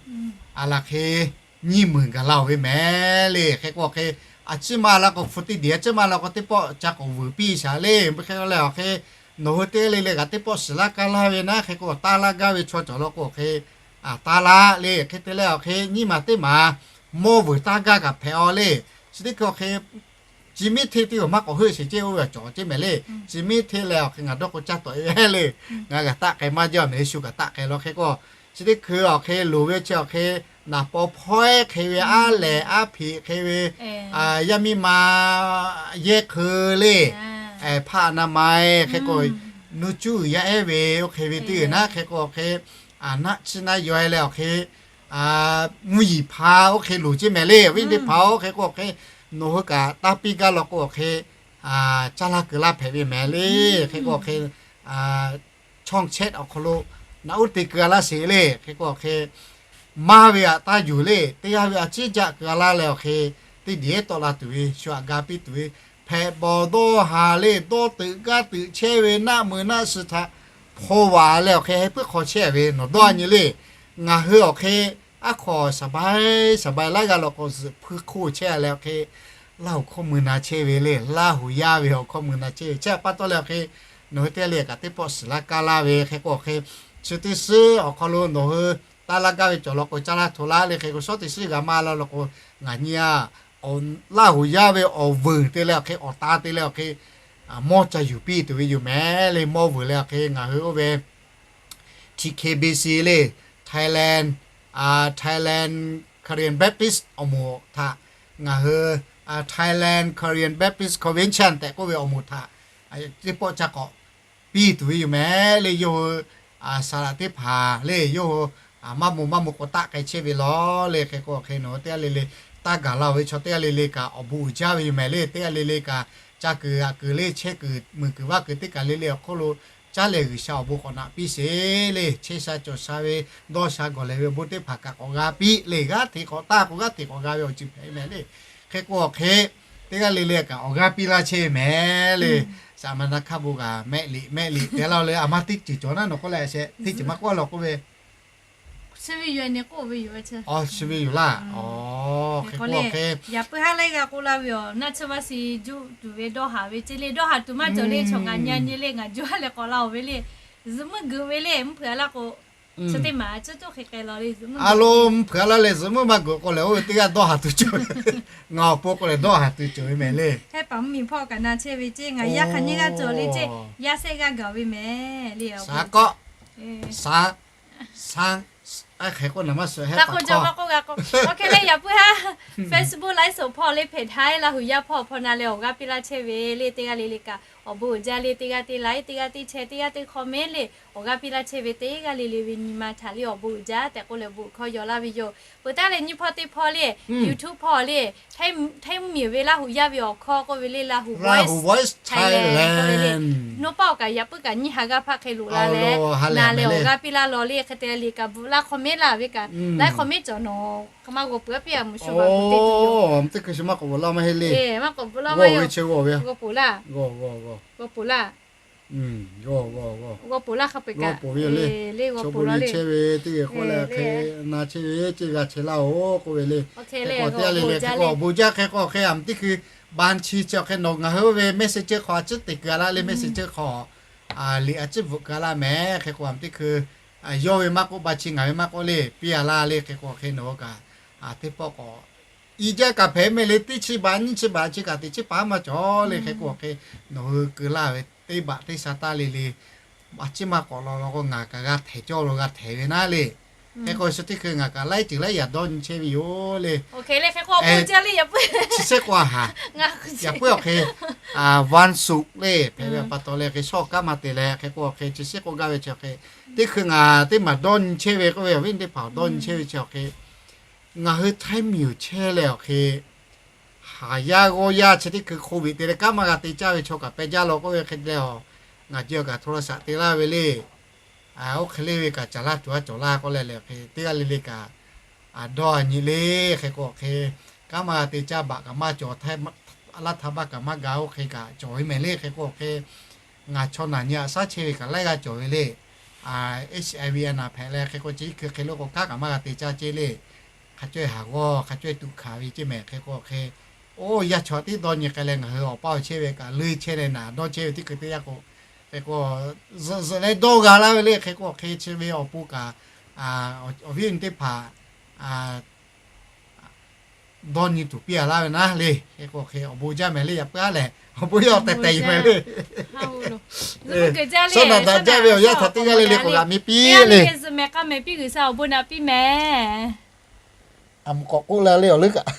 aˬ laˬ hk'e nyiˇ meunˍ gaˬ la-oˬ ve mehˍ le. Hk'e k'o hk'e, a ciˉ ma la k'o hpu teˇ diˬ, a ciˉ ma la k'o teˇ pawˆ ca k'awꞈ vuiˬ piˇ shaˍ le. Hk'e k'o leh awˬ hk'e, nawˬ hui teˇ g'aˇ le le kaꞈ teˇ pawˆ shiˍ laˇ kaˇ laˇ ve naˉ, hk'e k'o taˇ laˇ gaˇ ve chaw cawˬ law k'o hk'e, taˇ laˇ le. Hk'e te leh awˬ hk'e nyiˇ maˬ teˇ maˬ mawˇ vuiˬ taˇ gaˇ kaꞈ hpehꞈ-a le. Chi teˇ hkui awˬ hk'e, chi miˉ hteˇ teˇ g'aˇ maˇ k'awꞈ heuˆ sheˍ ceˇ, oˇ ve awˬ cawˬ ceˇ mehˍ le. Chi miˉ hteˇ leh awˬ hk'e ngaˬ dawˇ k'o caˇ tawꞈ-e ve le. Ngaˬ g'a taˆ k'ai maˇ jaˇ mehˍ, shu kaꞈ taˆ k'ai law. Hk'e k'o, chi teˇ hkui awˬ hk'e loˍ ve chi awˬ hk'e, naˍ paw hpawehˇ hk'e ve, aˉ lehˬ aˉ hpeꞈ hk'e ve, yaˇ miˇ ma yehˇ hk'eu le, hpaˆ na ma-e hk'e k'o, nuˇ cuˇ yaˇ ehˉ ve oˇ hk'e ve teˇ g'aˇ naˉ, hk'e k'o awˬ hk'e, naˆ chiˇ naˆ yaw-e leh awˬ hk'e, mvuhˇ yiˍ hpa oˇ hk'e loˍ ceˇ mehˍ le. Awˬ viˉ teˇ hpaˍ-oˬ, hk'e k'o awˬ hk'e, nawˬ hui kaꞈ taˇ piˇ gaˇ law k'o awˬ hk'e, caˇ laˇ keu laˇ hpehꞈ ve mehˍ le. Hk'e k'o awˬ hk'e, chaw chehˇ awˬ hk'aw lo naꞈ uˉ te keu-a laˇ sheˍ le. Hk'e k'o awˬ hk'e, maˇ ve aꞈ taˇ yuˬ le. Teˇ g'aˇ ve a ciˉ jaˆ keu-a laˇ leh awˬ hk'e, teˇ diˬ ehˉ tawˆ la tuˬ ve shu aꞈ ga piˇ tuˬ ve, hpehꞈ bawˬ dawˇ haˍ le, dawˇ teuꞈ gaˇ teuꞈ chehˇ ve naˆ mui naˆ suh htaꞈ hpaw vaꞈ leh awˬ hk'e heh puiˉ hk'aw chehˇ ve nawˬ dawˇ-a nyi le. Ngaˬ hui awˬ hk'e aˉ hk'aw shaˍ bai shaˍ bai laˇ g'a law k'o zuhꞈ hpuiˇ hk'oˆ chehˇ leh awˬ hk'e, Laˇ huˍ hkawˇ mui na chehˇ ve le, Laˇ huˍ yaˇ ve awˬ hkawˇ mui na chehˇ ve chi pa taw leh awˬ hk'e, nawˬ hui teˇ g'aˇ le kaꞈ teˇ pawˆ shiˍ laˇ kaˇ laˇ ve hk'e k'o awˬ hk'e, chi teˇ shiˉ awˬ hk'aw lo nawˬ hui taˇ laˇ gaˇ ve cawˬ law k'o caˇ laˇ hto laˇ le. Hk'e k'o shawˉ teˇ shiˉ g'a maˇ laˇ law k'o, ngaˬ nyi-a, Laˇ huˍ yaˇ ve awˬ vuiˬ te leh awˬ hk'e, awˬ ta te leh awˬ hk'e, mawˇ ca yuˬ piˇ tuˬ ve yoˬ mehˍ le. Mawˇ vuiˬ leh awˬ hk'e ngaˬ hui oˇ ve T K B C le, Thailand, Thailand Karen Baptist awˬ moˍ htaꞈ, ngaˬ hui Thailand Karen Baptist Convention tehꞈ k'oˆ ve awˬ moˍ htaꞈ teˇ pawˆ ca k'awꞈ piˇ tuˬ ve yoˬ mehˍ le. Yawˇ hui saˍ laꞈ teˇ hpaˍ le, yawˇ hui maˇ moˍ maˇ moˍ k'awꞈ taˆ k'ai chehˇ ve law le. Hk'e k'o awˬ hk'e nawˬ hui teˇ g'aˇ le le taˇ gaˬ la-oˬ ve chaw teˇ g'aˇ le le kaꞈ awˬ bon uiˍ jaˇ ve yoˬ mehˍ le. Teˇ g'aˇ le le kaꞈ ca kuiˬ g'aꞈ kuiˬ le chehˇ kuiˬ muiˬ kuiˬ vaˇ kuiˬ teˇ kaˬ le le awˬ hk'oˆ lo caˉ leh G'uiˬsha awˬ bon k'awꞈ naꞈ piˇ sheˍ le. Chehˇ sha cawˬ sha ve dawˇ sha gawˬ lehˬ ve awˬ bon teˇ hpaˍ kaꞈ k'awꞈ g'a piˇ le. G'aˇ hteꞈ k'awꞈ taˇ k'o g'aˇ hteꞈ k'awꞈ g'a ve awˬ ceuˬ hpehꞈ ve mehˍ le. Hk'e k'o awˬ hk'e teˇ g'aˇ le le kaꞈ awˬ g'aˇ piˇ laˇ chehˇ ve mehˍ le. Saˍ maˍ na hkaˇ bon kaꞈ mehˆ liꞈ mehˆ liꞈ te laˇ le. A ma teˇ ceuˬ cawˬ naˉ nawˬ k'oˆ leh sheh teˇ ceuˬ maˇ k'oˆ law k'oˆ ve, chi ve yoˬ laˇ. Hk'e k'o hk'e, yaꞈ puiˉ haˉ laiˉ g'a k'oˆ laˇ ve yoˬ. Naˆ tsuhˇ vaˇ shi juˆ tuˬ ve dawˇ haˍ ve ceˇ le. Dawˇ haˍ tuˬ maˇ cawˬ le. Chaw ngaˬ nyi a nyi le ngaˬ juˆ haˉ leh k'awꞈ la-oˬ ve le. Zuhꞈ muiˉ geuꞈ ve le, mvuhˇ hpeuꞈ a laˇ k'o, chi teˇ maˬ cuˇ tuˇ hk'e k'ai law le. Zuhꞈ muiˉ a lo mvuhˇ hpeuꞈ a laˇ leh zuhꞈ muiˉ maˇ geuꞈ k'o lehˬ, oˇ ve teˇ g'aˇ dawˇ haˍ tuˬ cawˬ. Ngaˬ awˬ pon k'o lehˬ dawˇ haˍ tuˬ cawˬ ve mehˍ le. Hehˉ paˍ mvuhˇmiˬ hpawˇ kaꞈ na chehˇ ve ceˇ. Ngaˬ yaˇ hk'aˬ nyiˇ g'aˇ cawˬ le ceˇ. Yaˇ sehˆ g'aˇ gaˬ ve mehˍ le. Shaˍ k'awˆ, shaˍ, shaˍ, a hk'e k'oˆ naˍ maˇ suh hehˉ paˍ k'o. Awˬ hk'e leh yaꞈ puiˉ haˉ Facebook ไลฟ์สด hpawˇ le hpehꞈ htaˇ Laˇ huˍ yaˇ hpawˇ hpawˇ na leh awˬ g'aˇ piˇ laˇ chehˇ ve le. Teˇ g'aˇ le le kaꞈ awˬ bon uiˍ jaˇ le. Teˇ g'aˇ teˇ like, teˇ g'aˇ teˇ share, teˇ g'aˇ teˇ comment le awˬ g'aˇ piˇ laˇ chehˇ ve teˇ g'aˇ le le ve nyi ma htaꞈ le awˬ bon uiˍ jaˇ tehꞈ k'oˆ leh awˬ bon hkawˇ yaw laˇ ve yoˬ. Peuˬ taˉ leh nyiˇ hpawˇ teˇ hpawˇ le, YouTube hpawˇ le, Htaiˇ mvuhˇmiˬ ve Laˇ huˍ yaˇ ve awˬ hkawˇ k'oˆ ve le, Laˇ huˍ Voice Thailand k'oˆ ve le. Nawˬ paˆ awˬ kaꞈ yaꞈ puiˉ kaꞈ nyiˇ ha g'aˇ hpaˆ hk'e loꞈ la leh, na leh awˬ g'aˇ piˇ laˇ law le. Hk'e te le kaꞈ bvuhꞈ laˇ comment laˇ ve kaꞈ, like comment cawˬ nawˬ hk'e maˇ g'aw peuˬ a piˇ a mvuhˬ shu ba teˇ tuˬ yoˬ. Teˇ hkui shu maˇ k'awꞈ bvuhꞈ laˇ maˇ heˆ le. Maˇ k'awꞈ bvuhꞈ laˇ maˇ heˆ. G'aw poˬ laˇ. G'aw poˬ laˇ. G'aw poˬ laˇ hk'a peu-eˬ kaꞈ le g'aw poˬ laˇ le. Chehˇ ve teˇ g'aˇ k'oˆ leh hk'e na chehˇ ve ceˇ g'a chehˇ laˇ-oˬ k'oˆ ve le. Hk'e k'o teˇ g'aˇ le le hk'e k'o awˬ bon jaˇ. Hk'e k'o hk'e a mvuhˬ teˇ hkui ban chi chi awˬ hk'e nawˬ ngaˬ hui oˇ ve message hk'aw a ciˉ te keu a laˇ le. Message hk'aw liꞈ a ciˉ bvuhꞈ keu a laˇ mehˍ. Hk'e k'o a mvuhˬ teˇ hkui yawˇ ve maˇ k'oˆ, ba chi ngaˬ ve maˇ k'oˆ le, piˇ a laˇ le. Hk'e k'o hk'e nawˬ hui kaꞈ teˇ pawˆ k'awꞈ i jaˇ kaꞈ hpehꞈ mehˍ le. Teˇ chi baꞈ nyiˇ chi baꞈ chi kaꞈ teꞈ chiˉ paˍ maˇ cawˬ le. Hk'e k'o hk'e nawˬ hui keu laˇ ve teˇ baꞈ teˇ sha taˇ le le, a ciˉ maˇ k'awꞈ law law k'o ngaˬ kaꞈ g'a htehˍ cawˇ lo g'a htehˍ ve naˉ le. Hk'e k'o chi teˇ hkui ngaˬ kaꞈ laiˉ ceuˬ laiˉ yaꞈ dawˇ nyi chehˇ ve yoˬ le. Chi shehˆ k'o a haˍ, yaꞈ puiˉ awˬ hk'e วันศุกร์ le hpehꞈ ve pa taw leh hk'e shawˇ kaˉ maˇ te leh hk'e k'o hk'e chi shehˆ k'o gaˇ ve chi awˬ hk'e teˇ hkui ngaˬ teˇ maˬ dawˇ nyi chehˇ ve k'oˆ ve awˬ viˉ teˇ hpaˍ awˬ dawˇ nyi chehˇ ve chi awˬ hk'e ngaˬ hui Htaiˇ miˬ uˬ chehˇ leh awˬ hk'e haˍ yaˇ g'awˇ yaˇ chi teˇ hkui โควิด te leh kanˉ maˇ g'a te caˇ ve chaw kaꞈ pehˇ jaˇ law k'oˆ ve hk'e te leh, ngaˬ jeh kaꞈ โทรศัพท์ te laˇ ve le. Oˇ hk'e le ve kaꞈ caˍ laˇ tuˬ a cawˬ laˇ k'oˆ leh le hk'e teˇ g'aˇ le le kaꞈ dawˇ a nyi le. Hk'e k'o hk'e kanˉ maˇ g'a te caˇ baꞈ kaꞈ maˇ cawˬ, laˇ htaˇ baˆ kaꞈ maˇ ga, oˇ hk'e kaꞈ cawˬ ve mehˍ le. Hk'e k'o hk'e ngaˬ chaw naˬ nyi a shaˉ chehˇ ve kaꞈ laiˉ g'aˇ cawˬ ve le. HIV a naˬ hpehꞈ leh hk'e k'o chi hkui hk'e lo k'o kanˉ kaꞈ maˇ g'a te caˇ ceˇ le. Hk'a cawehˇ haˍ g'awˇ hk'a cawehˇ tuꞈ hkanˍ ve ceˇ mehˍ. Hk'e k'o hk'e oˇ yaˇ chaw tiˉ dawˇ nyi k'ai leh ngaˬ hui awˬ paˇ awˬ chehˇ ve kaꞈ leuˇ chehˇ leh naˬ dawˇ chehˇ ve teˇ hkui teˇ yanˇ k'o, hk'e k'o zuhꞈ zuhꞈ leh dawˇ g'a laˇ ve le. Hk'e k'o hk'e chi ve awˬ pon kaꞈ awˬ viˉ awˬ nyi teˇ hpaˍ dawˇ nyi tuˬ piˇ a laˇ ve naˉ le. Hk'e k'o hk'e awˬ bon jaˇ mehˍ le. Yaꞈ puiˉ a lehˬ awˬ bon yaˇ awˬ tehˬ tehˬ yoˬ mehˍ le. Shaˉ naꞈ daꞈ jaˇ ve awˬ yanˇ htaꞈ teˇ g'aˇ le le k'awꞈ g'a mi piˇ le. Mehˍ k'a mehˍ piˇ G'uiˬsha awˬ bon naꞈ piˇ mehˍ. A mvuhˬ k'awꞈ k'oˆ la le awˬ leuˉ kaꞈ